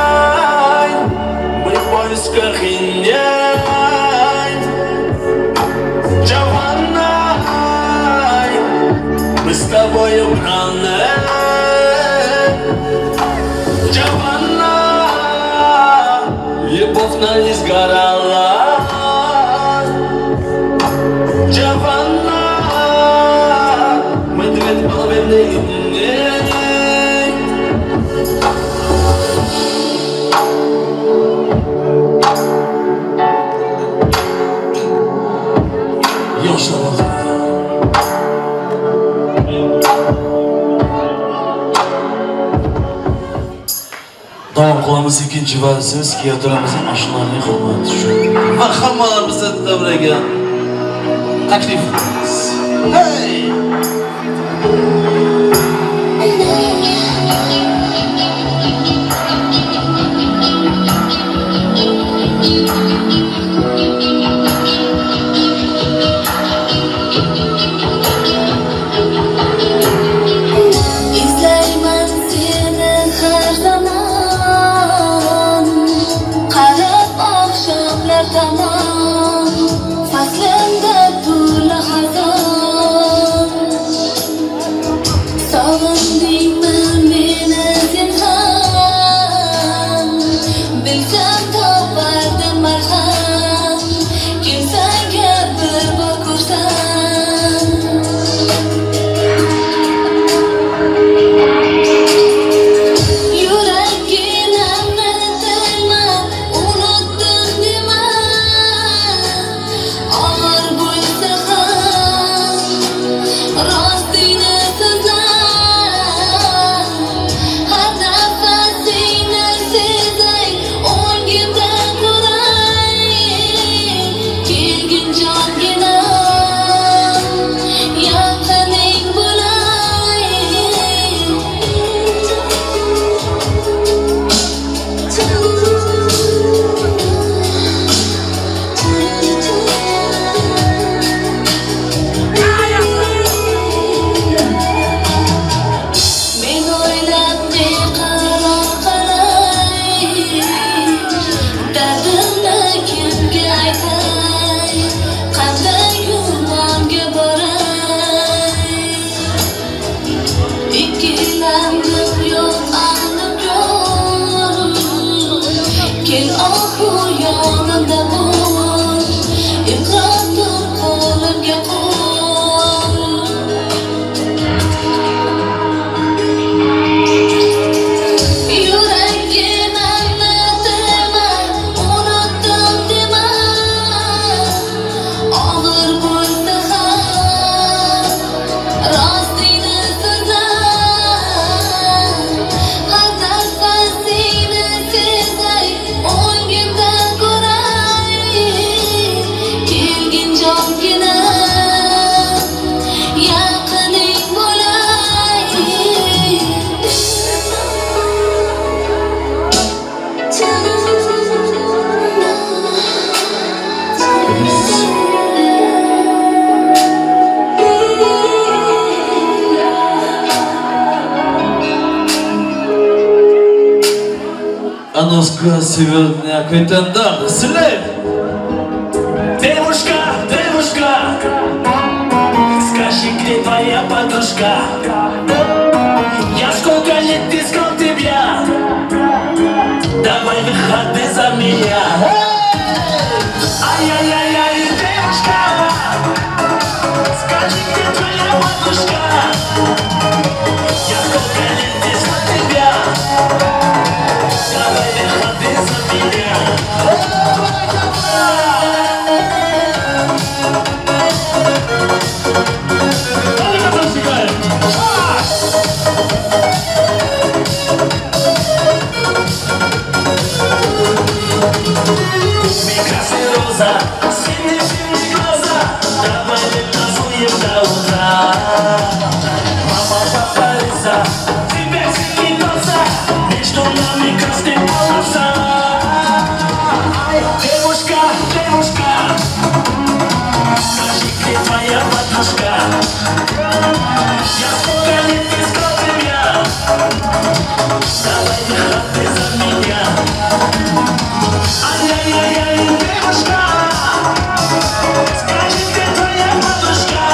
мы в поисках и нет. Джованна, мы с тобой убраны. Джованна, любовь на не сгорала. Джованна, мы две половины дней. Davom qilamiz ikkinchi valsimiz kuyovlarimizning oshnalarining hurmati uchun va hammalarimizni davraga taklif qilamiz. Hey! Аноска сегодня квитандар. След! Девушка, девушка, скажи, где твоя подружка? Я сколько лет искал тебя, давай выходи за меня. Ай-яй-яй-яй, девушка, скажи, где твоя подружка? Я сколько лет искал тебя, давай выходи за меня. Красная роза, синие-синие глаза, давай мы танцуем до утра. Мама, папа, Лиза, тебя синий глаза, между нами красная полоса. Девушка, девушка, скажи, где твоя подружка? Я сколько лет искал тебя, давай выходи за меня. Ай-яй-яй-яй, девушка, скажи, где твоя подружка?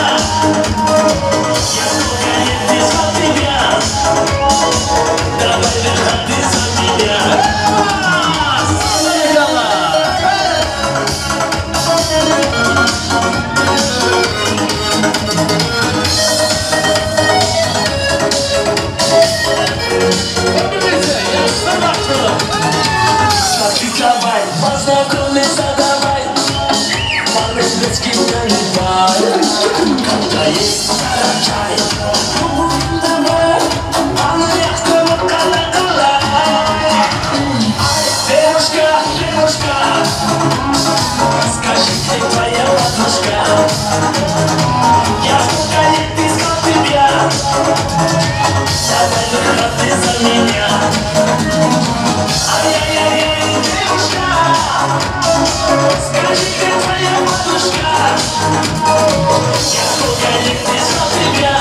Я сколько лет искал тебя, давай выходи за меня. Давай, познакомиться давай, по-русски наливай, когда есть чай, давай, девушка, девушка, скажи, где твоя подружка? Я сколько лет искал тебя, давай выходи за меня. Ай-яй-яй-яй, девушка, скажи, где твоя подружка? Я сколько лет искал тебя,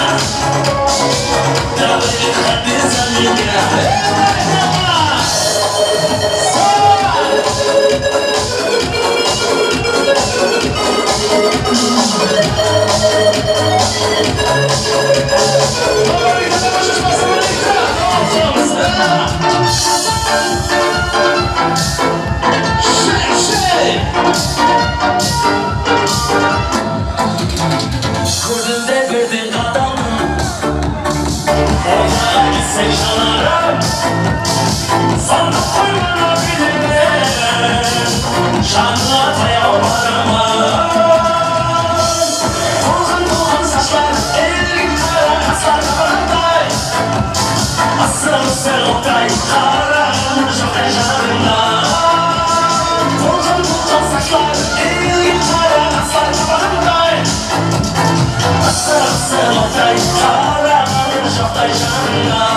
давай выходи за меня. Көрдімде бірден қадамым, Ортаға кетсең жанарым, Сандық қоймана билемін, Жаныңа таяу барамын. Толқын-толқын шаштар, Елген қара қастар қабағындай, Ысық-ысық оттай, қарағым жоқтай жанарыңнан. Толқын-толқын шаштар, Елген қара қастар қабағындай, Ысық-ысық оттай, қарағым жоқтай жанарыңнан.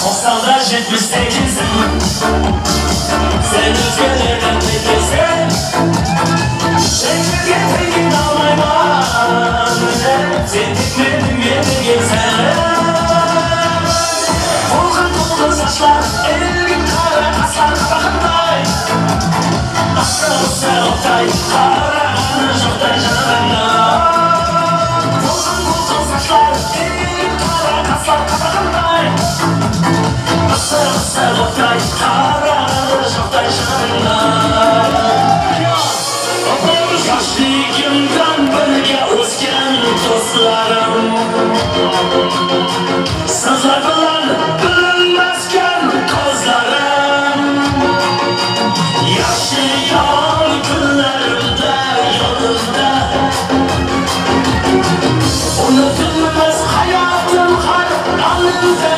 Тоқсанда 78-ім, сен өзгелерден текесің, Шекерге тегін алмаймын, сен тек менің едігесің. Толқын-толқын шаштар, елген қара қастар қабағындай, Ысық-ысық оттай, қарағаны жоқтай жанарыңнан. Толқын-толқын шаштар, елген қара қастар қабағындай, Ысық-ысық оттай, қарағаны жоқтай жанарыңнан. Yoshligimdan birga o'sgan do'stlarim, Sizlar bilan bilinmasgan ko'zlarim, Yaxshi yomon kunlarimda yonimda, Unutilmas hayotim har onimda.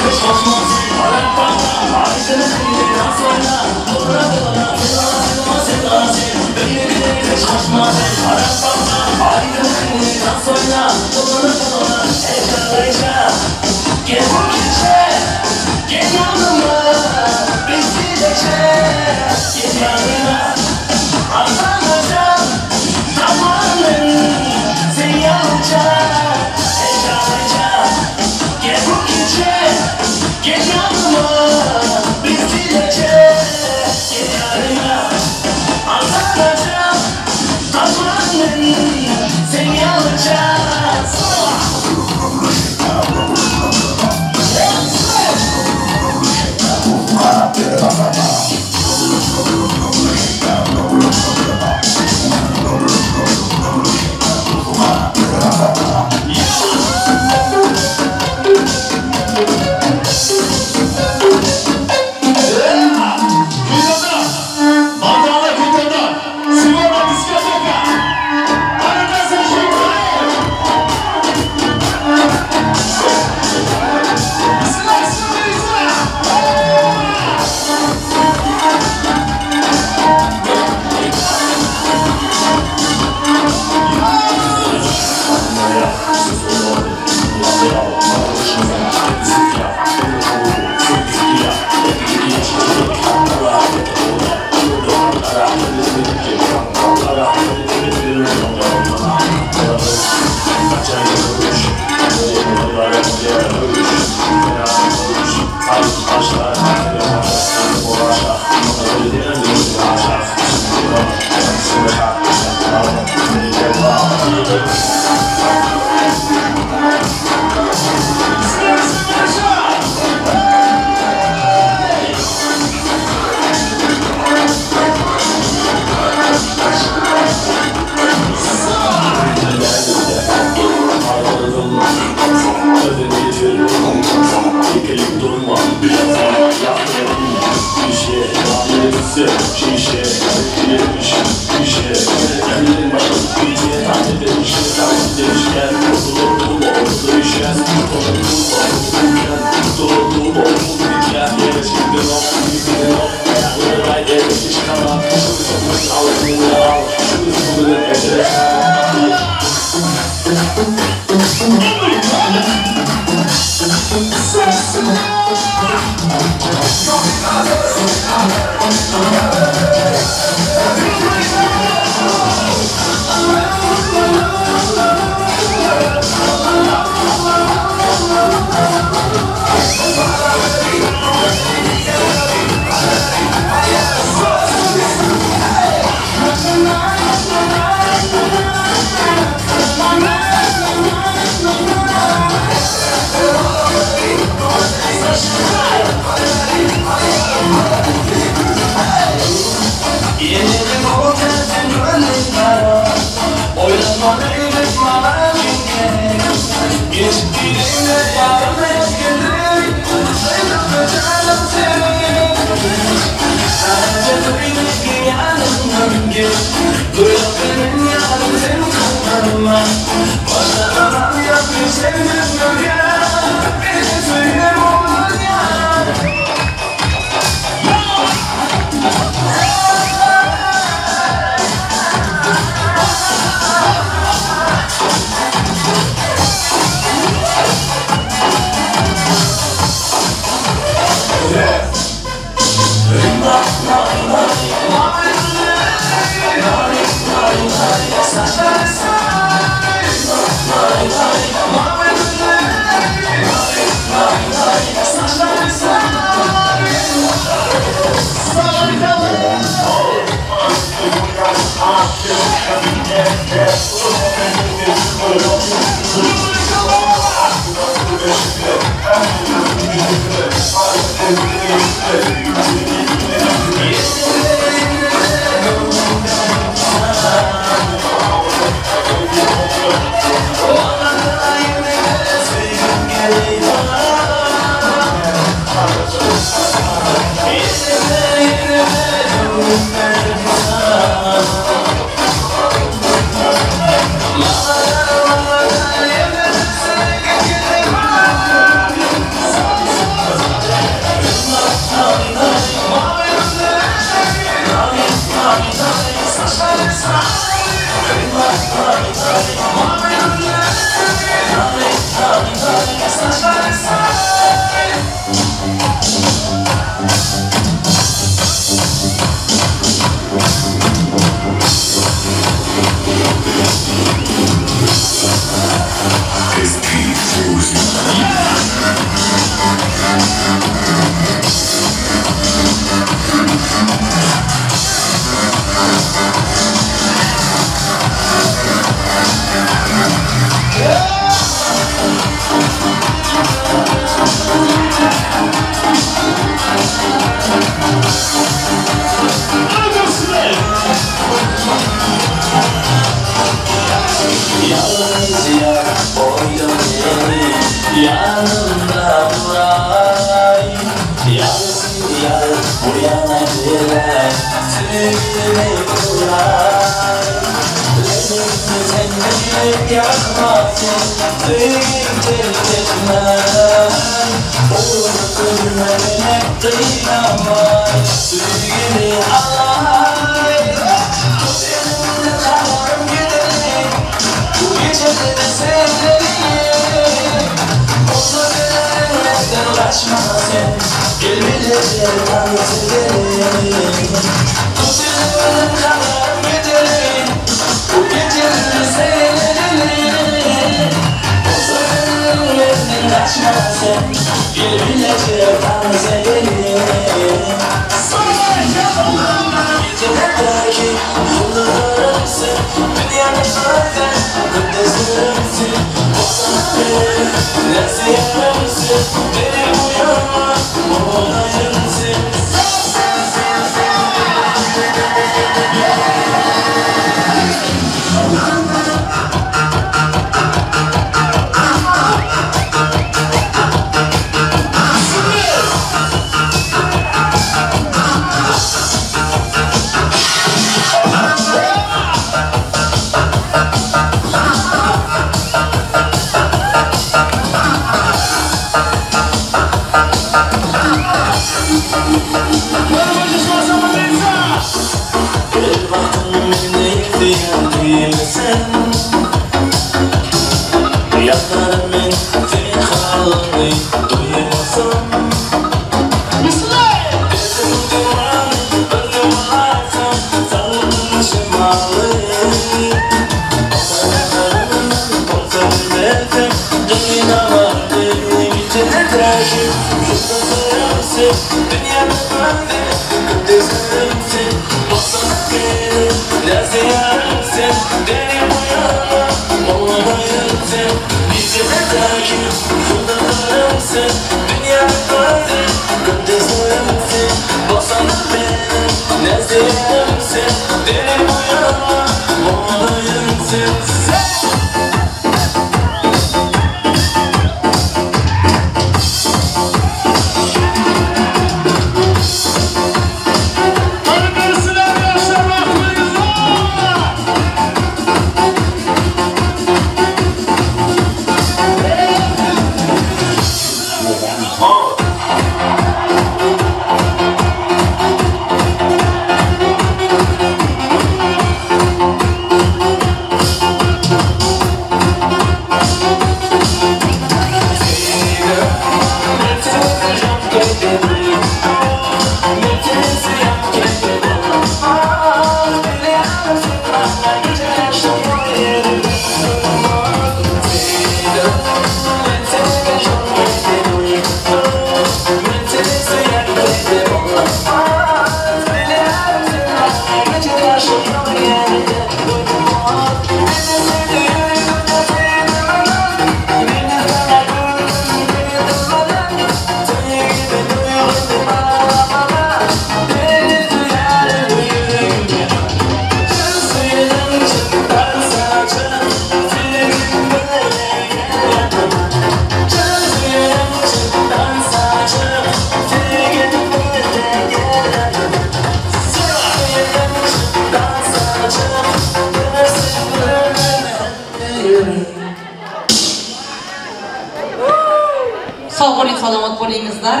Sog' bo'ling, salomat bo'lingizlar.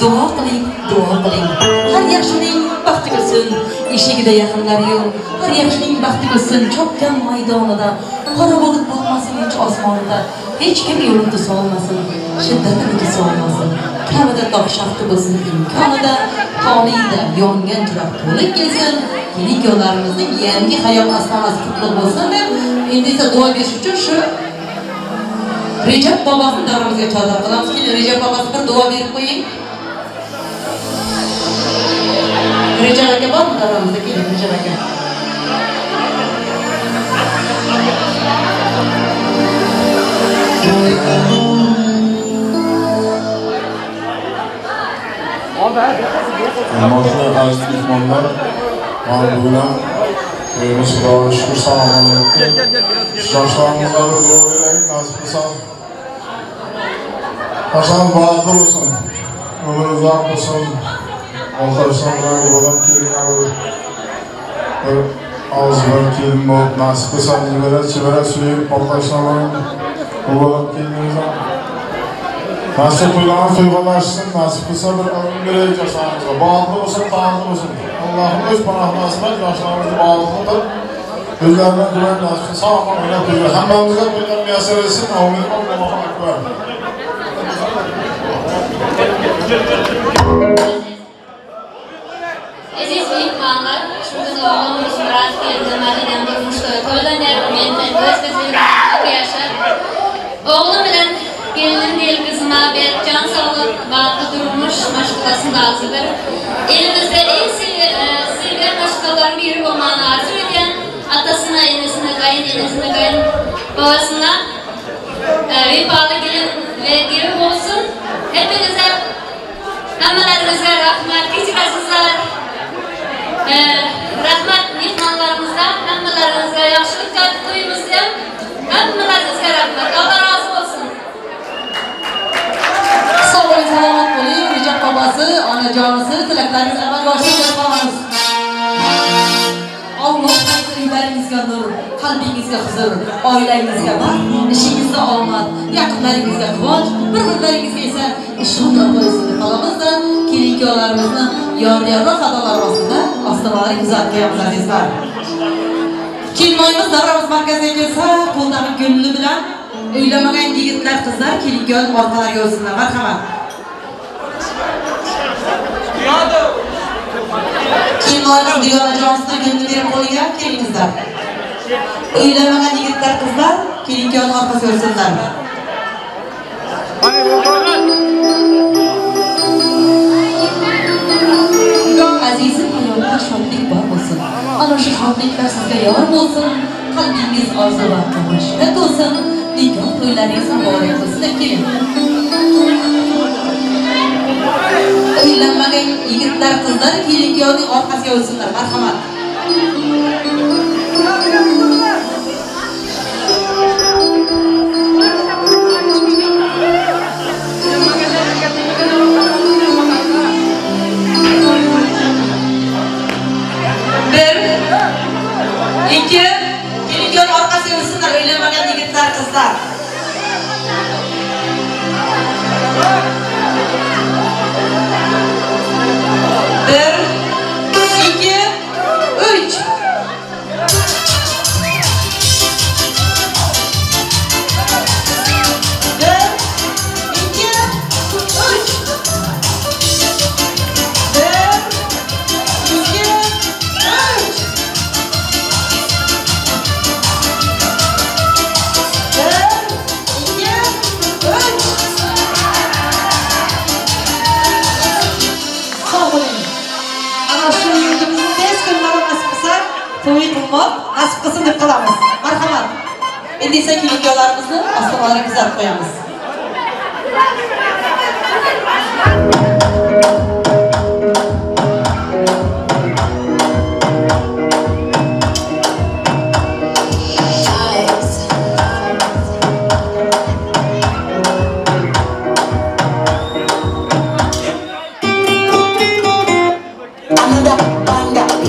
Duo qiling, duo qiling. Har yaxshining baxti kulsin, eshigida yaqinlari yo'q. Har yaxshining baxti kulsin, chopgan maydonida, qora bulut botmasin hech osmonida. Hech kim yo'lini to'sa olmasin, shiddatini kesa olmasin. Kamida tog' shafti bo'lsin imkonida, tolida yongan chiroq to'lib kelsin. Kelin kuyovlarimizning yangi hayot ostonasi qutlug' bo'lsin deb, endi esa duo berish uchun shu Recep babasını davramızga chorlab qilamiz. Keling, Recep babasi bir duo berib qo'ying. Recep aka bormi davramizda? Keling, Recep aka. Hurmatli aziz mehmonlar, mana bugun ham to'yimiz Xudoga shukr salomat o'tdi. Yoshlarimizga bir duo beraylik, nasib qilsa. Qachon baxtli bo'lsin, umri uzoq bo'lsin. Oltashdan bilan bolam kelin bir og'iz bir kelin bo'lib nasib qilsa, nevara chevara suyib, Oltashdan bilan bolam kelinimiz ham nasib to'ylarni to'yg'alashsin, nasib qilsa bir umr beraylik yoshlarimizga. Baxtli bo'lsin, taxtli bo'lsin. Allohim o'z panohini asrab, yoshlarimizni baxtli qilib, o'zlaridan quvvat nasib qilsin, sog' omon to'ylar. Hammamizga to'ylar muyassar etsin. Amin. Allohu akbar. Aziz mehmonlar, bugün oğlum Murat geldi, Madinem durmuş toy toylanıyor, men öz kızım yaşar. Oğlum bilen gelinim değil kızıma bir can sağlık, bahtlı durmuş maşgulasını arzudur. Elimizde en sevgilen maşgulaların biri olmanı arzu eden atasına, enesine, kayın enesine, kayın babasına vefalı gelin ve gelin olsun. Hepinize, hammalarınızga rahmat, kechirasizlar. Rahmat mehmonlarimizga, hammalaringizga yaxshilik to'yimizda hammalaringizga rahmat. Alloh rozi bo'lsin. Sog' bo'ling, salomat bo'ling. Rejab bobosi, onajonisi, tilaklaringiz amalga oshsin deb qolamiz. Alloh uylaringizga nur, qalbingizga huzur, oilangizga baxt, ishingizda omad, yaqinlaringizga quvonch, bir-birlaringizga esa ishonch qo'ysin deb qolamizda, kelin kuyovlarimizni yor-yorroq xatolar ostida ostonalarga kuzatib qo'yamiz azizlar. Kelinoyimiz davramiz markaziga kelsa, qo'ldagi gulli bilan uylanmagan yigitlar, qizlar kelin kuyov orqalariga o'tsinlar. Marhamat. Kelinlarimiz dugonajonimizni gulni berib qo'ygan kelingizlar. Uylanmagan yigitlar, qizlar kelin-kuyovning orqasiga o'tsinlar. Azizim, hayotda shodlik bor bo'lsin. Ana shu shodliklar sizga yor bo'lsin. Qalbingiz orzu va quvonchga to'lsin. Nikoh to'ylaringiz muborak bo'lsin deb keling. Uylanmagan yigitlar, qizlar kelin-kuyovning orqasiga o'tsinlar. Marhamat. Bir, ikki, kelin-kuyovning orqasiga o'tsinlar, uylanmagan yigitlar, qizlar. Bir, ikki, uch. Bir, ikki, uch. Bir, ikki, uch. Bir, ikki, uch. Sog' bo'ling. Ana shu yurtimizni tez kunlarda nasib qilsa, to'y qilmoq nasib qilsin deb qilamiz. Marhamat. Endi esa kelin-kuyovlarimizni ostonalarga kuzatib qo'yamiz.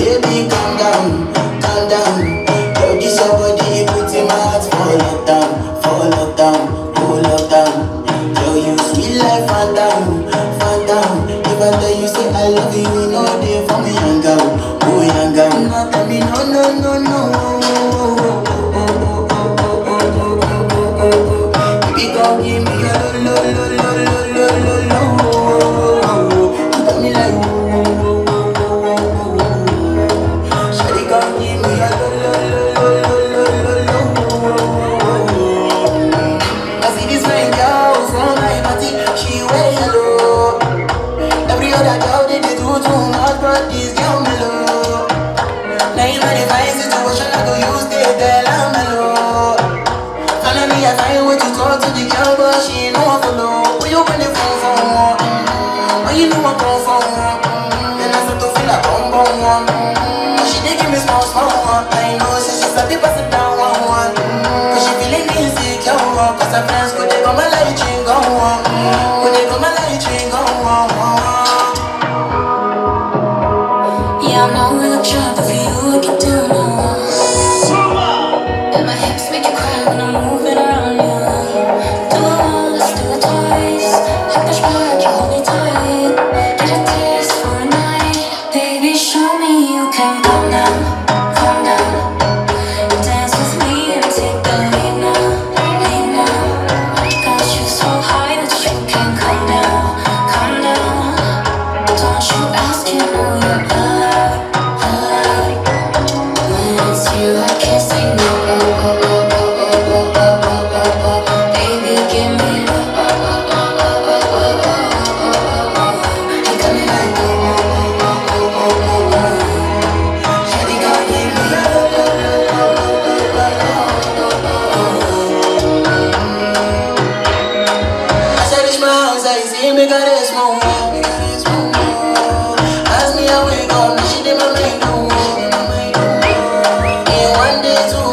Baby, calm down, calm down. Yo, this your body, it puts in my heart for lockdown, for lockdown, oh lockdown. Yo, you sweet life, phantom, phantom. If I tell you say I love you, you know they for me, young girl, oh young girl. No, tell me no, no, no, no. Oh, oh, oh, oh, oh, oh, oh, oh, oh, oh, oh. Baby, come give me your lo, lo, lo, lo, lo, lo, lo, oh, oh, oh. You got me like, oh, oh, oh, oh, oh, oh, oh. Shawty, come give me your lo, lo, lo, lo, lo, lo, lo, oh, oh, oh. I see this fine girl from my party, she wear yellow. Every other girl they do too much, but this girl mellow. Now in my divine situation, I go use the tell I'm mellow. Finally, I find way to talk to the girl, but she ain't no one follow. When you gonna phone for one? When you know I come for one? Then I start to feel like bum bum one. But she dey give me small small one. I know, say she sabi pass it down one one. Cause she feeling insecure, cause her friends go they come my light ring go on. Go they come my light ring go on. Yeah, I know we look sharp, but for you I can do no more. And my hips make you cry when I'm moving around you. Do it once, do it twice. I push back, you hold me tight. Get a taste for a night, baby. Show me you can calm down, calm down. Dance with me and take the lead now, lead now. Got you so high that you can't come down, come down. Don't you ask, you know you're allowed, allowed. When it's you, I can't say no. Oh, oh, oh, oh, oh, oh, oh, oh, oh, oh. Baby, give me oh, oh, oh, oh, oh, oh, oh, oh, oh, oh. You got me like oh, oh, oh, oh, oh, oh, oh. Shawty, come give me your lo, lo, lo, lo, lo, lo, lo, oh, oh, oh. As I reach my house, I see me got a small wall. Ask me how we go, now she did my mind, oh. In one day, two,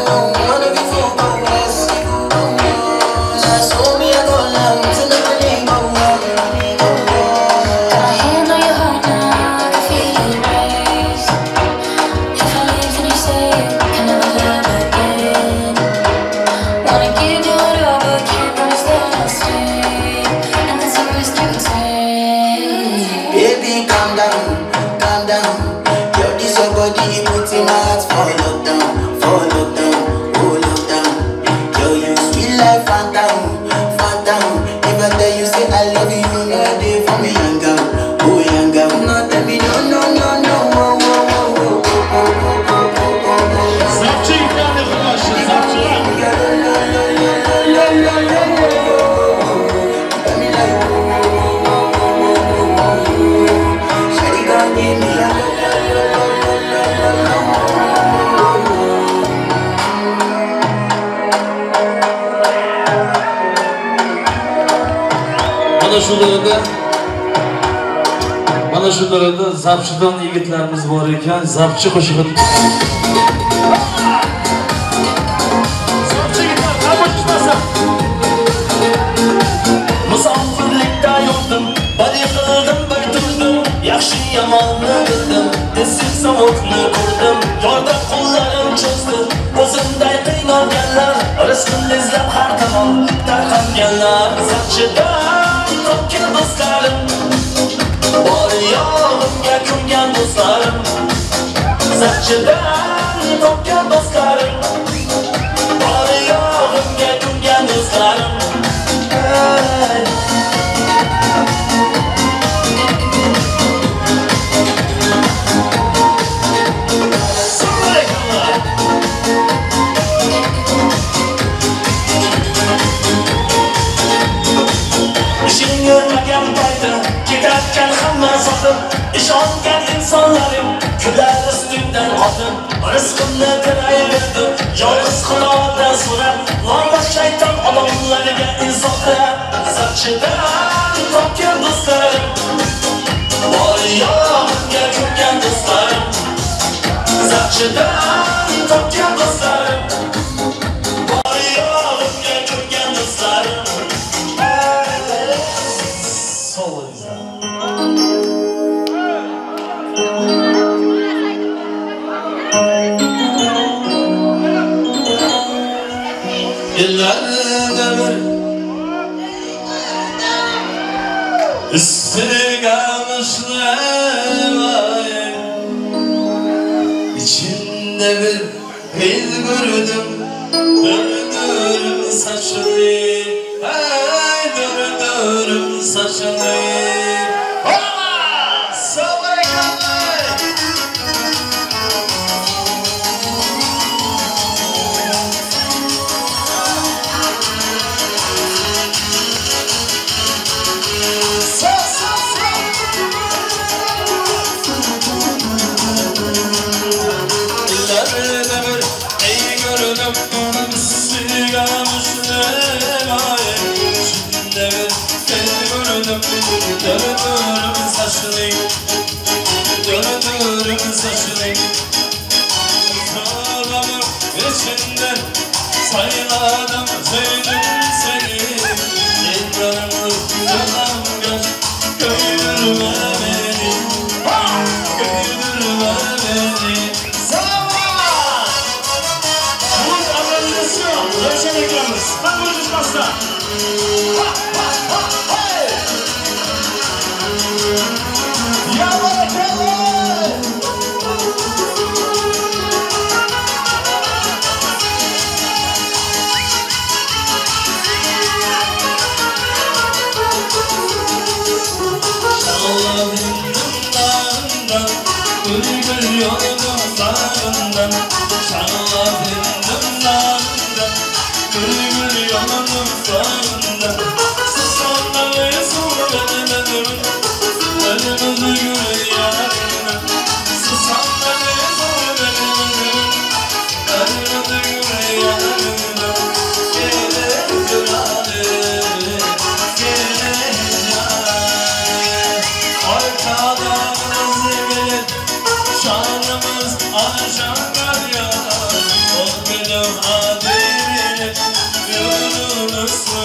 Mana shu darada zapchidan yigitlarimiz bor ekan, zapchi qo'shig'ini. Zapchi yigitlar, qo'shishmasa. Musofirlikda yurdim, bir yiqildim, bir turdim, yaxshi yomonni bildim, issiq sovuqni ko'rdim, yordam qo'llarim cho'zdi, o'zimday qiynalganlar, rizqimni izlab har tomon tarqalganlar, zapchidan topgan do'stlarim. Bor yo'g'imga ko'ngan do'stlarim, zapchidan topgan do'stlarim, bor yo'g'imga ko'ngan do'stlarim. Ishingni payti ketarkan hamma sotib, ishongan insonlarim kular ustingdan qotib, rizqimni tilayverdim, yolg'iz Xudodan so'rab, lomba shayton odamlarga insoflab, zapchidan topgan do'stlarim, bor yo'g'imga ko'ngan do'stlarim, zapchidan topgan do'stlarim, bor yo'g'imga ko'ngan do'stlarim. Ellarda bir istigamışlar var, İçinde bir el gördüm, döndürüm saçını, ay döndürüm saçını. Döndürüm saçını, döndürüm saçını, sağlamın içinde sayladım sevdim seni. Ellerimle yalan göz, köydürme beni, köydürme beni. Sağ! Bulut organizasyon, Rövşen ekranımız, bak konuşmazsa. Ha ha ha hey! Ya barakallah! Şağladım dağından, gül gül yolum sağından. Şağladım dağından, gül gül yolum sağından. Susanları sormadım, önümüzü gül yanında. Susanları sormadım, önümüzü gül yanında. Gelin cüranı, gelin cüranı. Arkalarımız gelir, şanımız aşan ya. O benim adım, yolunu su.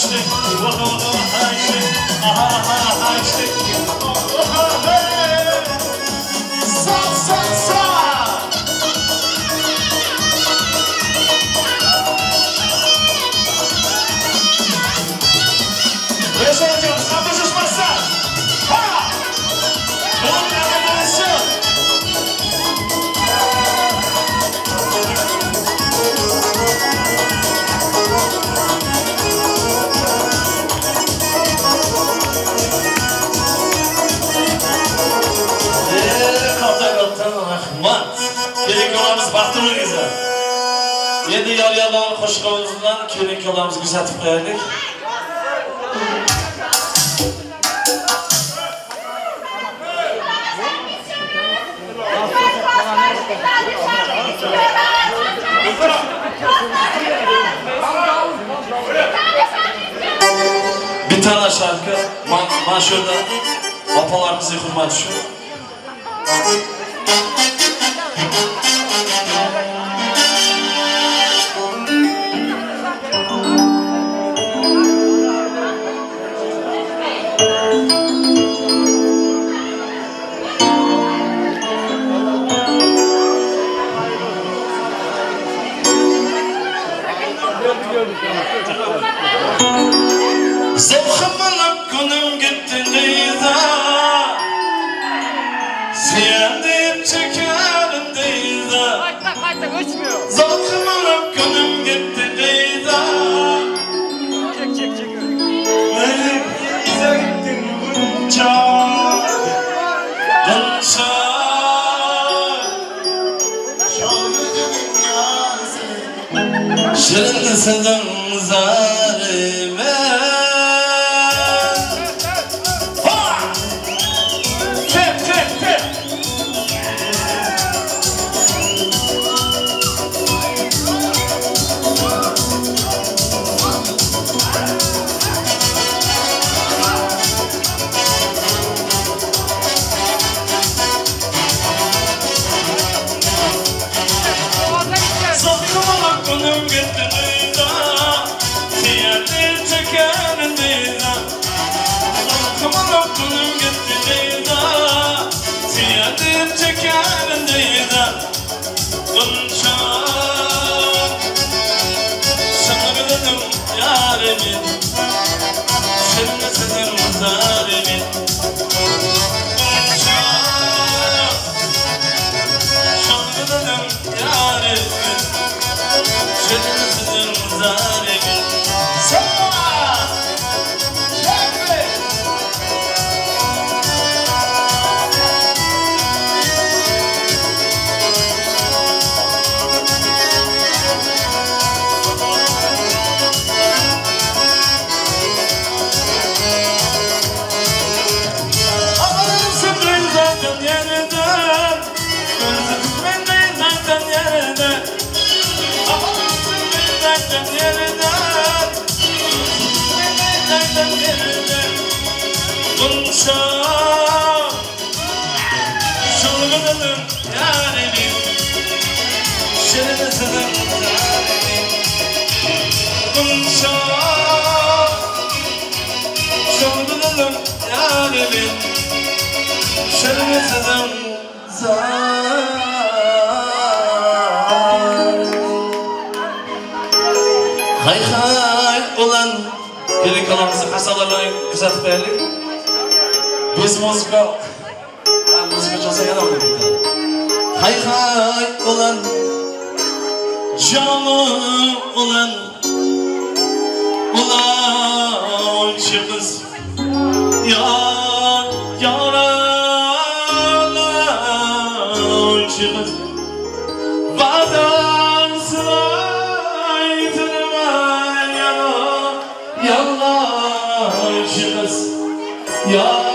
İşte. İşte. Aha aha işte. Sağ sağ sağ. Kelin-kuyovlarimiz baxtli bo'linglar. Endi yor-yorlarni qo'shig'imiz bilan kelin-kuyovlarimizni kuzatib qo'yaylik. Bir tane şarkı man şurada opalarımızı hurmat şu. Zavqımın günüm gitti deyda, sen deyip çekerim deyda. Zavqımın günüm gitti deyda. Çek çek çek. Benim bize gittin bunca, bunca. Şirin sızım zalime. Ha! Tep tep tep. Zalkımın günüm gitti. Zalkımın gitti deyda, siyadim çekerim deyda. Bunca sana bilirim yarimin, şimdi sizin zalimin. Bunca sana bilirim yarimin, şimdi sizin zalimin. Bunca şılgınım yarimin, şirinizim zalimin. Bunca şılgınım yarimin, şirinizim zalimin. Hay hay ulan kelin-kuyovlarimizni hasalarlarini kuzatib qo'yaylik. Biz muzika, muzika chalsa yana o'ynaydi. Hay hay ulan, canım ulan, ulan şu kız, yar yar ulan şu kız, vadan sılaytırma yalan şu kız, yar.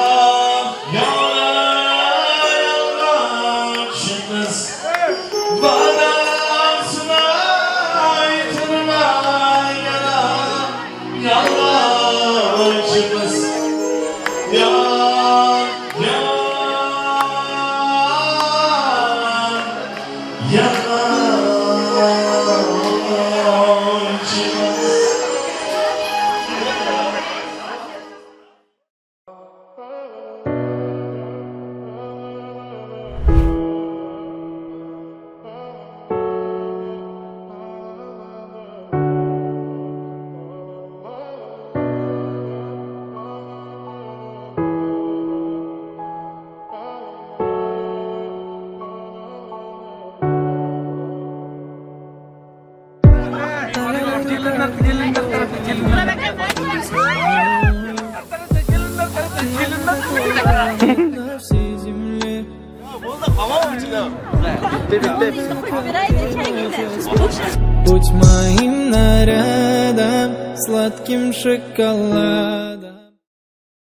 Kelinlar tarafdan kelinlar. На всей земле. Bo'ldi, qamam ichida. Bitta, bitta. Будь моим нарядом, сладким шоколадом.